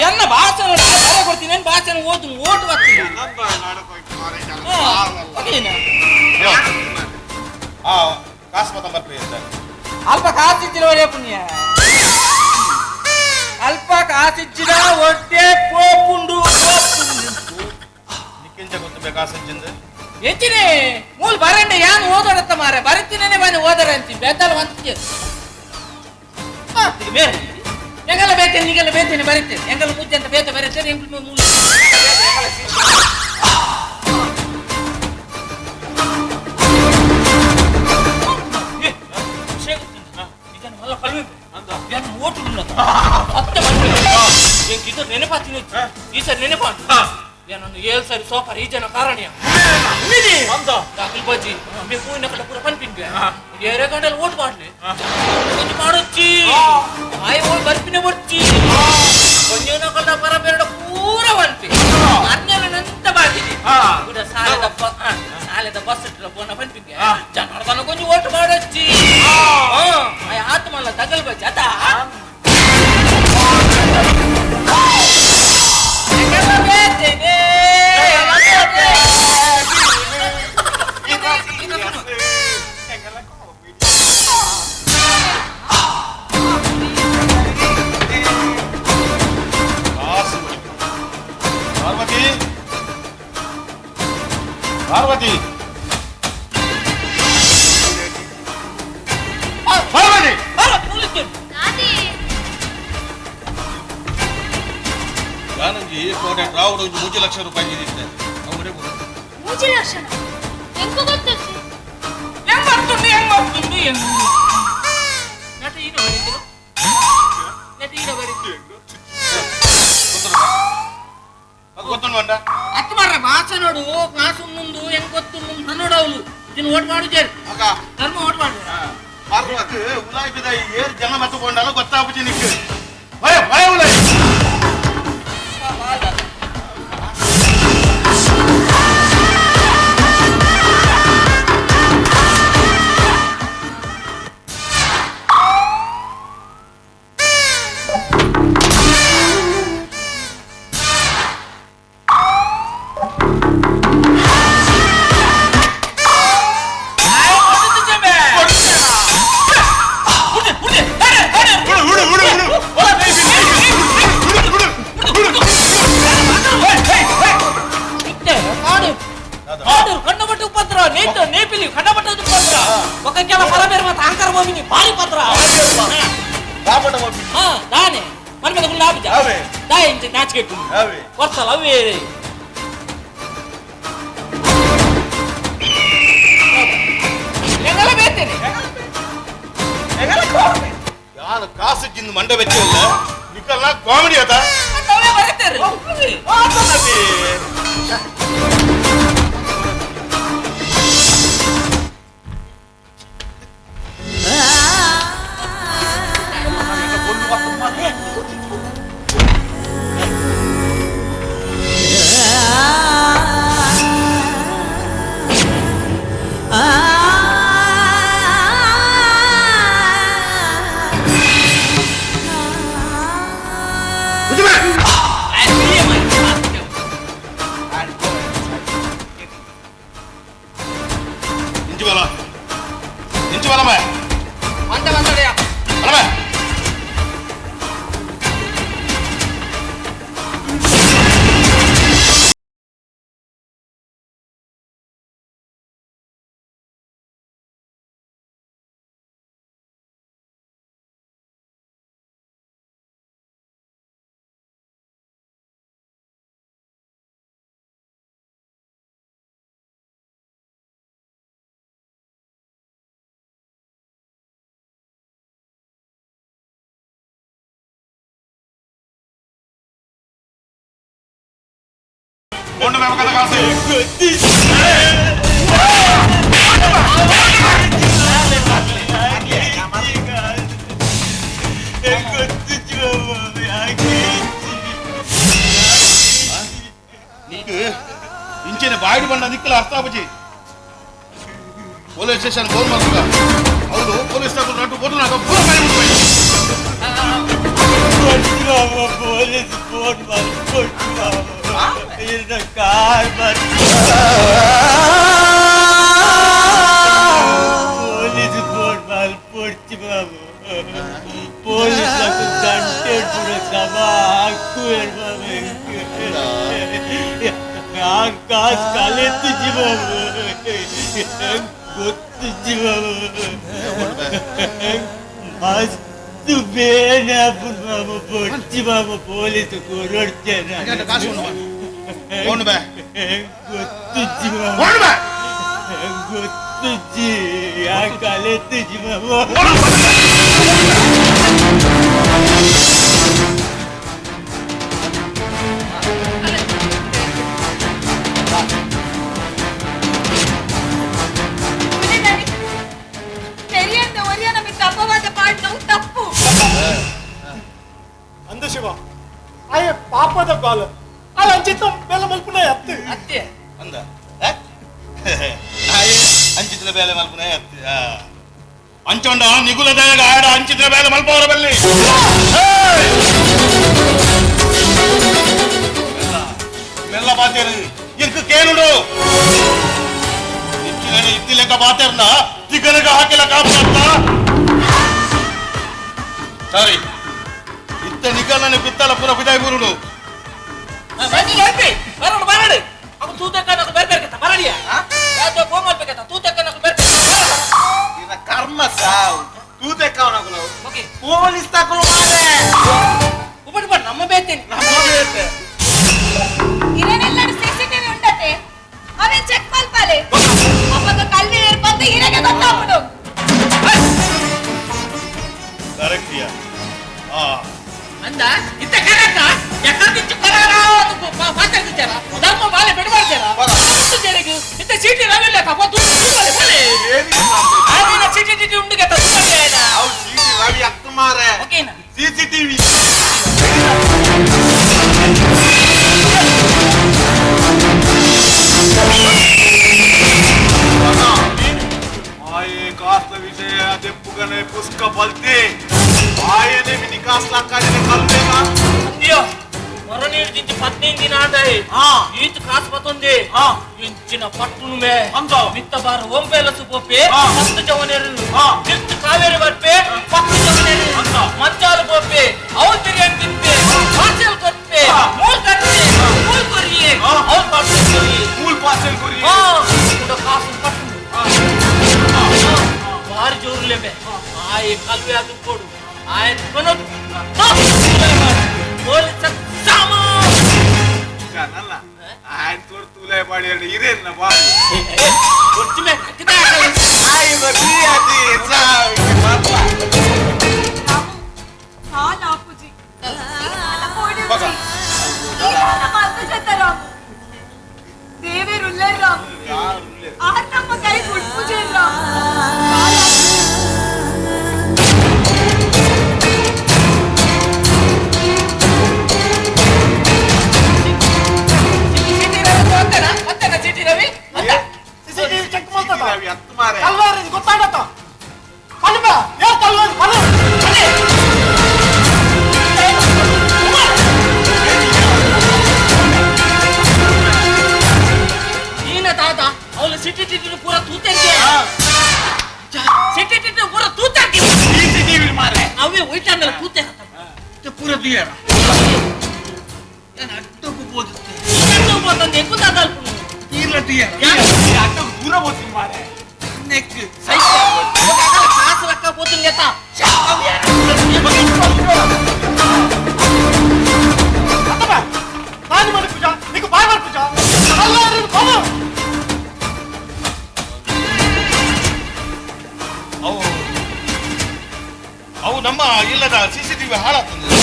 ಎನ್ನ ಭಾಷಣ ಕೊಡ್ತೀನಿ ಭಾಷಣ ಓದು ಓಟು ಬರ್ತೀನಿ. ಅಲ್ಪ ಕಾಸಿಚ್ಚಿನ ಒಳ್ಳೆ ಪುಣ್ಯ ಅಲ್ಪ ಕಾಸಿಚ್ಚಿನ ಒಟ್ಟೆ ಪೋಪುಂಡು ಹೆಚ್ಚಿನೇ ಮೂಲ ಬರಂಡೆ ಯಾನ್ ಓದೋಡತ್ತ ಮಾರೆ ಬರತೀನೇ ಬನ್ನಿ ಓದರ ಅಂತೀನಿ ಬೇತಾಲ ಒಂತಿಗೆ ಬೇರೆ ಎಂಗೆಲ್ಲ ಬೇತೇನೆ ನೀಗೆಲ್ಲ ಬೇತೇನೆ ಬರೀತೇನೆ ಎಂಗೆಲ್ಲ ಮುಜ್ಜೆ ಅಂತ ಬೇತ ಬರೀತೇನೆ ಎಂಟು ಮೂಲ ಓಟು ನೆನಪಾತೀನಿ ಈ ಸರಿ ನೆನಪಾಂಟು. ಏನನ್ನು ಏಳು ಸರಿ ಸೋಫಾರ್ ಈ ಜನ ಕಾರಣಿಯ ದಾಖಲ್ ಬಾಜಿ ಮೇ ಪೂವಿನ ಕಡೆ ಪೂರ ಪನ್ಪಿನ್ಗೆ ಏರೆ ಗಂಟೆಲಿ ಓಟ್ ಮಾಡ್ಲಿ ಕೊಂಚ ಮಾಡೋಚ್ಚಿ ಆಯ್ ಓಟ್ ಬರ್ಪಿನ ಬರ್ಚಿ ಕೊಂಜನ ಕಡ ಪರ ಬೇಡ ಪೂರ ಪನ್ಪಿ ಅರ್ನೆಲ್ಲ ನಂತ ಬಾಕಿದೆ ಕೂಡ ಸಾಲದ ಸಾಲದ ಬಸ್ ಇಟ್ಟರ ಪೋನ ಪನ್ಪಿನ್ಗೆ ಜನರ್ದನ ಕೊಂಚ ಓಟ್ ಮಾಡೋಚ್ಚಿ ಆಯ್ ಆತ್ಮಲ್ಲ ತಗಲ್ ಬಾಜಿ ಅತ ಪಾರ್ವತಿ ಪಾರ್ವತಿ ಪಾರ್ವತಿ ಯಾನಂಜಿ ಕೋಟೆ ರಾವುಡು ಒಂಜಿ ಮೂಜಿ ಲಕ್ಷ ರೂಪಾಯಿ ಇದ್ದಿದ್ದೆ ಅವರೇ ಮೂಜಿ ಲಕ್ಷ ಎಂಕು ಗೊತ್ತಿತ್ತು ಹೆಂಗ್ ಬರ್ತುಂಡು ಹೆಂಗ್ ಬರ್ತುಂಡು ಹೆಂಗ್ ನಟ ಈನ ಬರೀತಿರು ನಟ ಈನ ಬರೀತಿರು ಗೊತ್ತುಂಡು ಅಂಡ ಅತ್ತು ಮಾರ್ರೆ ಭಾಷೆ ನೋಡು ಕಾಸು ಮುಂದು ಹೆಂಗ್ ಗೊತ್ತು ನೋಡು ಅವಳು ಇದನ್ನ ಓಟ್ ಮಾಡು ಜೇರ್ ಧರ್ಮ ಓಟ್ ಮಾಡು ಪಾರ್ವತಿ ಉಲಾಯಿ ಬಿದ ಏರ್ ಜನ ಮತ್ತುಕೊಂಡಾಲ ಗೊತ್ತಾಪುಜಿ ನಿಕ್ಕು ಭಯ ಭಯ ಉಲಾಯಿ ಕಣ್ಣಬಟ್ಟೆ ಉಪದ್ರ ನೇತು ನೇಪಿಲಿ ಕಣ್ಣಬಟ್ಟೆ ಉಪದ್ರ ఒక ಕೆಲ ಪರಬೇರು ಮತ್ತೆ ಅಹಂಕಾರ ಭೂಮಿ ಭಾರಿ ಪತ್ರ ಹಾ ದಾನೆ మన మీద గుళ్ళు ఆపి దా ఇంచి నాచికెట్టు వర్షాలు అవే ಯಾರು ಕಾಸು ಜಿಂದು ಮಂಡ ಬೆಚ್ಚಿಲ್ಲ ನಿಕ್ಕಲ್ಲ ಕಾಮಿಡಿ ಆತ ಇಂಚಿನ ಬಾಯಿಡು ಬಂಡ ನಿಕ್ಕಲ ಅರ್ಥ ಆಪುಜಿ ಪೊಲೀಸ್ ಸ್ಟೇಷನ್ ಫೋನ್ ಮಾಡ್ತಾರ ಹೌದು ಪೊಲೀಸ್ ನಟ್ಟು ಫೋಟೋ ನಾಕ ಪೂರ ಕಾಯಿ ಪೊಲೀಸ್ ಫೋನ್ ಮಾಡಿ ಕಾರ್ ಪೊಲೀಸ್ ಫೋನ್ ಮಾಡಿ ಪೊಡ್ಚಿ ಬಾಬು ಪೊಲೀಸ್ ಗಂಟೆ ಪೂರ ಸಭಾ ಹಾಕು ನಾನು ಕಾಸು ಕಲೆತ್ತಿಜ್ಜಿ ಬಾಬು ಗೊತ್ತಿಜ್ಜಿ ಬಾಬು ಮಸ್ತ್ ಬೇನೆ ಬಾಬು ಪೊಡ್ಚಿ ಬಾಬು ಪೊಲೀಸ್ ಕೊರೊಡ್ತೇನೆ ಗೊತ್ತಿಜ್ಜಿ ಬಾಬು ಗೊತ್ತಿಜ್ಜಿ ಯಾಕೆ ಕಲೆತ್ತಿಜ್ಜಿ ಬಾಬು ಪಾಪದ ಬಾಲ ಅಲ್ಲ ಅಂಚಿತ ಬೇಲೆ ಮಲ್ಪುನ ಅತ್ತೆ ಅತ್ತೆ ಅಂದ ಆಯೆ ಅಂಚಿತ್ರ ಬೇಲೆ ಮಲ್ಪುನ ಅತ್ತೆ ಅಂಚೊಂಡ ನಿಗುಲ ದಯಗ ಆಡ ಅಂಚಿತ್ರ ಬೇಲೆ ಮಲ್ಪವರ ಬಲ್ಲಿ ಮೆಲ್ಲ ಬಾತೇರು ಇಂಕ ಕೇನುಡು ಇತ್ತಿನ ಇತ್ತಿ ಲೆಕ್ಕ ಬಾತೇರ್ನ ತಿಗನಗ ಹಾಕಿಲ್ಲ ಕಾಪುತ್ತ ಸರಿ ಇತ್ತ ನಿಗಲನೆ ಪಿತ್ತಲ ಪುರ ಬಿದಾಯಿ ಬುರುಡು ಬರಡು ಬರಡು ಅವ ತೂತಕ್ಕ నాకు ಬೇರ್ಬೇಕತ್ತ ಬರಡಿಯ ಯಾತೋ ಫೋನ್ ಮಾಡ್ಬೇಕತ್ತ ತೂತಕ್ಕ నాకు ಬೇರ್ಬೇಕು ಇದ ಕರ್ಮ ಸಾವು ತೂತಕ್ಕ ಅವನಗುಲು ಓಕೆ ಪೊಲೀಸ್ ತಕಲು ಮಾರೆ ಉಪಟ್ ಬರ್ ನಮ್ಮ ಬೇತೇನಿ ನಮ್ಮ ಬೇತೆ ಇರೇನೆಲ್ಲರೂ ಸಿಸಿಟಿವಿ ಉಂಟತೆ ಅವೇ ಚೆಕ್ ಮಲ್ಪಾಲೆ ಅಪ್ಪಗ ಕಲ್ವಿ ಏರ್ಪಂತ ಇರಗೆ ಗೊತ್ತಾಗ್ಬಿಡು ಕರೆಕ್ಟಿಯಾ ಆ ಅಂದ ಇತ್ತ ಕರೆಕ್ಟ ಯಾಕಂದ್ರೆ ಕರಾರ ಮಾತಾಡ್ತಿದ್ದಾರ ಧರ್ಮ ಬಾಲೆ ಬಿಡಬಾರ್ದಾರ ಜರಿಗೆ ಇತ್ತ ಚೀಟಿ ರವಿಲ್ಲ ಕಪ್ಪ ತೂತು ಬಾಲೆ ಆದಿನ ಚೀಟಿ ಚೀಟಿ ಉಂಡು ಗತ ತೂತು ಅವು ಚೀಟಿ ರವಿ ಅಕ್ಕ ಮಾರೆ ಓಕೆನಾ ಸಿಸಿಟಿವಿ ಆಯೇ ಕಾಸ್ತ ವಿಷಯ ದೆಪ್ಪುಗನೆ ಪುಸ್ಕ ಬಲ್ತಿ ಆಯನೆ ಮಿನಿ ಕಾಸ್ಲಾಕಾಡಿನೆ ಕಲ್ವೇನಾ ಅಯ್ಯೋ ಮರನೀರು ದಿಂಚಿ 15 ದಿನ ಆದಾಯಿ ಈತ ಕಾಸು ಬತ್ತೊಂದೆ ಇಂಚಿನ ಪಟ್ಟುನು ಮೇ ಮಿತ್ತ ಬಾರ ಒಂಬೆಲಸು ಪೋಪೆ 10 ಜವನೇರು ತಿರ್ತು ಕಾವೇರಿ ಬರ್ಪೆ 10 ಜವನೇರು ಮಂಚಾಲು ಪೋಪೆ ಅವ್ರು ಬಿರಿಯಾನಿ ತಿನ್ಪೆ ಪಾರ್ಸೆಲ್ ಕೊರ್ಪೆ ಮೂಲ್ ಕರ್ಪೆ ಮೂಲ್ ಕೊರಿಯೆ ಅವ್ರು ಪಾರ್ಸೆಲ್ ಕೊರಿಯೆ ಮೂಲ್ ಪಾರ್ಸೆಲ್ ಕೊರಿಯೆ ಕೂಡ ಕಾಸು ಪಟ್ಟುನು ಭಾರಿ ಜೋರುಲೇಮೆ ಆಯ್ ಕಲ್ವೆ ಅದು ಕೊಡು ಆಯ್ ಕೊನದು ಪೊಲೀಸ್ ನಲ್ಲ ಆಯ್ತು ತೋರ್ ತೂಲೆ ಬಾಡಿ ಇರೇನ ಬಾಡಿ ಒಟ್ಟು ಆಯ್ ಬರ್ರಿ ಅದಿ ಸಾವಿ ಮಾತ್ರ ಕಾಲ್ ಆಪುಜಿ ದೇವೇರುಲ್ಲರ್ ರಾಮು ಆರ್ ನಮ್ಮ ಕೈ ಗುಡ್ಪುಜೇರ್ ರಾಮು ಸಿಸಿಟಿವಿ ಚೆಕ್ ಮಾಡ್ತಾರ ಕಲ್ವಾರಿ ಗೊತ್ತಾಗತ್ತ ಪಲ್ಬ ಯಾರು ಕಲ್ವಾರಿ ಪಲ್ ನೀನ ತಾತ ಅವಳು ಸಿಟಿ ಟಿಟಿ ಪೂರ ತೂತಂಗೆ ಸಿಟಿ ಟಿಟಿ ಪೂರ ತೂತಂಗೆ ಸಿಸಿಟಿವಿ ಮಾರೆ ಅವೇ ಒಯ್ತಾನಲ್ಲ ತೂತೆ ಪೂರ ದುಯ್ಯಾರ ನಾನು ಅಡ್ಡಕ್ಕೂ ಬೋದುತ್ತೆ ಹೋದಂಗೆ ಎಂಕುದಾದಲ್ಪ ಈರ್ಲ ದುಯ್ಯಾರ ಅಡ್ಡಕ್ಕೂ ದೂರ ಹೋಗ್ತೀನಿ ಮಾರೆ ನೆಕ್ ಕಾಸು ರೊಕ್ಕ పోతుంది నీకు బాయ్ పడుకుచా ಅವು ಅವು ನಮ್ಮ ಇಲ್ಲದ ಸಿಸಿಟಿವಿ ಹಾಳಾಗ್ತದೆ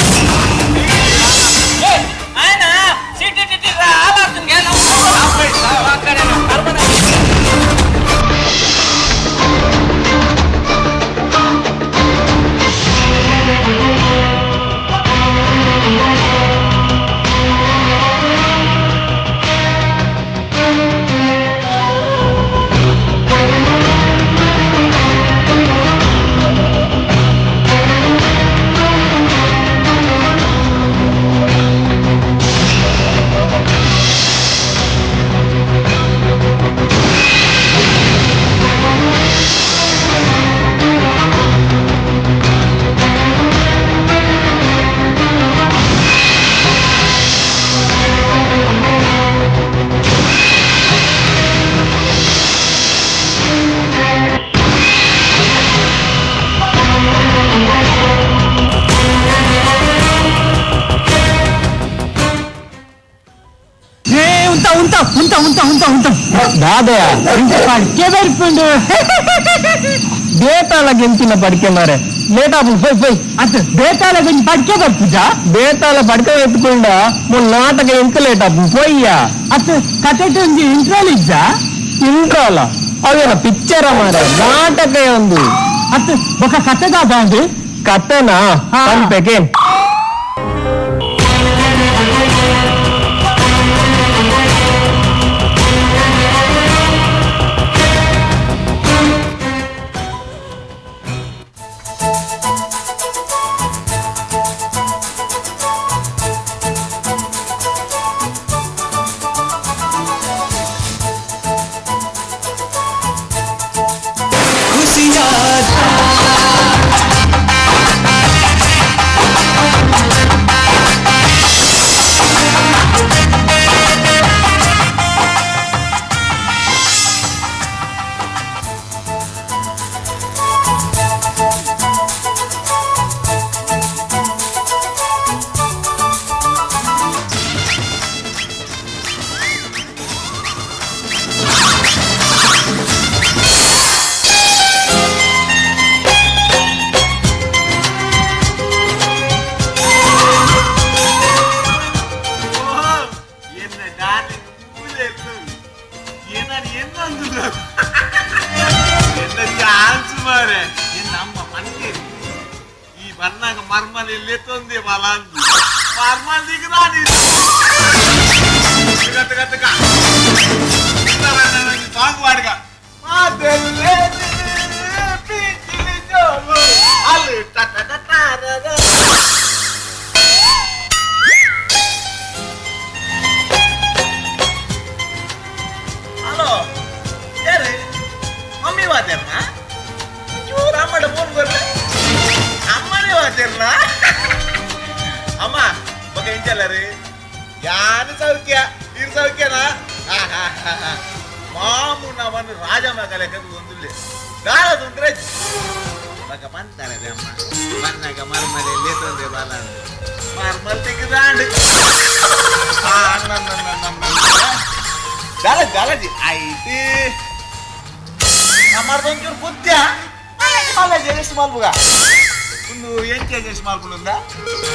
ఆయన సిటీ ಹಾಳಾಗ್ತದೆ ದಾದಯ ಪಡಿಕೆ ಬರ್ಪುಂಡು ಬೇತಾಳ ಗೆಂತಿನ ಪಡಿಕೆ ಮಾರೆ ಲೇಟ್ ಆಪು ಪೈ ಪೈ ಅತ್ ಬೇತಾಳ ಗೊಂಜಿ ಪಡಿಕೆ ಬರ್ಪುಜ ಬೇತಾಳ ಪಡಿಕೆ ಎತ್ಕೊಂಡ ಮುಲ್ ನಾಟಕ ಎಂತ ಲೇಟ್ ಆಪು ಪೊಯ್ಯ ಅತ್ ಕತೆ ಒಂಜಿ ಇಂಟ್ರೋಲ್ ಇಜ್ಜ ಇಂಟ್ರೋಲ ಅವೇನ ಪಿಕ್ಚರ ಮಾರೆ ನಾಟಕ ಒಂದು ಅತ್ ಬೊಕ ಕತೆ ದಾದ ಕತೆನಾ ಪನ್ಪೆಕೆ. ಮರ್ಮಲ್ ತೊಂದೆ ಬಲ ಮರ್ಮಲ್ ದಿಗ್ದಾನಿ ಗತ ಸಾಂಗ್ ವಾಡ್ಗ ಹಲೋ ಯಾರು ಮಮ್ಮಿ ಮಾತಾಡ್ನಾ ಚೂರು ಅಮ್ಮಡ ಫೋನ್ ಕೊರ್ಲೆ ಅಮ್ಮನೇ ಮಾತಾಡ್ನಾ ಅಮ್ಮ ಬೊಕ ಎಂಚಲ್ಲ ರೀ ಯಾನು ಸೌಖ್ಯ ಇರು ಸೌಖ್ಯನಾ ಮಾಮು ನಮ್ಮನ್ನು ರಾಜ ಮಗಲೆಕ್ಕ ಒಂದುಲ್ಲೆ ದಾಳ ತುಂಡ್ರೆ ಬಕ ಪಂತಾರೆ ಅಮ್ಮ ಬನ್ನಾಗ ಮರ್ಮಲೆ ತೊಂದೆ ಬಾಲ ಮರ್ಮಲ್ ತೆಗೆದಾಂಡು ದಾಳ ದಾಳಜಿ ಆಯ್ತು ನಮ್ಮರ್ದೊಂಚೂರು ಬುದ್ಧ ಮಲ್ಲ ಜೇಸ್ ಮಲ್ಬುಗ ಒಂದು ಎಂಚೆ ಜೇಸ್ ಮಲ್ಪುನುಂದ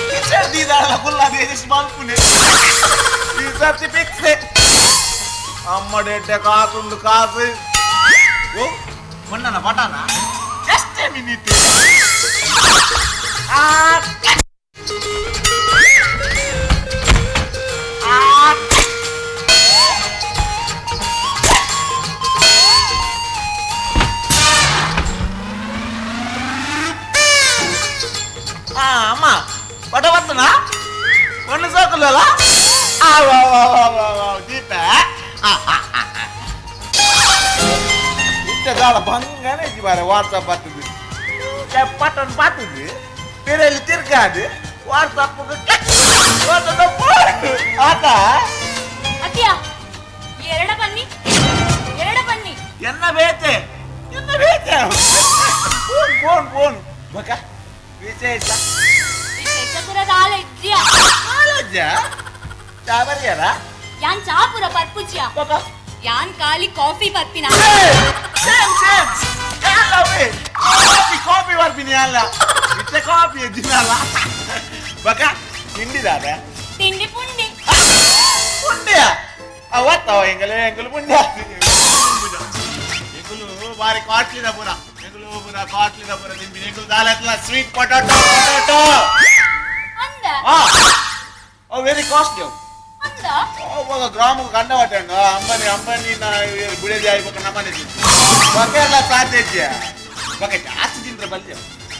ಕಿಸರ್ದಿ ದಾಳ ಕುಲ್ಲ ಜೇಸ್ ಮಲ್ಪುನೆ ಈ ಸರ್ತಿ ಫಿಕ್ಸ್ ಅಮ್ಮಡೆಡ್ಡೆ ಕಾಸುಂಡು ಕಾಸು ಓ ಮೊನ್ನನ ಪಟಾನ ಜಸ್ಟ್ ಎ ಮಿನಿಟ್ ಅಮ್ಮ ಪಟ ಬರ್ತನಾ ಒಂದು ಸಾಕಲ್ಲ ದೀಪ ಇಟ್ಟದಾಳ ಬಂಗನೆ ಬಾರೆ ವಾಟ್ಸಪ್ ಬರ್ತದೆ ಪಟನ್ ಬರ್ತದೆ ಬೇರೆ ತಿರ್ಗಾದು ವಾಟ್ಸಪ್ ಆತ ಅತ್ಯ ಎರಡ ಬನ್ನಿ ಎರಡ ಬನ್ನಿ ಎನ್ನ ಬೇತೆ ಎನ್ನ ಬೇತೆ ಫೋನ್ ಫೋನ್ ಫೋನ್ ಬಕ ವಿಶೇಷ ವಿಶೇಷ ಪುರ ದಾಲ ಇಜ್ಜಿಯ ಆಲಜ್ಜ ಚಾಬರಿಯರ ಯಾನ್ ಚಾಪುರ ಪರ್ಪುಜಿಯ ಬಕ ಯಾನ್ ಖಾಲಿ ಕಾಫಿ ಪರ್ಪಿನ ಸೇಮ್ ಸೇಮ್ ಯಾಲವೇ ಕಾಫಿ ಕಾಫಿ ಬರ್ಪಿನಿ ಅಲ್ಲ ಇತ್ತೆ ಕಾಫಿ ಎದ್ದಿನಲ್ಲ ಬಕ ತಿಂಡಿದಾದ ತಿಂಡಿ ಪುಂಡಿ ಪುಂಡಿಯ ಅವತ್ತವ ಎಂಗಲೇ ಎಂಗಲು ಪುಂಡ್ಯ ಎಂಗುಲು ಬಾರಿ ಕಾಟ್ಲಿದ ಪುರ ಎಂಗುಲು ಪುರ ಕಾಟ್ಲಿದ ಪುರ ತಿಂಬಿನಿ ಎಂಗುಲು ದಾಲತ್ಲ ಸ್ವೀಟ್ ಪೊಟಾಟೊ ಪೊಟಾಟೊ ಅಂದ ಆ ವೆರಿ ಕಾಸ್ಟ್ಲಿ ಅವು ಅಂದ ಅವಾಗ ಗ್ರಾಮಕ್ಕೆ ಕಂಡ ಪಟ್ಟಂಡು ಅಂಬಾನಿ ಅಂಬಾನಿ ಬಿಡದೆ ಆಯ್ಬೇಕು ನಮ್ಮನೆ ಬಗೆ ಎಲ್ಲ ಸಾಧ್ಯ ಬಗೆ ಜಾಸ್ತಿ ತಿಂದ್ರೆ ಬಲ್ಯ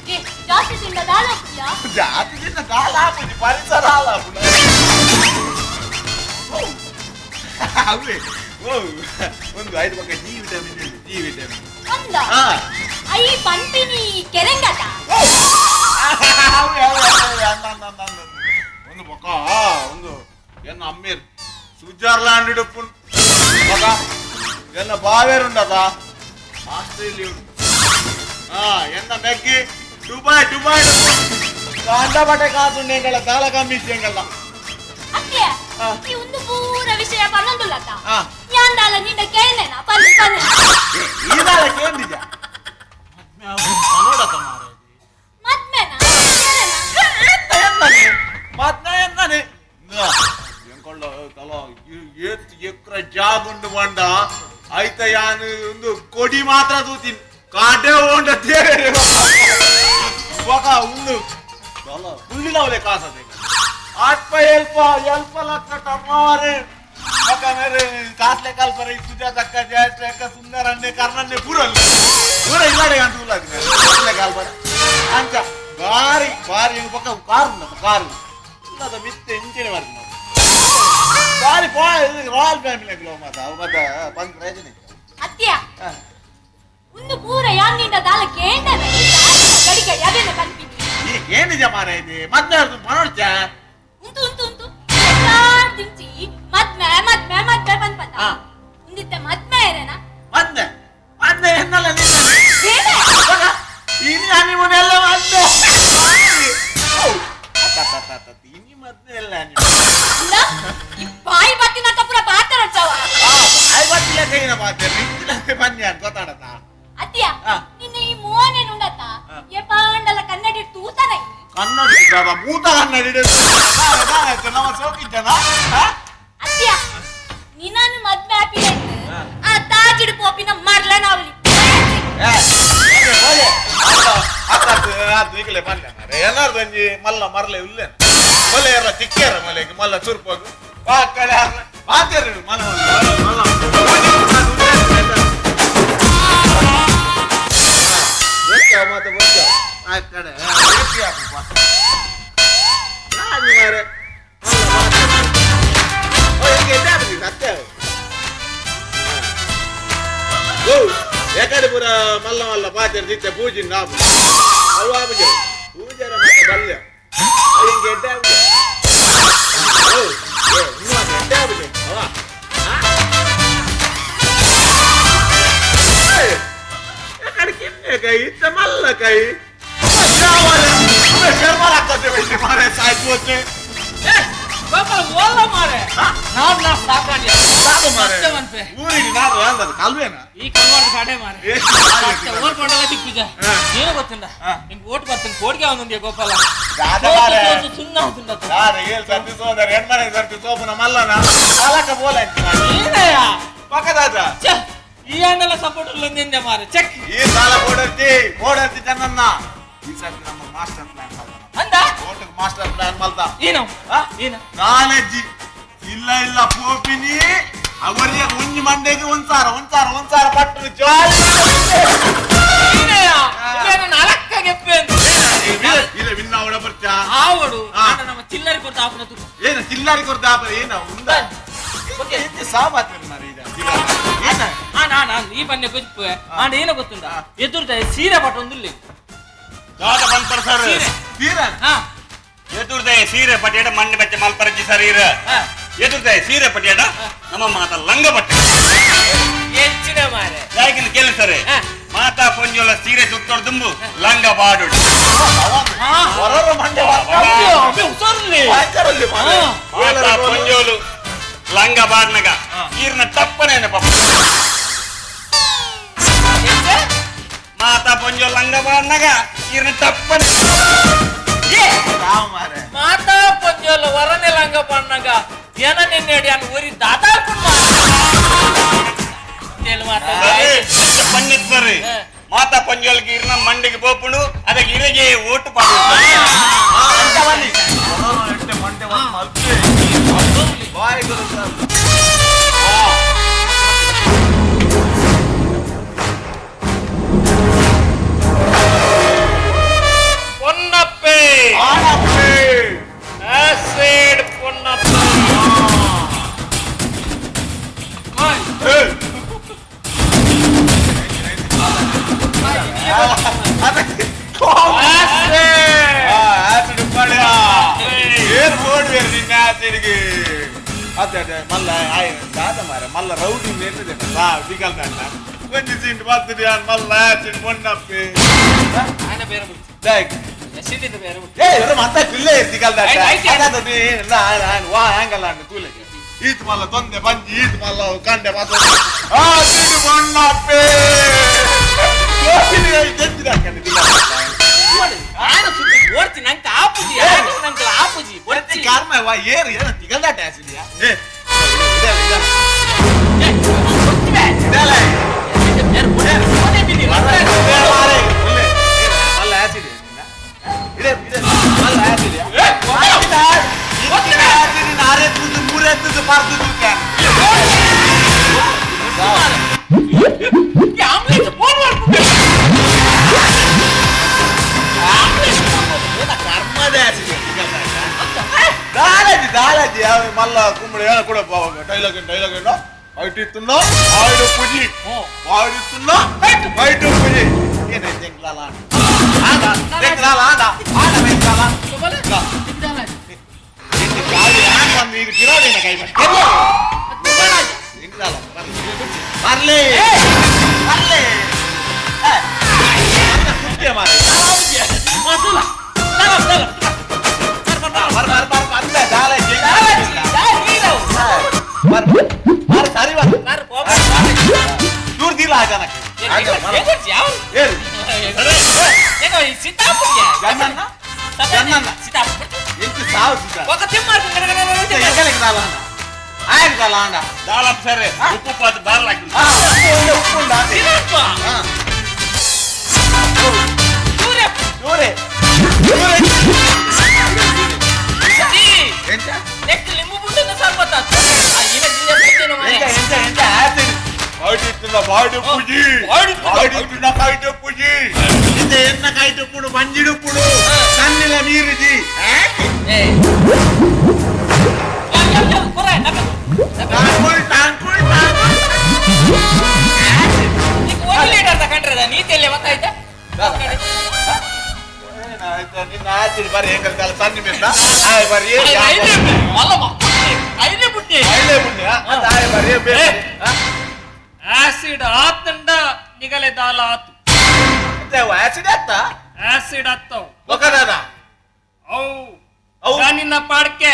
ಏ ಜಾಸ್ತಿ ತಿಂದ ದಾಲ ಹಾಕ್ತೀಯಾ ಜಾಸ್ತಿ ತಿಂದ ದಾಲ ಹಾಕುಜಿ ಪರಿಸರ ಹಾಲು ಹಾಕುದು ಅವೇ ಓ ಒಂದು ಐದು ಬಗೆ ಜಿ ವಿಟಮಿನ್ ಇದೆ ಜಿ ವಿಟಮಿನ್ ಅಂದ I ಪಂಪಿನಿ ಕೆರೆಂಗಟ ಅವೇ ಅವೇ ಅವೇ ಅಂದ ಅಂದ ಅಂದ ಅಂದ ಒಂದು ಬೊಕ್ಕ ಒಂದು ಎನ್ನ ಅಮ್ಮೀರ್ ಸ್ವಿಟ್ಜರ್ಲ್ಯಾಂಡ್ ಇಡುಪ್ಪುನ್ ಮಗ ಎನ್ನ ಬಾವೇರುಂಡದ ಆಸ್ಟ್ರೇಲಿಯಾ ಹಾ ಎನ್ನ ಮೆಗ್ಗಿ ದುಬೈ ದುಬೈ ಕಾಂಡ ಬಟ್ಟೆ ಕಾಸುಂಡೆ ಎಂಗಲ್ಲ ದಾಲ ಕಮ್ಮಿ ಎಂಗಲ್ಲ ಅತ್ತೆ ಈ ಒಂದು ಪೂರ ವಿಷಯ ಪನ್ನೊಂದುಲ್ಲತ್ತ ಯಾನ್ ದಾಲ ನಿಂಡ ಕೇಳೇನಾ ಪನ್ನಿ ಪನ್ನಿ ಈ ದಾಲ ಕೇಂದಿಜ ನೋಡತ್ತ ಮಾರೆ ಮದ್ಮೆನಾ ಮದ್ಮೆ ಎನ್ನನೆ ಎಂಕೊಳ್ಳ ಏತ್ ಎಕ್ರ ಜಾಗುಂಡು ಬಂಡ ಐತ ಯಾನು ಒಂದು ಕೊಡಿ ಮಾತ್ರ ತೂತೀನಿ ಕಾಟೆ ಓಂಡ ತೇರೆ ಬಕ ಉಂಡು ಪುಳ್ಳಿಲವಲೆ ಕಾಸದೆ ಆತ್ಮ ಎಲ್ಪ ಎಲ್ಪ ಲಕ್ಷ ಟರ್ನೋವರೆ ಬಕ ಮೇರೆ ಕಾಸ್ಲೆ ಕಾಲ್ಪರೆ ಸುಜಾತಕ್ಕ ಜಯಶ್ರೇಖ ಸುಂದರನ್ನೇ ಕರ್ಣನ್ನೇ ಪೂರಲ್ಲ ಪೂರ ಇಲ್ಲಾಡೆ ಅಂತ ಉಲ್ಲಾಗಿದೆ ಕಾಸ್ಲೆ ಕಾಲ್ಪರೆ ಅಂಚ ಬಾರಿ ಬಾರಿ ಬಕ ಕಾರು ಕಾರು ಇಲ್ಲದ ಮಿತ್ತೆ ಇಂಚಿನ ಬರ್ತೀನಿ ಬಾರಿ ರಾಯಲ್ ಫ್ಯಾಮಿಲಿ ಮಾತ ಮತ್ತೆ ಬಂದ್ ಪ್ರಯೋಜನ ಅತ್ಯ ಒಂದು ಪೂರ ಯಾನ್ ನಿಂಡ ದಾಲ ಕೇಂಡನ ಗಡಿಗೆ ಯಾವೇನ ಕನ್ಪಿನಿ ಈ ಏನು ಜಮಾನ ಇದೆ ಮದ್ವೆ ಮನೋಡ್ಚ ಉಂಟು ಉಂಟು ಉಂಟು ತಿಂಚಿ ಮದ್ಮೆ ಮದ್ಮೆ ಮದ್ಮೆ ಪನ್ಪತ ಉಂದಿತ್ತೆ ಮದ್ಮೆ ಏರೇನಾ ಮದ್ವೆ ಮದ್ವೆ ಎನ್ನಲ್ಲ ನಿನ್ನ ಇನಿ ಹನಿಮೂನ್ ಎಲ್ಲ ಮದ್ವೆ ಇನಿ ಮದ್ವೆ ಎಲ್ಲ ಈ ಬಾಯಿ ಬತ್ತಿನ ಕಪುರ ಪಾತ್ರ ಚವ ಬಾಯಿ ಬತ್ತಿಲ್ಲ ಕೈನ ಪಾತ್ರ ನಿಂತಿಲ್ಲ ಬನ್ನಿ ಅಂತ ಗೊತ್ತಾಡತ ಅತ್ಯ ನಿನ್ನ ಈ ಮೋನೆ ನುಂಡತ ಎ ಪಾಂಡಲ ಕನ್ನಡಿ ತೂತನ ಕನ್ನಡಿ ದಾದ ಮೂತ ಕನ್ನಡಿ ನಮ್ಮ ಸೋಕಿದ್ದನ ಅತ್ಯ ನಿನ್ನನ್ನು ಮದ್ವೆ ಆಪಿನ ಆ ತಾಜಿಡು ಪೋಪಿನ ಮರ್ಲನಾವಲಿ ಈಗಲೇ ಬನ್ನಿ ಏನಾರ್ದಂಜಿ ಮಲ್ಲ ಮರಲೆ ಉಲ್ಲೇನ ಮಲ್ಲ ಯಾರ ತಿಕ್ಕೇರ ಮಲೆಗೆ ಮಲ್ಲ ಚುರುಪಾಗು ವಾಕಡೆ ಮಾತೇರು ಮಲ್ಲ ಮಲ್ಲ ಮಾತ ಗೊತ್ತ ಆ ಕಡೆ ಎಕಡೆ ಪೂರ ಮಲ್ಲ ಮಲ್ಲ ಪಾತ್ರೆ ದಿತ್ತೆ ಪೂಜೆ ನಾಪು ಅವು ಆಪುಜೆ ಪೂಜಾರ ಮತ್ತೆ ಬಲ್ಯ ಹಿಂಗೆ ಎಡ್ಡೆ ಆಪುಜೆ ಇನ್ನೂ ಎಡ್ಡೆ ಆಪುಜೆ ಅವ ಎಕಡೆ ಕಿನ್ನೆ ಕೈ ಇತ್ತ ಮಲ್ಲ ಕೈ ಮಾರೆ ಸಾಯ್ತು ಈ ಕಲ್ವಾರ್ದ ಕಾಡೆ ಮಾರೆ ಓಟ್ ಕೊಂಡಲ್ಲ ತಿಪ್ಪುಜ ಏನು ಗೊತ್ತಿಲ್ಲ ನಿಂಗೆ ಓಟ್ ಬರ್ತೀನಿ ಕೋಡ್ಗೆ ಅವನೊಂದಿಗೆ ಗೋಪಾಲ ಸುಣ್ಣ ಈ ಅಣ್ಣೆಲ್ಲ ಸಪೋರ್ಟ್ ಉಲ್ಲೊಂದಿಂದೆ ಮಾರೆ ಚೆಕ್ ಈ ಸಾಲ ಓಡರ್ತಿ ಓಡರ್ತಿ ಜನನ್ನ ಈ ಸರ್ತಿ ನಮ್ಮ ಮಾಸ್ಟರ್ ಪ್ಲಾನ್ ಅಂದ ಓಟಕ್ಕೆ ಮಾಸ್ಟರ್ ಪ್ಲಾನ್ ಮಲ್ದ ಏನು ಏನು ನಾಲೆಜ್ ಇಲ್ಲ ಇಲ್ಲ ಪೋಪಿನಿ ಅವರಿಗೆ ಒಂಜಿ ಮಂಡೆಗೆ ಒಂದ್ಸಾರ ಒಂದ್ಸಾರ ಒಂದ್ಸಾರ ಪಟ್ಟು ಜಾಲಿ ಇಲ್ಲ ವಿನ್ನ ಅವಡ ಬರ್ತಾ ಆವಡು ನಮ್ಮ ಚಿಲ್ಲರಿ ಕೊಡ್ತಾ ಆಪನ ತುಪ್ಪ ಏನು ಚಿಲ್ಲರಿ ಕೊಡ್ತಾ ಆಪನ ಏನ ಉಂದ ಸಾಮಾತ್ಯ ಏನ ನಾನು ಈ ಬನ್ನೆ ಗೊತ್ತು ಆಂಡ ಏನೋ ಗೊತ್ತುಂಡ ಎದುರ್ದ ಸೀರೆ ಪಟ್ಟ ಒಂದುಲ್ಲ ದಾದ ಬಂದ್ಪರ ಸರ್ ಸೀರೆ ಎದುರ್ದ ಸೀರೆ ಪಟ್ಟಿಯಡ ಮಣ್ಣು ಬೆಚ್ಚ ಮಲ್ಪರಜ್ಜಿ ಸರ್ ಇರ ಎದುರ್ದ ಸೀರೆ ಪಟ್ಟಿಯಡ ನಮ್ಮ ಮಾತ ಲಂಗ ಬಟ್ಟೆ ಹೆಚ್ಚಿನ ಮಾರೆ ಯಾಕಿನ ಕೇಳಿ ಸರ್ ಮಾತಾ ಪೊಂಜೋಲ ಸೀರೆ ಸುತ್ತೊಡ್ದುಂಬು ಲಂಗ ಬಾಡು ಮಾತಾ ಪೊಂಜೋಲು ಲಂಗ ಬಾಡ್ನಗ ಈರ್ನ ತಪ್ಪನೇನ ಪಾಪ ಮಾತಾ ಪೊಂಜೋ ಲಂಗ ಬಾಡ್ನಗ ಈರ್ನ ತಪ್ಪನೆ ಮಾತಾ ಪೊಂಜೋಲ ವರನೆ ಲಂಗ ಬಾಡ್ನಗ ಏನ ನಿನ್ನೆಡಿ ಅನ್ ಊರಿ ದಾದಾ ಪಂಡಿತ್ ಸರ್ ಮಾತಾ ಪೊಂಜೋಲ್ಗೆ ಇರ್ನ ಮಂಡಿಗೆ ಬೋಪುಣು ಅದಕ್ಕೆ ಇರಗೆ ಓಟು ಪಾಡು ಪೊನ್ನಪ್ಪೆ ಆಸಿಡ್ ಪೊನ್ನಪ್ಪ ಮಲ್ಲ ದಾದ ಮಾರ ಮಲ್ಲ ರೌಡಿ ಒಂಜಿ ಸೀಟ್ ಬರ್ತದೆ ಮಲ್ಲ ಆಸಿಡ್ ಪೊನ್ನಪ್ಪೆ ಈತ್ ಮಲ್ಲ ತೊಂದೆ ಬಂಜಿ ಈತ್ ಮಲ್ಲ ಕಂಡೆ ಆಸಿಡ್ ಪೊನ್ನಪ್ಪೆ ಮಲ್ಲ ಕುಂಬಳಿ ಕೂಡ ಡೈಲಾಗ್ ಡೈಲಾಗ್ ಏನೋ ಐಟಿತ್ತುನ್ನೋ ಆಯ್ಡು ಪುಜಿ ಆಯ್ಡಿತ್ತುನ್ನೋ ಐಟು ಪುಜಿ ಏನೇ ಜಂಗ್ಲಾಲ ಆದ ಜಂಗ್ಲಾಲ ಆದ ಆದ ಬೆಂಗ್ಲಾಲ ಇಂದು ಕಾಲಿ ಆಂದ್ ಈಗ ಗಿರಾಡಿನ ಕೈ ಬಟ್ ಜಂಗ್ಲಾಲ ಬರ್ಲಿ ಬರ್ಲಿ ಕುಕ್ಕೆ ಮಾರೆ ಮಸುಲ ತಲ ತಲ ಬರ್ ಬರ್ ಬರ್ ಬಂದೆ ದಾಲೆ ಬರ್ ಬರ್ ಸರಿ ಬರ್ ಬರ್ ಹೋಗ ದೂರ ದಿಲ ಆಜನಕ್ಕೆ ಏ ಸೀತಾಪುರ ಜನ್ನನ್ನ ಜನ್ನನ್ನ ಸೀತಾಪುರ ಎಂಚು ಸಾವು ಸೀತಾ ఒక ತಿಮ್ಮಾರ್ ಎಕ್ಕಲಿಗೆ ದಾಲ ಆಯ್ತು ದಾಲ ಅಂಡ ದಾಲ ಸರಿ ಉಪ್ಪು ಪಾತ್ ಬಾರ್ಲ ಹಾಕಿ ಉಪ್ಪು ಉಂಡ ಸೂರ್ಯ ಸೂರ್ಯ ಸೂರ್ಯ ಪಾಡುಪುಜಿ ಪಾಡುಪಿನ ಕಾಯ್ಟುಪುಜಿ ಇದು ಎನ್ನ ಕಾಯ್ಟುಪ್ಪುಡು ಮಂಜಿಡುಪ್ಪುಡು ಕಣ್ಣಿನ ನೀರುಜಿ ನಿನ್ನ ಆಚಿಡ್ ಬಾರಿ ಏಕಲ್ ಸಣ್ಣ ಮಿತ್ತ ಆಯ್ ಬಾರಿ ಐನೇ ಪುಣ್ಯ ಐನೇ ಪುಣ್ಯ ಆಯ್ ಬಾರಿ ಆಸಿಡ್ ಆತಂಡ ನಿಗಲೆ ದಾಲ ಆತು ಆಸಿಡ್ ಆತ ಆಸಿಡ್ ಆತ್ತವು ಒಕದಾದ ಅವು ನಿನ್ನ ಪಾಡ್ಕೆ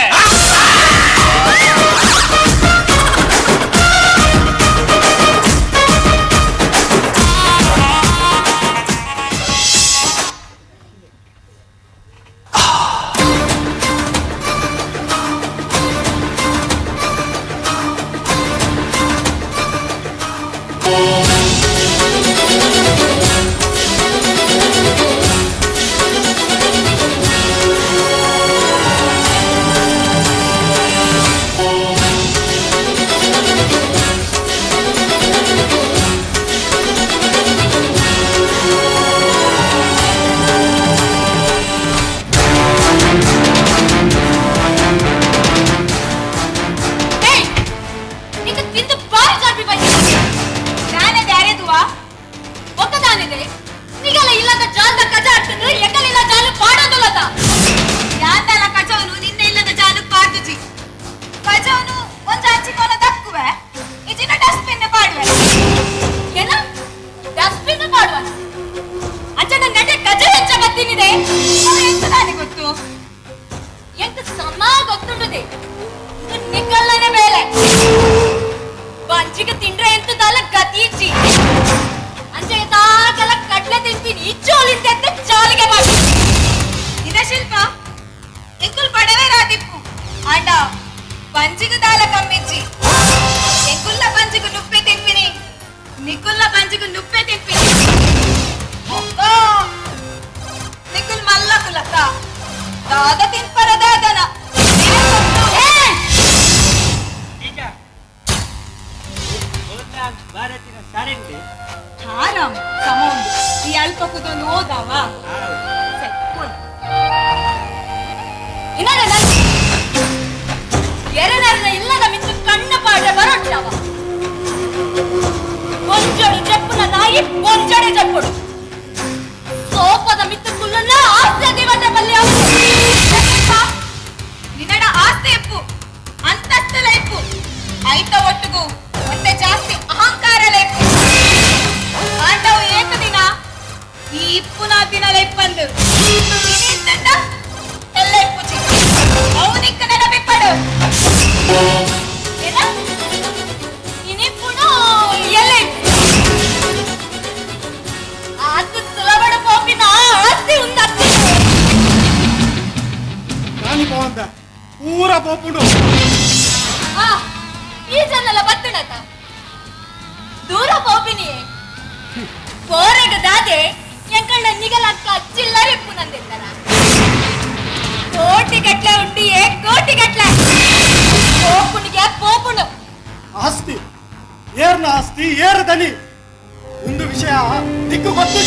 ಆಸ್ತಿ ಏರ್ನ ಆಸ್ತಿ ಏರ್ ದನಿ ಒಂದು ವಿಷಯ ದಿಕ್ಕು ಗೊತ್ತು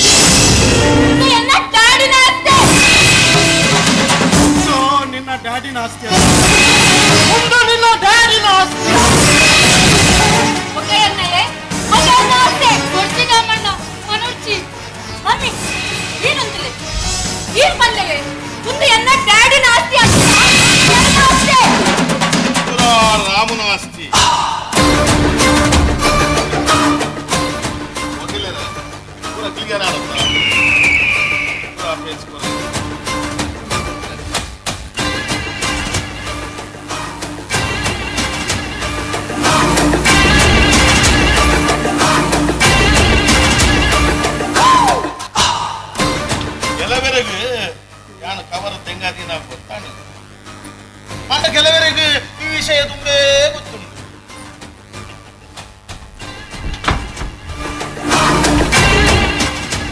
ನಿನ್ನ ಡ್ಯಾಡಿನ ಆಸ್ತಿ ಒಂದು ನಿನ್ನ ಡ್ಯಾಡಿನ ಆಸ್ತಿ ರಾಮನ ಆಸ್ತಿ ಕ್ಲಿಯರ್ ಆಡುತ್ತಾ ಕೆಲವರಿಗೆ ನಾನು ಕವರ್ ತೆಂಗಾದಿ ನಾವು ಗೊತ್ತಾನೆ ಅಂತ ಕೆಲವರಿಗೆ ಈ ವಿಷಯ ತುಂಬೇ ಗೊತ್ತುಂಟು.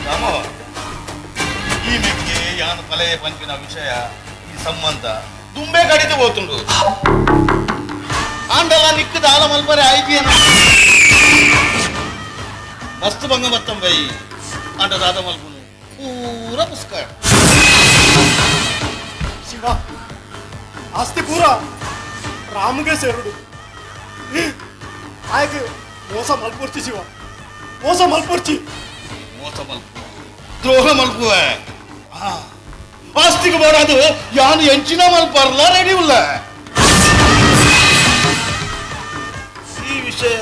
ರಾಮ, ಈ ಮೆಕ್ಕೆ ಯಾನು ಪಲೆಯ ಪಂಪಿನ ವಿಷಯ ಈ ಸಂಬಂಧ ತುಂಬೇ ಕಡಿದು ಹೋತುಂಡು. ಆಂಡಲ ನಿಕ್ಕದ ಆಲ ಮಲ್ಪರೆ ಆಯ್ತಿಯನ ಮಸ್ತ್ ಬಂಗ ಬತ್ತಂ ಬೈ ಅಂಡ ದಾದ ಮಲ್ಪುನು ಪೂರ ಪುಸ್ಕ ಶಿವ ಆಸ್ತಿ ಪೂರ ರಾಮಗೆ ಸೇರುಡು ಆಯ್ಕೆ ಮೋಸ ಮಲ್ಪುರ್ಚಿ ಶಿವ ಮೋಸ ಮಲ್ಪುರ್ಚಿ ಮೋಸ ಮಲ್ಪು ದ್ರೋಹ ಮಲ್ಪುವೆ ಆಸ್ತಿಗೆ ಬರೋದು ಯಾನು ಎಂಚಿನ ಮಲ್ಪಾರಲ್ಲ ರೆಡಿ ಇಲ್ಲ ಈ ವಿಷಯ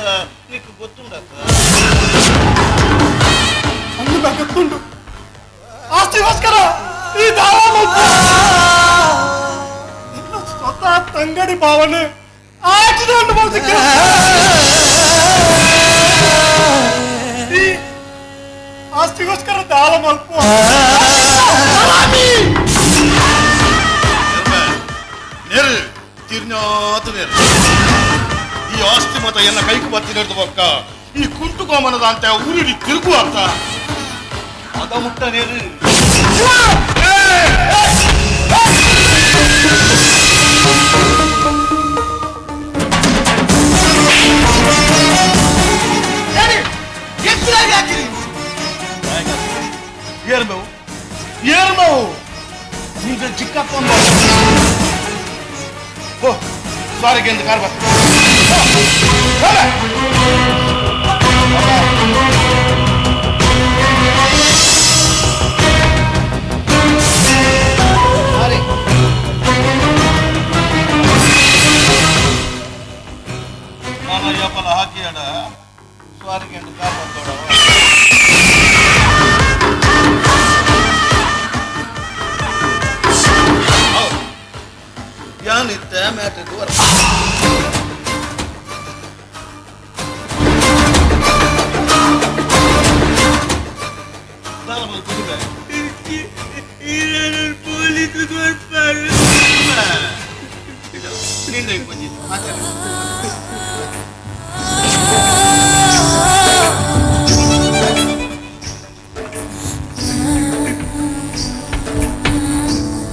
నీకు ಗೊತ್ತುಂಡತ್ತ ಅಂದು ಗೊತ್ತುಂಡು ಆಸ್ತಿಗೋಸ್ಕರ ಈ ದಾವ ಮಲ್ಪ ಸ್ವತಃ ತಂಗಡಿ ಭಾವನೆ ಆಕ್ಸಿಡೆಂಟ್ ಮಾಡ್ಲಿಕ್ಕೆ ಈ ಆಸ್ತಿಗೋಸ್ಕರ ದಾಳ ಮಲ್ಪ ನೇರು ತಿರ್ನಾತು ನೇರು ಈ ಆಸ್ತಿ ಮತ ಎನ್ನ ಕೈಕು ಬತ್ತಿನ ಬೊಕ್ಕ ಈ ಕುಂಟು ಕೋಮನದ ಅಂತ ಊರಿಡಿ ತಿರುಗು ಅಂತ ಅದ ಮುಟ್ಟ ನೇರು ಏರ್ಬೇವು ಏರ್ಬೇವು ಈಗ ಚಿಕ್ಕಪ್ಪ ಓ ಸಾರಿಗೆ ಎಂದು ಕಾರ್ ನಾನು ಯಪ್ಪಲ ಹಾಕಿಯಡ ಸ್ವಾರಿಗೆ ಎಂದು ಕಾರ್ ಬರ್ತೋಡ ಯಾನಿತ್ತ ಮ್ಯಾಟ್ರಿಕ್ ವರ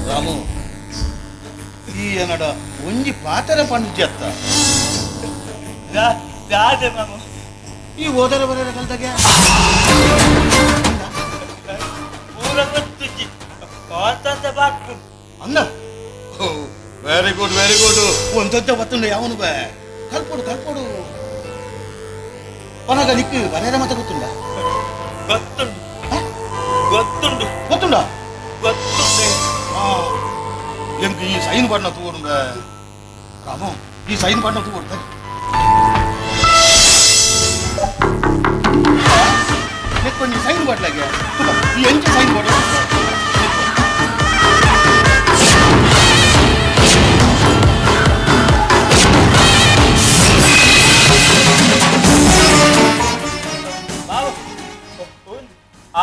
ರಾಮು ಈ ಏನಡ ಒಂಜಿ ಪಾತರ ಪಂಡಿಜತ್ತ ದಾದೆ ಮಾಮ ಈ ಓದರ ಬರರ ಕಲ್ತಾಗೆ ಪೂರ ಗೊತ್ತುಜ್ಜಿ ಕಾಂತಂತ ಬಾಕು ಅನ್ನ ವೆರಿ ಗುಡ್ ವೆರಿ ಗುಡ್ ಒಂದೊಂದ ಬತ್ತುಂಡ ಯಾವನು ಬೇ ಕಲ್ಪೊಡು ಕಲ್ಪೊಡು ಪನಗ ನಿಕ್ಕು ಬರೇರ ಮತ ಗೊತ್ತುಂಡ ಗೊತ್ತುಂಡು ಗೊತ್ತುಂಡು ಗೊತ್ತುಂಡ ಗೊತ್ತುಂಡು ಎಂಕ್ ಈ ಸೈನ್ ಬಣ್ಣ ತೂಡುಂಡ ರಾಮು ಈ ಸೈನ್ ಬಣ್ಣ ತೂಡುಂಡ ನೆಕ್ಕೊಂಜಿ ಸೈನ್ ಬಡ್ಲಾಗೆ ಈ ಎಂಚ ಸೈನ್ ಬಣ್ಣ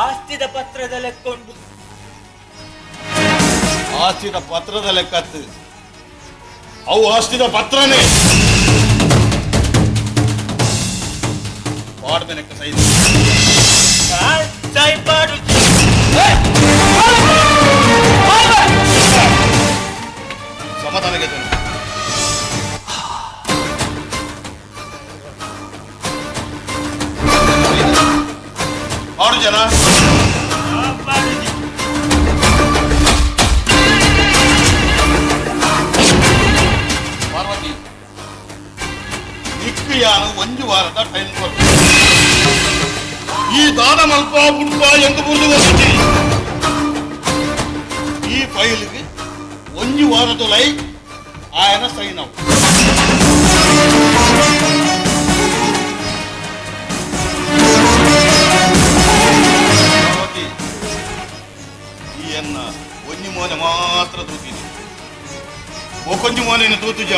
ಆಸ್ತಿದ ಪತ್ರದ ಲೆಕ್ಕೊಂಡು ಆಸ್ತಿದ ಪತ್ರದ ಲೆಕ್ಕತ್ತು ಅವು ಆಸ್ತಿದ ಪತ್ರನೇ ಪಾಡ್ಮೆನಕ್ಕ ಸೈನ್ ಸೈನ್ ಪಾಡು ಸಮಾಧಾನಕ್ಕೆ ಆರು ಜನ ಪಾರ್ವತಿ ನಿಕ್ಕಿಯಾನು ಒಂದು ವಾರದ ಟೈಮ್ ಕೊಟ್ಟು ಈ ದಾನ ಮಲ್ಪ ಪುಟ್ಪ ಎಂದು ಬುರ್ದು ಹೋಗಿ ಈ ಫೈಲ್ಗೆ ಒಂದು ವಾರದೊಳೈ ఆయన ಸೈನ್ ಔಟ್. ಪಾರ್ವತಿ ಈ ಎನ್ನ ಒಂಜಿ ಮೋನೆ ಮಾತ್ರ ತೂತೀನಿ ಒಕೊಂಜಿ ಮೋನೆಯನ್ನು ತೂತುಜ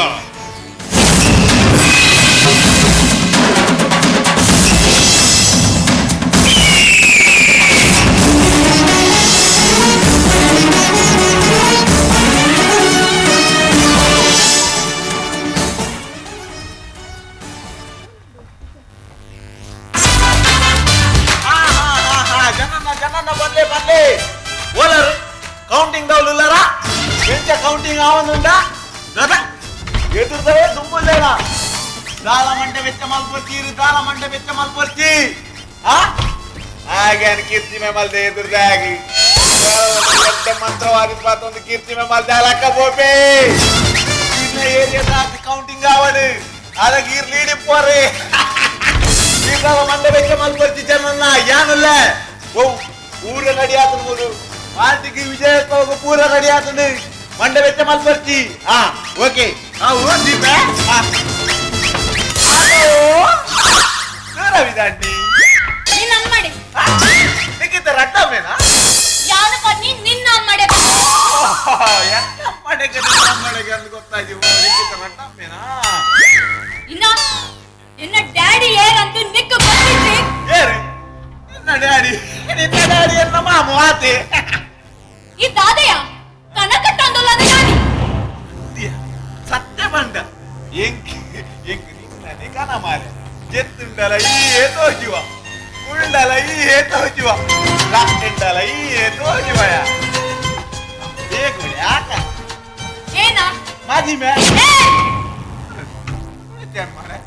ಜನನ್ನ ಬನ್ಲೆ ಬನ್ಲೆ ಓಲರ್ ಕೌಂಟಿಂಗ್ ದೌಲ್ ಉಲ್ಲರ ಎಂಚ ಕೌಂಟಿಂಗ್ ಆವನುಂಡ ದದ ಎದುರ್ದವೇ ದುಂಬುಲ್ಲೇನ ದಾಲ ಮಂಡೆ ವೆಚ್ಚ ಮಲ್ಪೊರ್ಚಿ ಇರು ದಾಲ ಮಂಡೆ ವೆಚ್ಚ ಮಲ್ಪೊರ್ಚಿ ಆಗ ಕೀರ್ತಿ ಮೇಮಲ್ದೆ ಎದುರ್ದಾಗಿ ಮಂತ್ರವಾದಿ ಪಾತೊಂದು ಕೀರ್ತಿ ಮೇಮಲ್ದೆ ಅಲಕ್ಕ ಬೋಪೆ ಏರಿಯಾ ಕೌಂಟಿಂಗ್ ಆವಡು ಅದಕ್ಕೆ ಈರ್ ಲೀಡ್ ಇಪ್ಪೋರಿ ಈರ್ದಾವ ಮಂಡೆ ಬೆಚ್ಚ ಮಲ್ಪರ್ಚಿ ಜನನ್ನ ಯಾನಲ್ಲ ಓ ಪೂರ ರೆಡಿ ಆತನು ಮೂರು ಪಾರ್ಟಿಗೆ ವಿಜಯೋತ್ಸವಕ್ಕೆ ಪೂರ ರೆಡಿ ಆತನು ಮಂಡೆ ಬೆಚ್ಚ ಮಲ್ಪರ್ಚಿ ಹಾ ಓಕೆ ಹಾ ಓ ದೀಪ ರವಿದಾಂಡಿ ನಿನ್ನ ಅಮ್ಮಡೆ ನಿಕ್ಕಿತ ರಡ್ಡಮೇನಾ ಯಾನು ಪನ್ನಿ ನಿನ್ನ ಅಮ್ಮಡೆ ಎನ್ನ ಅಮ್ಮಡೆಗೆ ನಿನ್ನ ಅಮ್ಮಡೆಗೆ ಅಂತ ಗೊತ್ತಾಗಿ ನಿಕ್ಕಿತ ರಡ್ಡಮೇನಾ ಇನ್ನ ಎನ್ನ ಡ್ಯಾಡಿ ಏರಂತ ನಿಕ್ಕ ಗೊತ್ತಿದ್ದಿ ಏರು ನಿನ್ನ ಡ್ಯಾಡಿ ನಿನ್ನ ಡ್ಯಾಡಿ ಎನ್ನ ಮಾಮ ಆತೆ ಈ ದಾದೆಯ ಕನಕ ತಂದೊಲ್ಲದ ಯಾನಿ ಸತ್ಯ ಬಂಡ ಎಂಕ್ ಎಂಕ್ ನಿನ್ನನೆ ಕನ ಮಾರೆ ಜೆತ್ತುಂಡಲ ಈ ಏತೋ ಜೀವ ಉಂಡಲ ಈ ಏತೋ ಜೀವ ರಾಕ್ಕೆಂಡಲ ಈ ಏತೋ ಜೀವಯ ಬೇಗ ಯಾಕ ಏನ ಮಾಜಿ ಮೇ ಏ ಮಾರೆ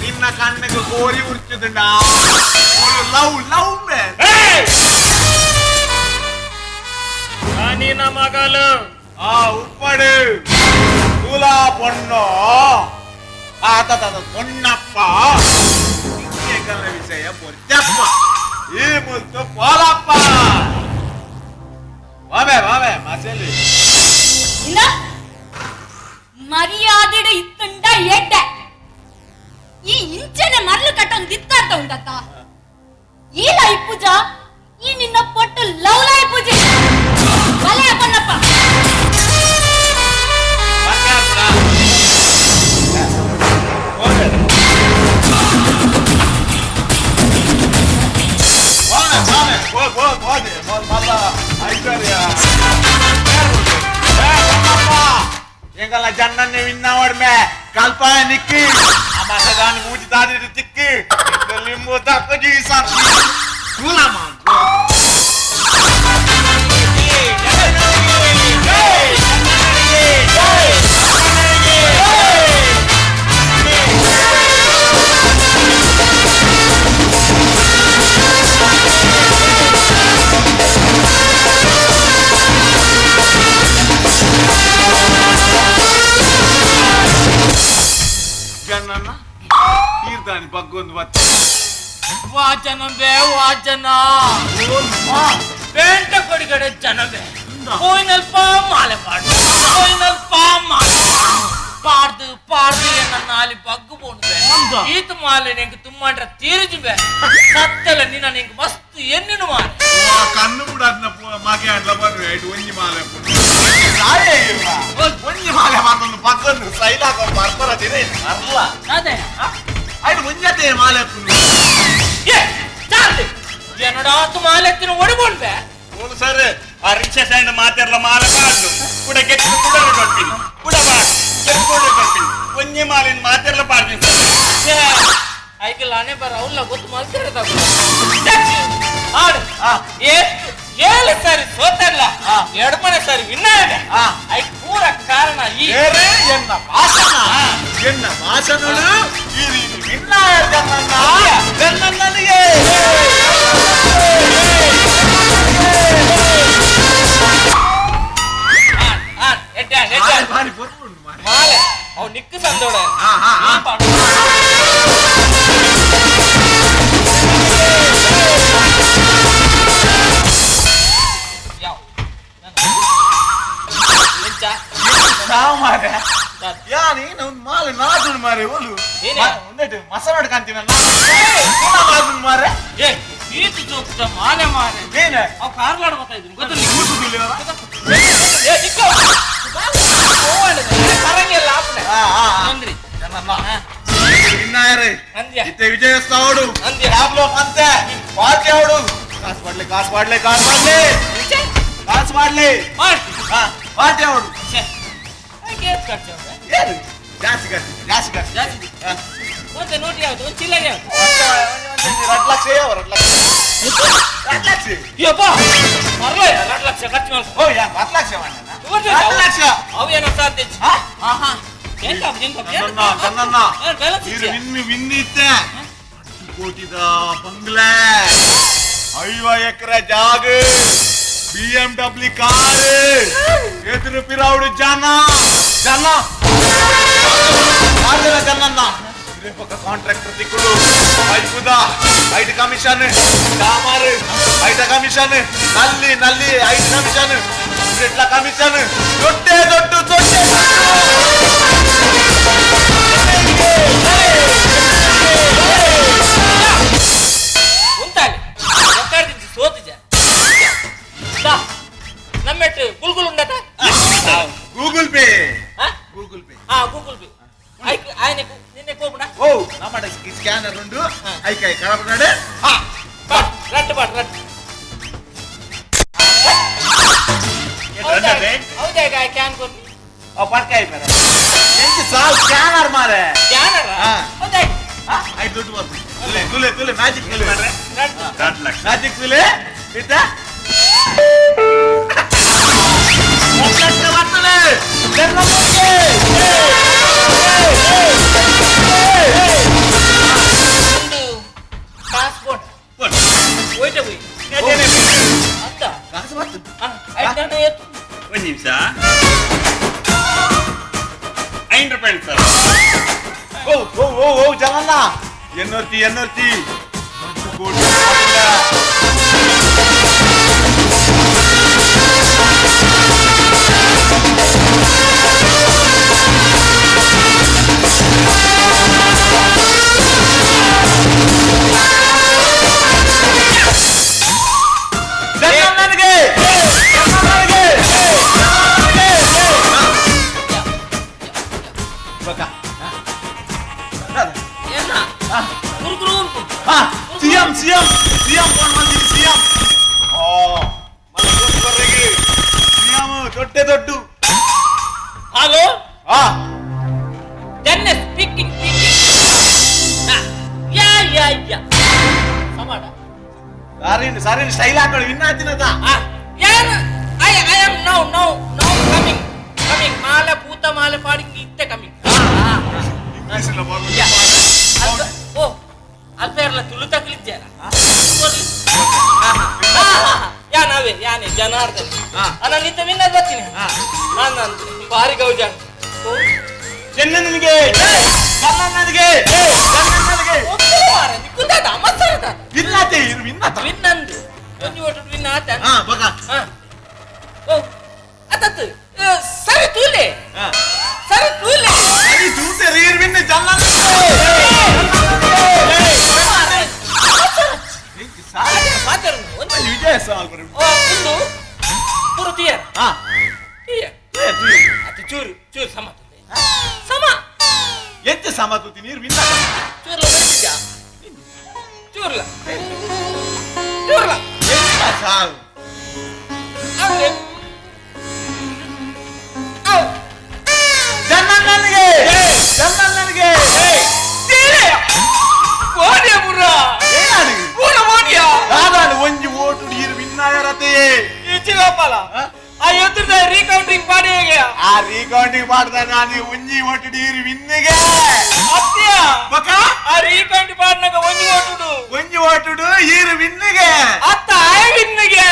ನಿನ್ನ ಕಣ್ಣಿಗೆ ಕೋರಿ ಉರ್ಚುದುಂಡ ಲವ್ ಲವ್ ಮೇ ನಿನ್ನ ಮಗಲು ಆ ಉಪ್ಪಡು ತುಲಾ ಪೊಣ್ಣು ಆತ ಪೊಣ್ಣಪ್ಪ ನಿಂಗೆ ವಿಷಯ ಬೊರ್ಚಪ್ಪ ಈ ಮುತ್ತು ಪೋಲಪ್ಪ ವಾಮೆ ವಾಮೆ ಮಾಸೇಲಿ ಇನ್ನ ಮರ್ಯಾದೆಡು ಇತ್ತುಂಡ ಎಡ್ಡೆ ಈ ಇಂಚನೆ ಮರಳು ಕಟ್ಟೊಂದು ದಿತ್ತಾರ್ಥ ಉಂಡತ್ತ ಈ ಲೈ ಪೂಜಾ ಈ ನಿನ್ನ ಪೊಟ್ಟು ಲವ್ ಲೈ ಪೂಜೆ ಬಲೆ ಪೊನ್ನಪ್ಪ ಎಂಗಲ್ಲ ಜನ್ನನ್ನೇ ವಿನ್ನವಡ್ಮೆ ಕಲ್ಪಾಯ ನಿಕ್ಕಿ ಆ ಮಸದಾನಿ ಮೂಜಿ ದಾದಿ ತಿಕ್ಕಿ ಲಿಂಬು ತಕ್ಕ ಜೀಸಾಕಿ ಕೂಲಮ್ಮ ಜನ್ನನ್ನ ತೀರ್ದಾನಿ ಬಗ್ಗೊಂದು ಬತ್ತ ವಾಚನಬೆ ವಾಚನ ಪೇಂಟ ಕೊಡಿಗಡೆ ಜನಬೆ ಕೋಯಿನಲ್ಪ ಮಾಲೆ ಪಾಡು ಕೋಯಿನಲ್ಪ ಮಾಲೆ ಪಾಡ್ದು ಪಾಡ್ದು ಎನ್ನ ನಾಲಿ ಬಗ್ಗು ಪೋಣುಬೆ ಈತ ಮಾಲೆ ನಿಂಗೆ ತುಮ್ಮಂಡ್ರ ತೀರಿಜುಬೆ ಸತ್ತಲ ನಿನ್ನ ನಿಂಗೆ ಮಸ್ತ್ ಎನ್ನಿನು ಮಾಲೆ ಕಣ್ಣು ಕೂಡ ಅದನ್ನ ಮಾಕೆ ಅಂಡ್ಲ ಬರ್ರಿ ಐಟ್ ಒಂಜಿ ಮಾಲೆ ಒಂಜಿ ಮಾಲೆ ಮಾತೊಂದು ಪಕ್ಕೊಂದು ಸೈಡ್ ಹಾಕೋ ಬರ್ಬರ ದಿನ ಅರ್ಲ ಅದೇ ಐಟ್ ಒಂಜತೆ ಮಾಲೆ ಏ ಚಾರ್ಲಿ என்னோட ಆತು ಮಾಲೆ ಎತ್ತಿನ ಒಡಗೊಂಡ್ಬೆ ಓಲು ಸರ್ ಆ ರಿಕ್ಷಾ ಸ್ಟ್ಯಾಂಡ್ ಮಾತೆರ್ಲ ಮಾಲೆ ಪಾಡ್ಲು ಕೂಡ ಕೆಟ್ಟ ಕೂಡ ಕೊಡ್ತೀನಿ ಕೂಡ ಬಾಡ್ ಕೆಟ್ಟ ಕೊಡ್ತೀನಿ ಒಂಜಿ ಮಾಲಿನ ಮಾತೆರ್ಲ ಪಾಡ್ತೀನಿ ಸರ್ ಐಕಲಾನೆ ಬರ ಅವಲ್ಲ ಗೊತ್ತು ಮಲ್ತಿರ ಆಡು ಏಳು ಸಾರಿ ಸೋತಲ್ಲ ಎಡಮನೆ ಸಾರಿ ವಿನ್ ಆಗಿದೆ ಐಕ್ ಪೂರ ಕಾರಣ ಈ ಎನ್ನ ಭಾಷಣ ಎನ್ನ ಭಾಷಣಗಳು ಈ ರೀತಿ ವಿನ್ ಜನ್ನನ್ನ ಮಾಲೆ ಅವ್ ನಿಕ್ಕು ಸಂದೋಡ ಯಾನಿ ನಾವು ಮಾಲೆ ನಾಜುನ್ ಮಾರೆ ಓಲು ಒಂದೇಟು ಮಸನಾಡ್ ಕಾಂತಿನ ನಾಜುನ್ ಮಾರೆ ಏ ಈತ ಜೋಕ್ತ ಮಾಲೆ ಮಾರೆ ಏನ ಅವ್ ಕಾರ್ಲಾಡ್ ಬರ್ತಾ ಇದ್ದೀನಿ ಗೊತ್ತಿಲ್ಲ ಕೂಸುದಿಲ್ಲ ಏ ನಿಕ್ಕ ಕರಂಗಿಲ್ಲ ಆಪನೆ ಅಂದ್ರಿ ವಿನ್ನಾಯರೇ ಇತ್ತೆ ವಿಜಯೋತ್ಸವಡು ಟಾಬ್ಲೋ ಅಂತೆ ಪಾರ್ಟಿ ಅವಡು ಕಾಸು ಮಾಡ್ಲಿ ಕಾಸು ಮಾಡ್ಲಿ ಕಾಸು ಮಾಡ್ಲಿ ಕಾಸು ಮಾಡ್ಲಿ ಪಾರ್ಟಿ ಅವಡು ಏನು ಜಾಸ್ತಿ ಖರ್ಚು ಜಾಸ್ತಿ ಖರ್ಚು ಜಾಸ್ತಿ ಒಂದು ನೋಟಿ ಯಾವ್ದು ಒಂದು ಚಿಲ್ಲರೆ ಯಾವ್ದು 2 ಲಕ್ಷ ಯಾವ 2 ಲಕ್ಷ 2 ಲಕ್ಷ ಯಪ್ಪ ಮರಲೇ 2 ಲಕ್ಷ ಖರ್ಚು ಮಾಡ್ಕೊ ಓ ಯಾ 10 ಲಕ್ಷ ಮಾಡೋಣ ಲಕ್ಷ ಅವು ಏನೋ ಸಾಧ್ಯ ಆಹಾ ಎಂತ ಎಂತ ಕನ್ನಣ್ಣ ವಿನ್ ವಿನ್ ಇತ್ತೆ ಕೋಟಿದ ಬಂಗ್ಲೆ 50 ಎಕರೆ ಜಾಗ BMW car ಎದುರು ಪಿರಾವುಡು ಜನ ಜನ ಆರ್ಜನ ಜನನ್ನ ಪಕ್ಕ ಕಾಂಟ್ರಾಕ್ಟರ್ ತಿಕ್ಕುಡು ಐಪುದ ಐಟ್ ಕಮಿಷನ್ ಡಾಮರ್ ಐಟ ಕಮಿಷನ್ ನಲ್ಲಿ ನಲ್ಲಿ ಐಟ್ ಕಮಿಷನ್ ಎಟ್ಲ ಕಮಿಷನ್ ದೊಡ್ಡ ದೊಡ್ಡ ದೊಡ್ಡ ಉಂತಾಲಿ ಸೋತಿಜ ನಮ್ಮೆಟ್ಟು ಗುಲ್ಗುಲ್ ಉಂಡತ ಗೂಗಲ್ ಪೇ ಗೂಗಲ್ ಪೇ ಹಾ ಗೂಗಲ್ ಪೇ ఆయన ನಿನ್ನೆ ಕೋಪಣ ಓ ನಮ್ಮ ಸ್ಕ್ಯಾನರ್ ಉಂಡು ಐಕೈ ಕಳಪನಾಡೆ ಹಾ ಬಾಟ್ ರಟ್ ಬಾಟ್ ರಟ್ ಹೌದಾ can ಕೊರ್ನಿ ಆ ಪಟ್ಕಾಯಿ ಮೇರೆ ಎಂಚ ಸಾಲ್ ಸ್ಕ್ಯಾನರ್ ಮಾರೆ ಸ್ಕ್ಯಾನರ್ ಹೌದಾ I ದುಡ್ಡು ಬರ್ತು ತುಲೆ ತುಲೆ ತುಲೆ ಮ್ಯಾಜಿಕ್ ತುಲೆ ರಟ್ ಲಕ್ಷ ಮ್ಯಾಜಿಕ್ ತುಲೆ ಇತ್ತ ಲಕ್ಷ ಬರ್ತದೆ ಪಾಸ್ಪೋರ್ಟ್ ಹೋಯ್ತ ಹೋಯ್ ಅಂತ ಕಾಸು ಬರ್ತದೆ ಒಂದು ನಿಮಿಷ 5 ರೂಪಾಯಿ ಸರ್ ಓ ಓ ಓ ಓ ಜಗನ್ನ ಎನ್ನೋರ್ತಿ ಎನ್ನೋರ್ತಿ ಕೋಟಿ ನನಗೆ ಸಿಎಂ ಸಿಎಂ ಸಿಎಂ ಫೋನ್ ಮಾಡ್ತೀನಿ ಸಿಎಂ ಸಿಎಂ ದೊಡ್ಡ ದೊಡ್ಡ ಹಲೋ ಹಾ ಸ್ಪೀಕಿಂಗ್ ಯಾ ಯಾ ಯಾ ಸಮಾಡ ಸಾರಿ ಸಾರಿ ಸ್ಟೈಲ್ ಹಾಕೊಳ್ಳಿ ವಿನ್ ಆತಿನದ ಯಾರು I I am now now now coming coming ಮಾಲೆ ಪೂತ ಮಾಲೆ ಪಾಡಿ ಇತ್ತೆ ಕಮಿಂಗ್ ಓ ಅಲ್ಪೇರ್ಲ ತುಳು ತಗಲಿದ್ದಾರ ಯಾ ನಾವೇ ಯಾನೆ ಜನಾರ್ದನ್ ನಾನು ನಿಂತ ವಿನ್ ಬರ್ತೀನಿ ನಾನು ಭಾರಿ ಗೌಜ ಚೆನ್ನನಿಗೆ ಕನ್ನನಿಗೆ ಕನ್ನನಿಗೆ ಇಲ್ಲತೆ ಇರು ವಿನ್ನತ ವಿನ್ನಂದು ಒಂಜಿ ಓಟು ವಿನ್ ಆತ ಹಾ ಬಗ ಹಾ ಓ ಅತತ್ತು ಸರಿ ತೂಲೆ ಸರಿ ತೂಲೆ ಸರಿ ತೂತೆ ರೀರ್ ವಿನ್ ಜನ್ನನಿಗೆ ವಿಜಯ ಸಾಲ್ವರ್ ಒಂದು ಪೂರ ತುಯರ್ ಹಾ ತುಯರ್ ಅದು ಚೂರು ಚೂರು ಸಮ ಸಮ ಎಂತ ಸಮ ತೂತಿ ನೀರು ವಿನ್ನ ಚೂರ್ಲ ಬರಿತಿದ್ಯಾ ಚೂರ್ಲ ಚೂರ್ಲ ಎಂತ ಸಾವು ಜನ್ನನಿಗೆ ಜನ್ನನಿಗೆ ಓಡಿಯ ಪುರ ಪೂರ ಓಡಿಯ ದಾದಾನು ಒಂಜಿ ಓಟು ನೀರು ವಿನ್ನಾಯರತೆಯೇ ಈಚಿಗೋಪಾಲ ಆ ಎದುರ್ದ ರೀಕೌಂಟಿಂಗ್ ಪಾಡಿ ಹೇಗೆ ಆ ರೀಕೌಂಟಿಂಗ್ ಮಾಡ್ದ ನಾನು ಒಂಜಿ ಓಟು ನೀರು ವಿನ್ನಿಗೆ ಅತ್ಯ ಬಕ ಆ ರೀಕೌಂಟ್ ಪಾಡ್ನಾಗ ಒಂಜಿ ಓಟುಡು ಒಂಜಿ ಓಟುಡು ಈರು ವಿನ್ನಿಗೆ ಅತ್ತ ಆಯ ವಿನ್ನಿಗೆ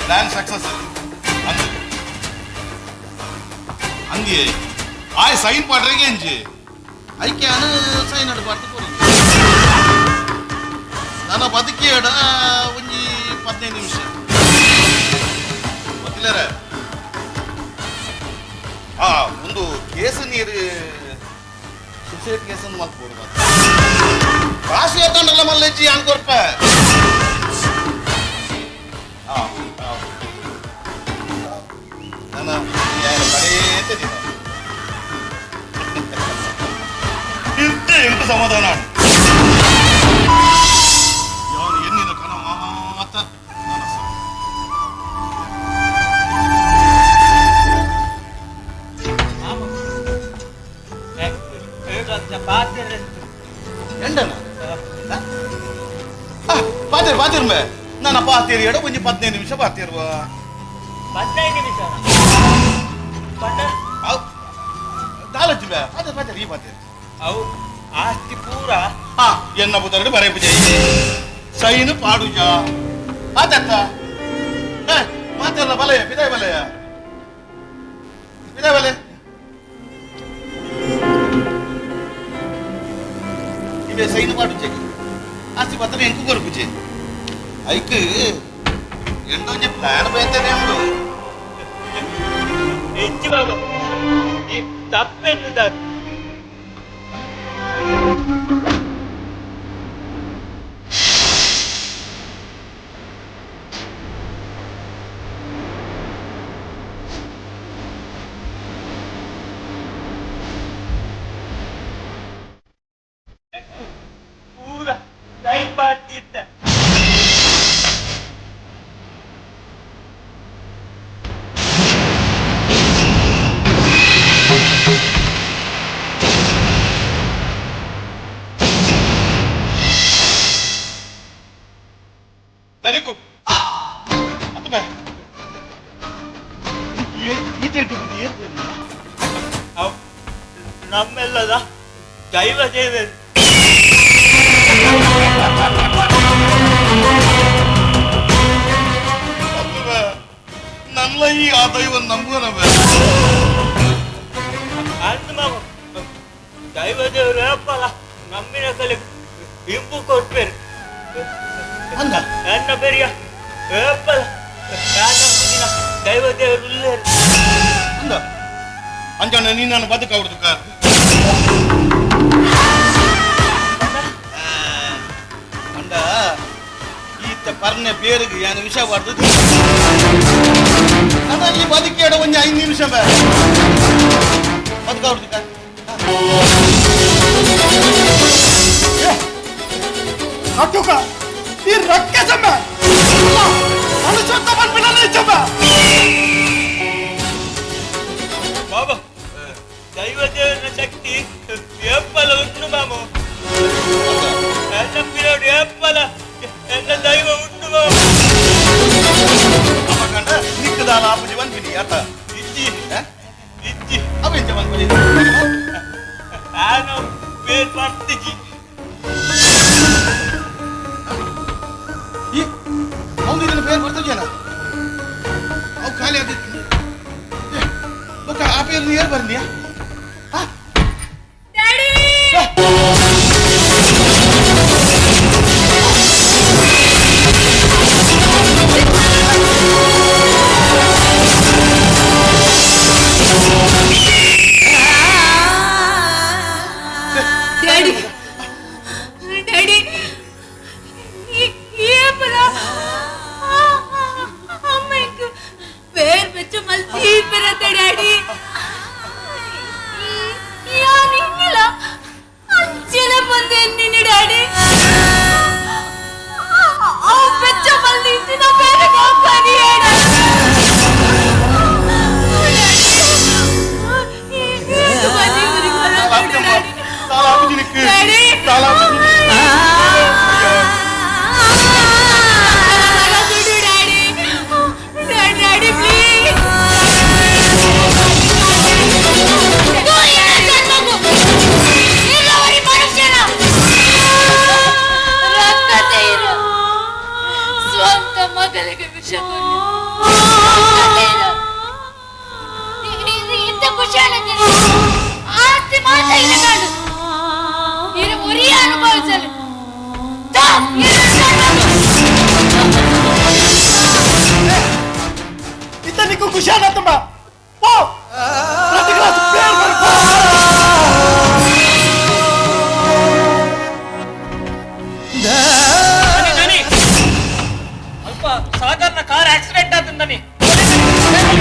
ಪ್ಲಾನ್ ಸಕ್ಸಸ್ ಅಂದು ಅಂಗೆ ಆಯ್ ಸೈನ್ ಪಾಡ್ರೆಗೆ ಎಂಜಿ ಐಕೆ ಅನು ಸೈನ್ ಅಡು ಪಾಡ್ತು ಕೊರಿ ನನ್ನ ಬದುಕಿಯಡ ಒಂಜಿ 15 ನಿಮಿಷ ವಕೀಲರ ಆ ಒಂದು ಕೇಸ್ ನೀರು ಸುಸೈಡ್ ಕೇಸ್ ಅನ್ನು ಮಲ್ಪೋಡು ಕಾಸು ಎತ್ತಂಡಲ್ಲ ಮಲ್ಲೆಜ್ಜಿ ಅನ್ಕೊರ್ಪ ನಾನು ಕಡೇ ದಿನ ಸಮಾಧಾನ. ಯಾನು ಎನ್ನಿನ ಕನ ಮಾತ ನನಸ. ಎಂಡನ ಪಾತೇರು ಪಾತೇರು ಮೇ ನನ್ನ ಪಾತೇರು ಎಡ ಒಂಜಿ 15 ನಿಮಿಷ ಪಾತೇರುವ 15 ನಿಮಿಷ ದಾಲಜ್ಜಿ ಬೇ ಪಾತೇರು ಪಾತೇರು ಈ ಪಾತೇರು ಅವು ಆಸ್ತಿ ಪೂರ ಹಾ ಎನ್ನ ಬುದರಡು ಬರೆ ಪೂಜೆ ಸೈನು ಪಾಡುಜ ಆತತ್ತ ಮಾತೇರ್ನ ಬಲಯ ಬಿದಾಯ್ ಬಲಯ ಬಿದಾಯ್ ಬಲೆ ಇವೆ ಸೈನು ಪಾಡುಜೆ ಆಸ್ತಿ ಪತ್ರ ಎಂಕು ಕೊರ್ಪುಜೆ ಐಕ್ ಎಂಡೊಂಜಿ ಪ್ಲಾನ್ ಬೇತೇನೆ ಉಂಡು ಹೆಚ್ಚು ಬಾಬು ಈ ತಪ್ಪೆನ್ನುದ ಪೂರ ಟೈಮ್ ಪಾಡ್ತಿದ್ದ. ತನಿಕು ಅತ್ತಬೇ ನಮ್ಮೆಲ್ಲದ ದೈವ ದೇವರು. ನನ್ನ ಈ ಆ ದೈವ ನಂಬುವನವೇ ಅಂದ್ ಮಾಮ ದೈವ ದೇವರು ಹೇಳಪ್ಪಲ್ಲ ನಮ್ಮಿನ ಕಲೆ ಇಂಪು ಕೊಟ್ಬೇರು ಅಂದ ನನ್ನ ಬೆರಿಯ ಹೇಳಪ್ಪಲ್ಲ ನಂಬುದಿನ ದೈವ ದೇವರು ಉಳ್ಳೇರು ಅಂದ ಅಂಜಣ್ಣ ನೀನು ನಾನು ಬದುಕ ಅವ್ರದ್ದು ಅಂಡ ಈತ ಪರ್ನೆ ಬೇರಿಗೆ ಯಾನು ವಿಷ ಬಾರ್ದು ಅಣ್ಣ ಈ ಬದುಕೇಡ ಒಂಜಿ 5 ನಿಮಿಷ ಬೇ ಬದುಕ ಅವ್ರದ್ದು ಅಟ್ಟುಕ ಈ ರಕ್ಕೆ ಸಮ ಅನುಚೋತ ಬಂದ್ಬಿಡಲ್ಲ ಇಚ್ಚಮ್ಮ. ಬಾಬಾ ದೈವ ದೇವರ ಶಕ್ತಿ ಏಪ್ಪಲ ಉಂಟು ಮಾಮು. ನನ್ನ ಪಿರೋಡು ಏಪ್ಪಲ ನನ್ನ ದೈವ ಉಂಟು ಮಾಮು. ಅಮ್ಮ ಕಂಡ ನಿಕ್ಕದಾಲ ಆಪುಜಿ ಬಂದ್ಬಿಡಿ ಆತ ಇಜ್ಜಿ ಇಜ್ಜಿ ಅವೆಂಚ ಬಂದ್ಬಿಡಿ ನಾನು ಬೇರೆ ಮಾಡ್ತಿಜ್ಜಿ. ಈ ಅವನು ಇದನ್ನ ಬೇರೆ ಬರ್ತಜನ ಅವು ಖಾಲಿ ಆಗಿತ್ತು ಬೊಕ್ಕ ಆ ಪೇರು ನೀರು ಬರ್ಲಿಯಾ? ಡ್ಯಾಡಿ ಡ್ಯಾಡಿ ಏಪಲ ಅಮ್ಮಕ್ಕೆ ಬೇರ್ ಬೆಚ್ಚ ಮಲ್ತಿ ಬರತ್ತೆ ಡ್ಯಾಡಿ. ಯಾನಿಲ್ಲ ಅಂಚೆನ ಬಂದೆ ನಿನ್ನ ಡ್ಯಾಡಿ. ಅವು ಬೆಚ್ಚ ಮಲ್ತಿ ದಿನ ಬೇರೆ ಕಂಪನಿ ಸ್ವಂತ ಮಗಳಿಗೆ ವಿಷ ಇಂಥ ಖುಷಿಯಾಲ ಆಸ್ತಿ ಮಾತ್ರ ಇಲ್ಲ ಕಾಡು ಉರಿ ಅನುಭವಿಸಲು ಇತನಿಗೂ ಖುಷಿಯಾದ ತುಂಬ ಓ ಪ್ರತಿ ಕ್ಲಾಸ್ ಪೇರ್ ಬರ್ಕೊ. ಅಲ್ಪ ಸಾಗರ್ನ ಕಾರ್ ಆಕ್ಸಿಡೆಂಟ್ ಆತಂದನಿ. ಡ್ಯಾಡಿ.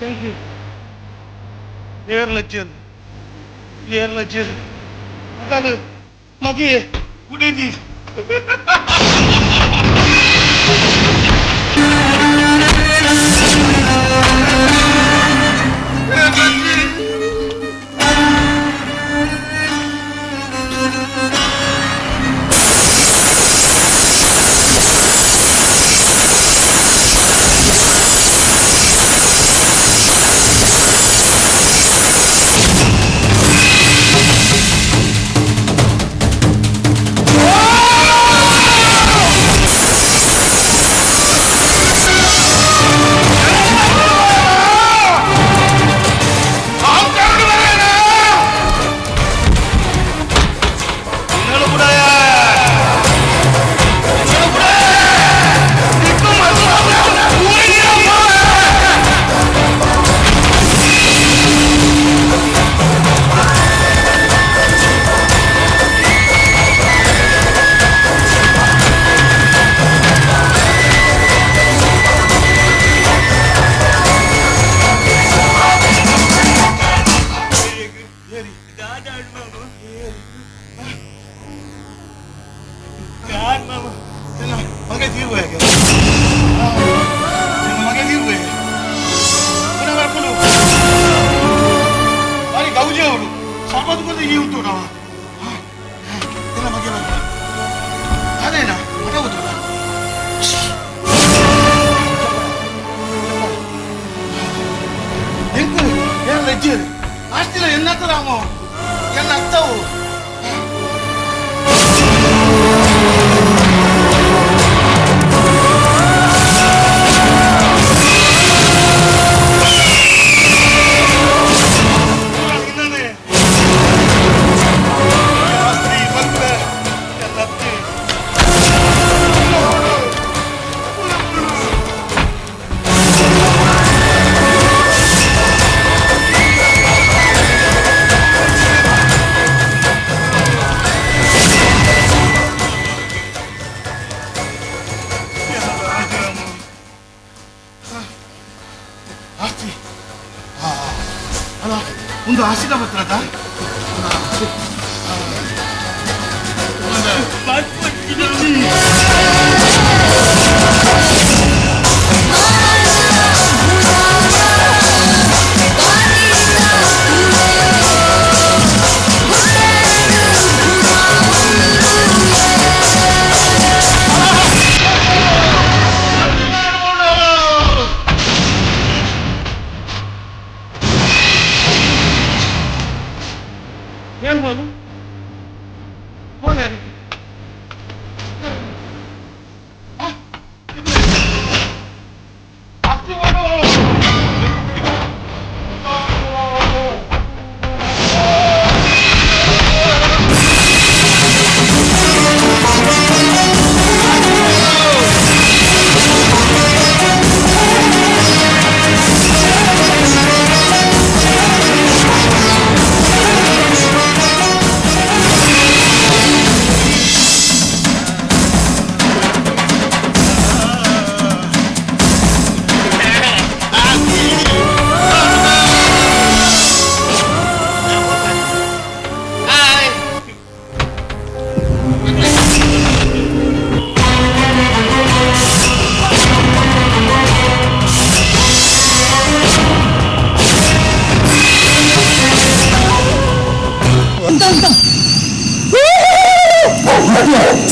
Thank you. ಏರ್ಲಚ್ಚನ್ ಏರ್ಲಚ್ಚನ್ ಮಗನು ಮಗೆ ಕುಡಿದಿ. ಒಂದು ಆಶಿಕ ಪತ್ರದ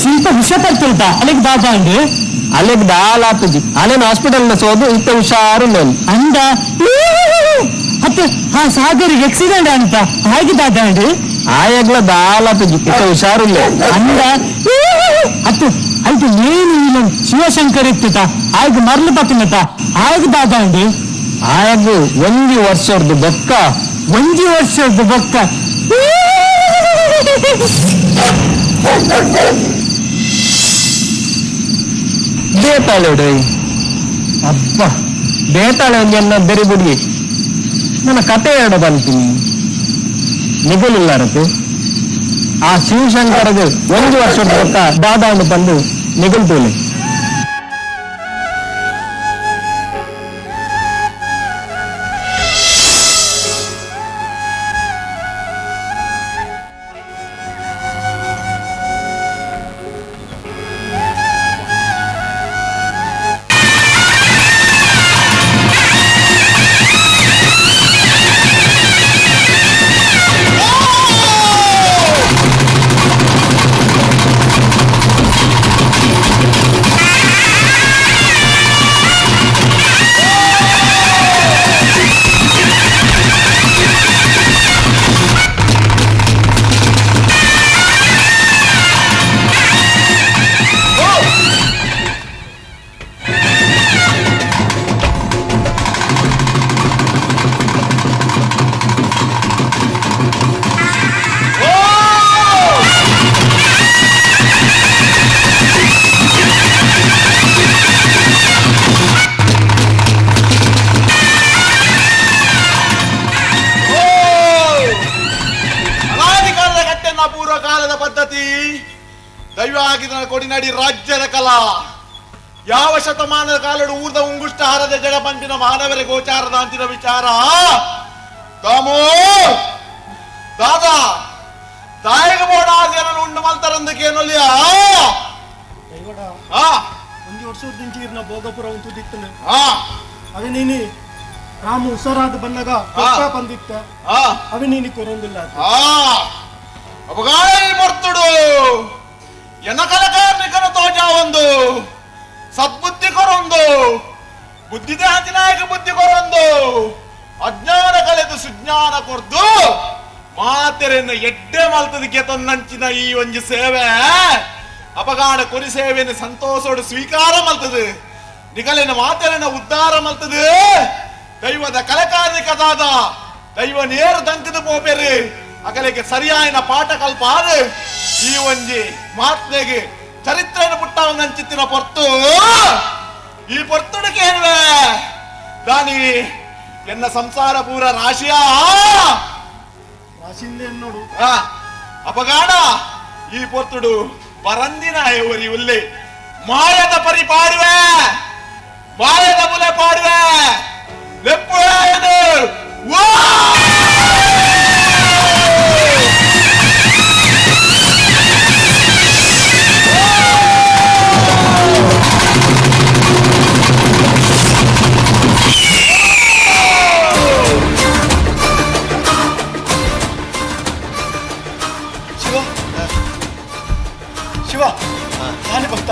ಸ್ವಲ್ಪ ಹುಷಾರ್ ಅಲೆಗ್ ದಾದ ಅಂಡ್ ಅಲೆಗ್ ದಾಲ ಆತುಜಿ ಅಲೆನ ಹಾಸ್ಪಿಟಲ್ ನ ಸೋದು ಇತ್ತ ಹುಷಾರು ಅಂದ ಅತ್ತ ಹಾ ಸಾಗರಿಗೆ ಆಕ್ಸಿಡೆಂಟ್ ಅಂತ ಹಾಗೆ ದಾದ ಅಂಡ್ ಆಯಾಗ್ಲ ದಾಲ ಆತುಜಿ ಇತ್ತ ಹುಷಾರಿಲ್ಲ ಅಂದ ಅತ್ತ ಐತು ಮೇನ್ ವಿಲನ್ ಶಿವಶಂಕರ್ ಇತ್ತುಟ ಆಯ್ತು ಮರ್ಲು ಪತ್ತಿನಟ ಆಯ್ತು ದಾದ ಅಂಡ್ ಆಯಾಗು ಒಂಜಿ ವರ್ಷದ್ದು ಬೊಕ್ಕ ಒಂಜಿ ವರ್ಷದ್ದು ಬೊಕ್ಕ ಬೇತಾಳೆ ಅಬ್ಬ ಬೇತಾಳೆ ಒಂಜನ್ನ ಬೆರಿ ಬುಡ್ಗಿ ನನ್ನ ಕತೆ ಹೇಳ ಬಂತೀನಿ ನಿಗುಲಿಲ್ಲಾರದು ಆ ಶಿವಶಂಕರದ ಒಂದು ವರ್ಷದ ಬೊಕ್ಕ ದಾದಾಂಡು ಬಂದು ನಿಗುಲ್ತೂಲೆ. ಕನ್ನಡಿ ರಾಜ್ಯದ ಕಲಾ ಯಾವ ಶತಮಾನದ ಕಾಲಡು ಊರ್ದ ಉಂಗುಷ್ಟ ಹಾರದ ಜಡ ಪಂಪಿನ ಮಾನವರ ಗೋಚಾರದ ಅಂತಿನ ವಿಚಾರ ದಾಮೋ ದಾದಾ ದಾಯಕ ಬೋಡ ಜನರು ಉಂಡು ಮಲ್ತರಂದಕ್ಕೇನೊಲಿಯ ಒಂಜಿ ವರ್ಷದ ಇರ್ನ ಭೋಗಪುರ ಉಂಟು ದಿತ್ತನೆ ಅವೆ ನೀನಿ ರಾಮ ಹುಷಾರಾದ ಬಂದಾಗ ಬಂದಿತ್ತ ಅವೆ ನೀನಿ ಕೊರೊಂದಿಲ್ಲ ಅಪಗಾಯ ಬರ್ತುಡು ಎನ್ನ ಕಲಕಾರ್ನಿಕನ ತೋಜ ಒಂದು ಸದ್ಬುದ್ಧಿ ಕೊರೊಂದು ಬುದ್ಧಿದೆ ನಾಯಕ ಬುದ್ಧಿ ಕೊರೊಂದು ಅಜ್ಞಾನ ಕಲೆದು ಸುಜ್ಞಾನ ಕೊರ್ದು ಮಾತೆರೆನ್ನ ಎಡ್ಡೆ ಮಲ್ತದಕ್ಕೆ ತನ್ನಂಚಿನ ಈ ಒಂಜಿ ಸೇವೆ ಅಪಗಾಣ ಕೊರಿ ಸೇವೆಯನ್ನು ಸಂತೋಷೋಡು ಸ್ವೀಕಾರ ಮಲ್ತದು ನಿಗಲಿನ ಮಾತೆರೆನ ಉದ್ಧಾರ ಮಲ್ತದು ದೈವದ ಕಲಕಾರ್ನಿಕದಾದ ದೈವ ನೇರು ದಂಕದ ಪೋಪೆರು ಅಗಲಿಗೆ ಸರಿಯಾಯಿನ ಪಾಠ ಕಲ್ಪಾದ ಈ ಒಂಜಿ ಮಾತ್ನೆಗೆ ಚರಿತ್ರೆಯನ್ನು ಪುಟ್ಟವನ್ನಂಚಿತ್ತಿನ ಪೊರ್ತು ಈ ಪೊರ್ತುಡುಕೇನುವೆ ದಾನಿ ಎನ್ನ ಸಂಸಾರ ಪೂರ ರಾಶಿಯ ರಾಶಿಂದ ನೋಡು ಅಪಗಾಣ ಈ ಪೊರ್ತುಡು ಪರಂದಿನ ಒರಿ ಉಲ್ಲೆ ಮಾಯದ ಪರಿ ಪಾಡುವೆ ಮಾಯದ ಬುಲೆ ಪಾಡುವೆ ಲೆಪ್ಪು ಶಿವ ಶಿವ ನಾನು ಭಕ್ತ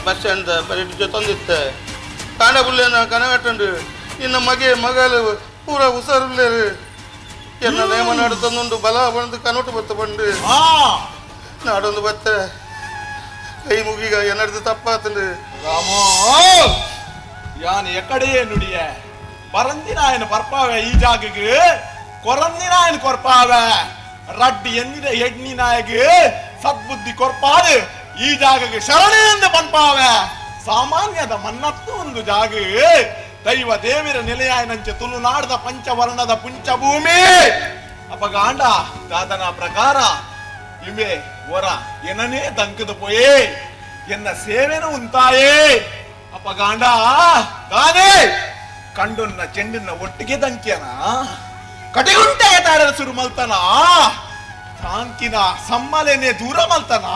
ಬಸ್ ಸ್ಟ್ಯಾಂಡ್ ಬರೀ ತಂದಿತ್ತೆ ಕಾಂಡ ಬುಲ್ಲೇನ ಕನಗಟ್ಟಂಡು ನಿನ್ನ ಮಗೆ ಮಗಲು ಪೂರ ಹುಷಾರುಲ್ಲೇರು ಎನ್ನ ನೇಮ ನಾಡು ತಂದುಂಡು ಬಲ ಬಂದು ಕನೋಟು ಬತ್ತ ಬಂಡು ನಾಡೊಂದು ಬತ್ತ ಕೈ ಮುಗಿಗ ಎನ್ನಡ್ದು ತಪ್ಪಾತಂಡು ರಾಮೋ ಯಾನ್ ಎಕಡೆಯೇ ನುಡಿಯ ಪರಂದಿನಾಯನ ಪರ್ಪಾವೆ ಈ ಜಾಗಕ್ಕೆ ಕೊರಂದಿನಾಯನ ಕೊರ್ಪಾವೆ ರಡ್ಡಿ ಎಂದಿನ ಎಡ್ನಿ ನಾಯಗ ಸದ್ಬುದ್ಧಿ ಕೊರ್ಪಾದು ಈ ಜಾಗಕ್ಕೆ ಶರಣೆ ಎಂದು ಪನ್ಪಾವೆ ಸಾಮಾನ್ಯದ ಮನ್ನತ್ತು ಒಂದು ಜಾಗ ದೈವ ದೇವಿರ ನೆಲೆಯಾಯನಂಚೆ ತುಳುನಾಡದ ಪಂಚವರ್ಣದ ಪುಂಚಭೂಮಿ ಅಪಗಾಂಡ ದಾದನ ಪ್ರಕಾರ ಇವೆ ಒರ ಏನನೇ ದಂಕದ ಪೋಯೇ ಎನ್ನ ಸೇವೆನು ಉಂತಾಯೇ ಅಪಗಾಂಡ ದಾನೇ ಕಂಡುನ್ನ ಚೆಂಡಿನ ಒಟ್ಟಿಗೆ ದಂಕ್ಯನ ಕಟಿಗುಂಟೆಗೆ ತಾಡನ ಸುರು ಮಲ್ತನ ತಾಂಕಿನ ಸಮ್ಮಲೆನೆ ದೂರ ಮಲ್ತನ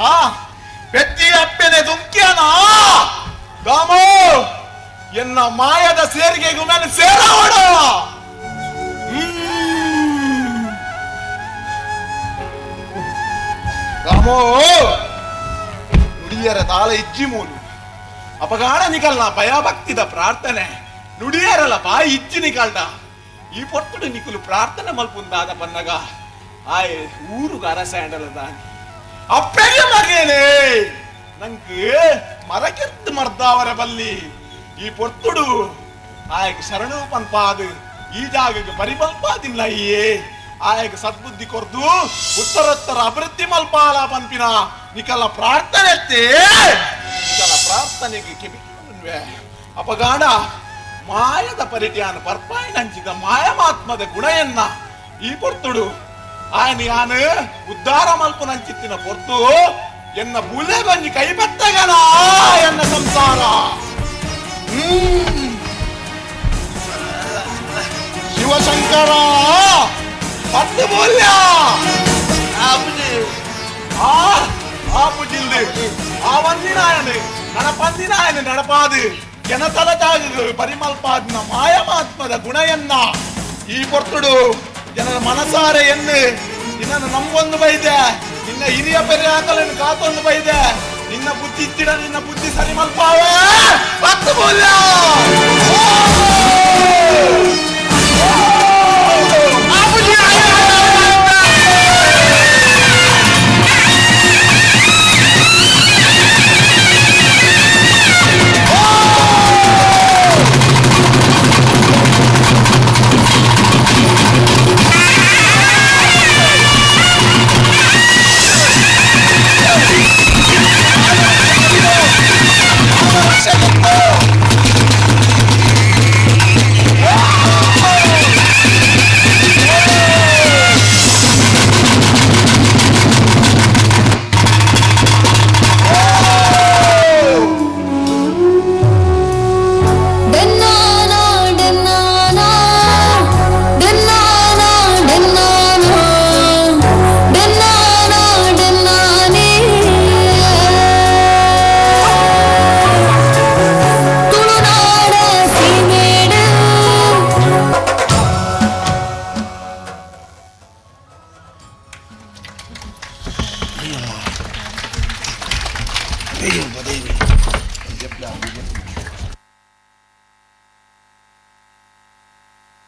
ಪೆದ್ದಿ ಅಪ್ಪೆನೆ ದುಂಕ್ಯನ ದಾಮೋ ಎನ್ನ ಮಾಯದ ಸೇರಿಗೆಗೂ ಮೇಲೆ ಸೇರವಡ ರಾಮೋ ನುಡಿಯರ ತಾಳ ಇಜ್ಜಿ ಮೂಲು ಅಪಗಾಣ ನಿಕಲ್ನ ಭಯಭಕ್ತಿದ ಪ್ರಾರ್ಥನೆ ನುಡಿಯರಲ್ಲ ಬಾಯಿ ಇಜ್ಜಿ ನಿಕಲ್ಡ ಈ ಪೊರ್ತುಡು ನಿಕುಲು ಪ್ರಾರ್ಥನೆ ಮಲ್ಪುಂದಾದ ಪನ್ನಗ ಆಯ್ ಊರುಗ ಅರಸಾಂಡಲ ದಾನಿ ಅಪ್ಪೆಗೆ ಮಗೇನೆ ನಂಗೆ ಮರಕೆತ್ತು ಮರ್ದಾವರ ಬಲ್ಲಿ ಈ ಪೊರ್ತುಡು ಆಯಕ್ ಶರಣು ಪನ್ಪಾದು ಈ ಜಾಗಕ್ಕೆ ಪರಿಮಲ್ಪಾದಿಲ್ಲ ಅಯ್ಯೇ ಆಯಕ್ ಸದ್ಬುದ್ಧಿ ಕೊರ್ದು ಉತ್ತರೋತ್ತರ ಅಭಿವೃದ್ಧಿ ಮಲ್ಪಾಲ ಪನ್ಪಿನ ನಿಕಲ ಪ್ರಾರ್ಥನೆ ನಿಕಲ ಪ್ರಾರ್ಥನೆಗೆ ಕಿವಿ ಅಪಗಾಣ ಮಾಯದ ಪರಿಟ್ಯಾನ ಪರ್ಪಾಯಿನಂಚಿದ ಮಾಯಮಾತ್ಮದ ಗುಣಯನ್ನ ಈ ಪೊರ್ತುಡು ಆಯನ ಯಾನು ಉದ್ಧಾರ ಮಲ್ಪುನಂಚಿತ್ತಿನ ಪೊರ್ತು ಎನ್ನ ಬುಲೆಗೊಂಜಿ ಕೈಬತ್ತಗನ ಎನ್ನ ಸಂಸಾರ ಶಿವಶಂಕರ ಪತ್ತು ಬೋಲ್ಯ ಆಪುಜಿಲ್ದು ಆ ಒಂದಿನಾಯನು ನಡಪಂದಿನಾಯನು ನಡಪಾದು ಜನತಲ ಜಾಗ ಪರಿಮಲ್ಪಾದಿನ ಮಾಯಮಾತ್ಮದ ಗುಣಯನ್ನ ಈ ಪೊರ್ತುಡು ಜನರ ಮನಸಾರೆ ಎನ್ನು ನಿನ್ನನ್ನು ನಂಬೊಂದು ಬೈದೆ ನಿನ್ನ ಹಿರಿಯ ಪೆರಿಯಾಕಲನ್ನು ಕಾತೊಂದು ಬೈದೆ ನಿನ್ನ ಬುದ್ಧಿ ಇತ್ತಿಡ ನಿನ್ನ ಬುದ್ಧಿ ಸರಿ ಮಲ್ಪಾವೆ ಪತ್ತು ಬೋಲ್ಯ ಬೇಗ ಬೇಗ. ಜಪ್ಲ ಜಪ್ಲ.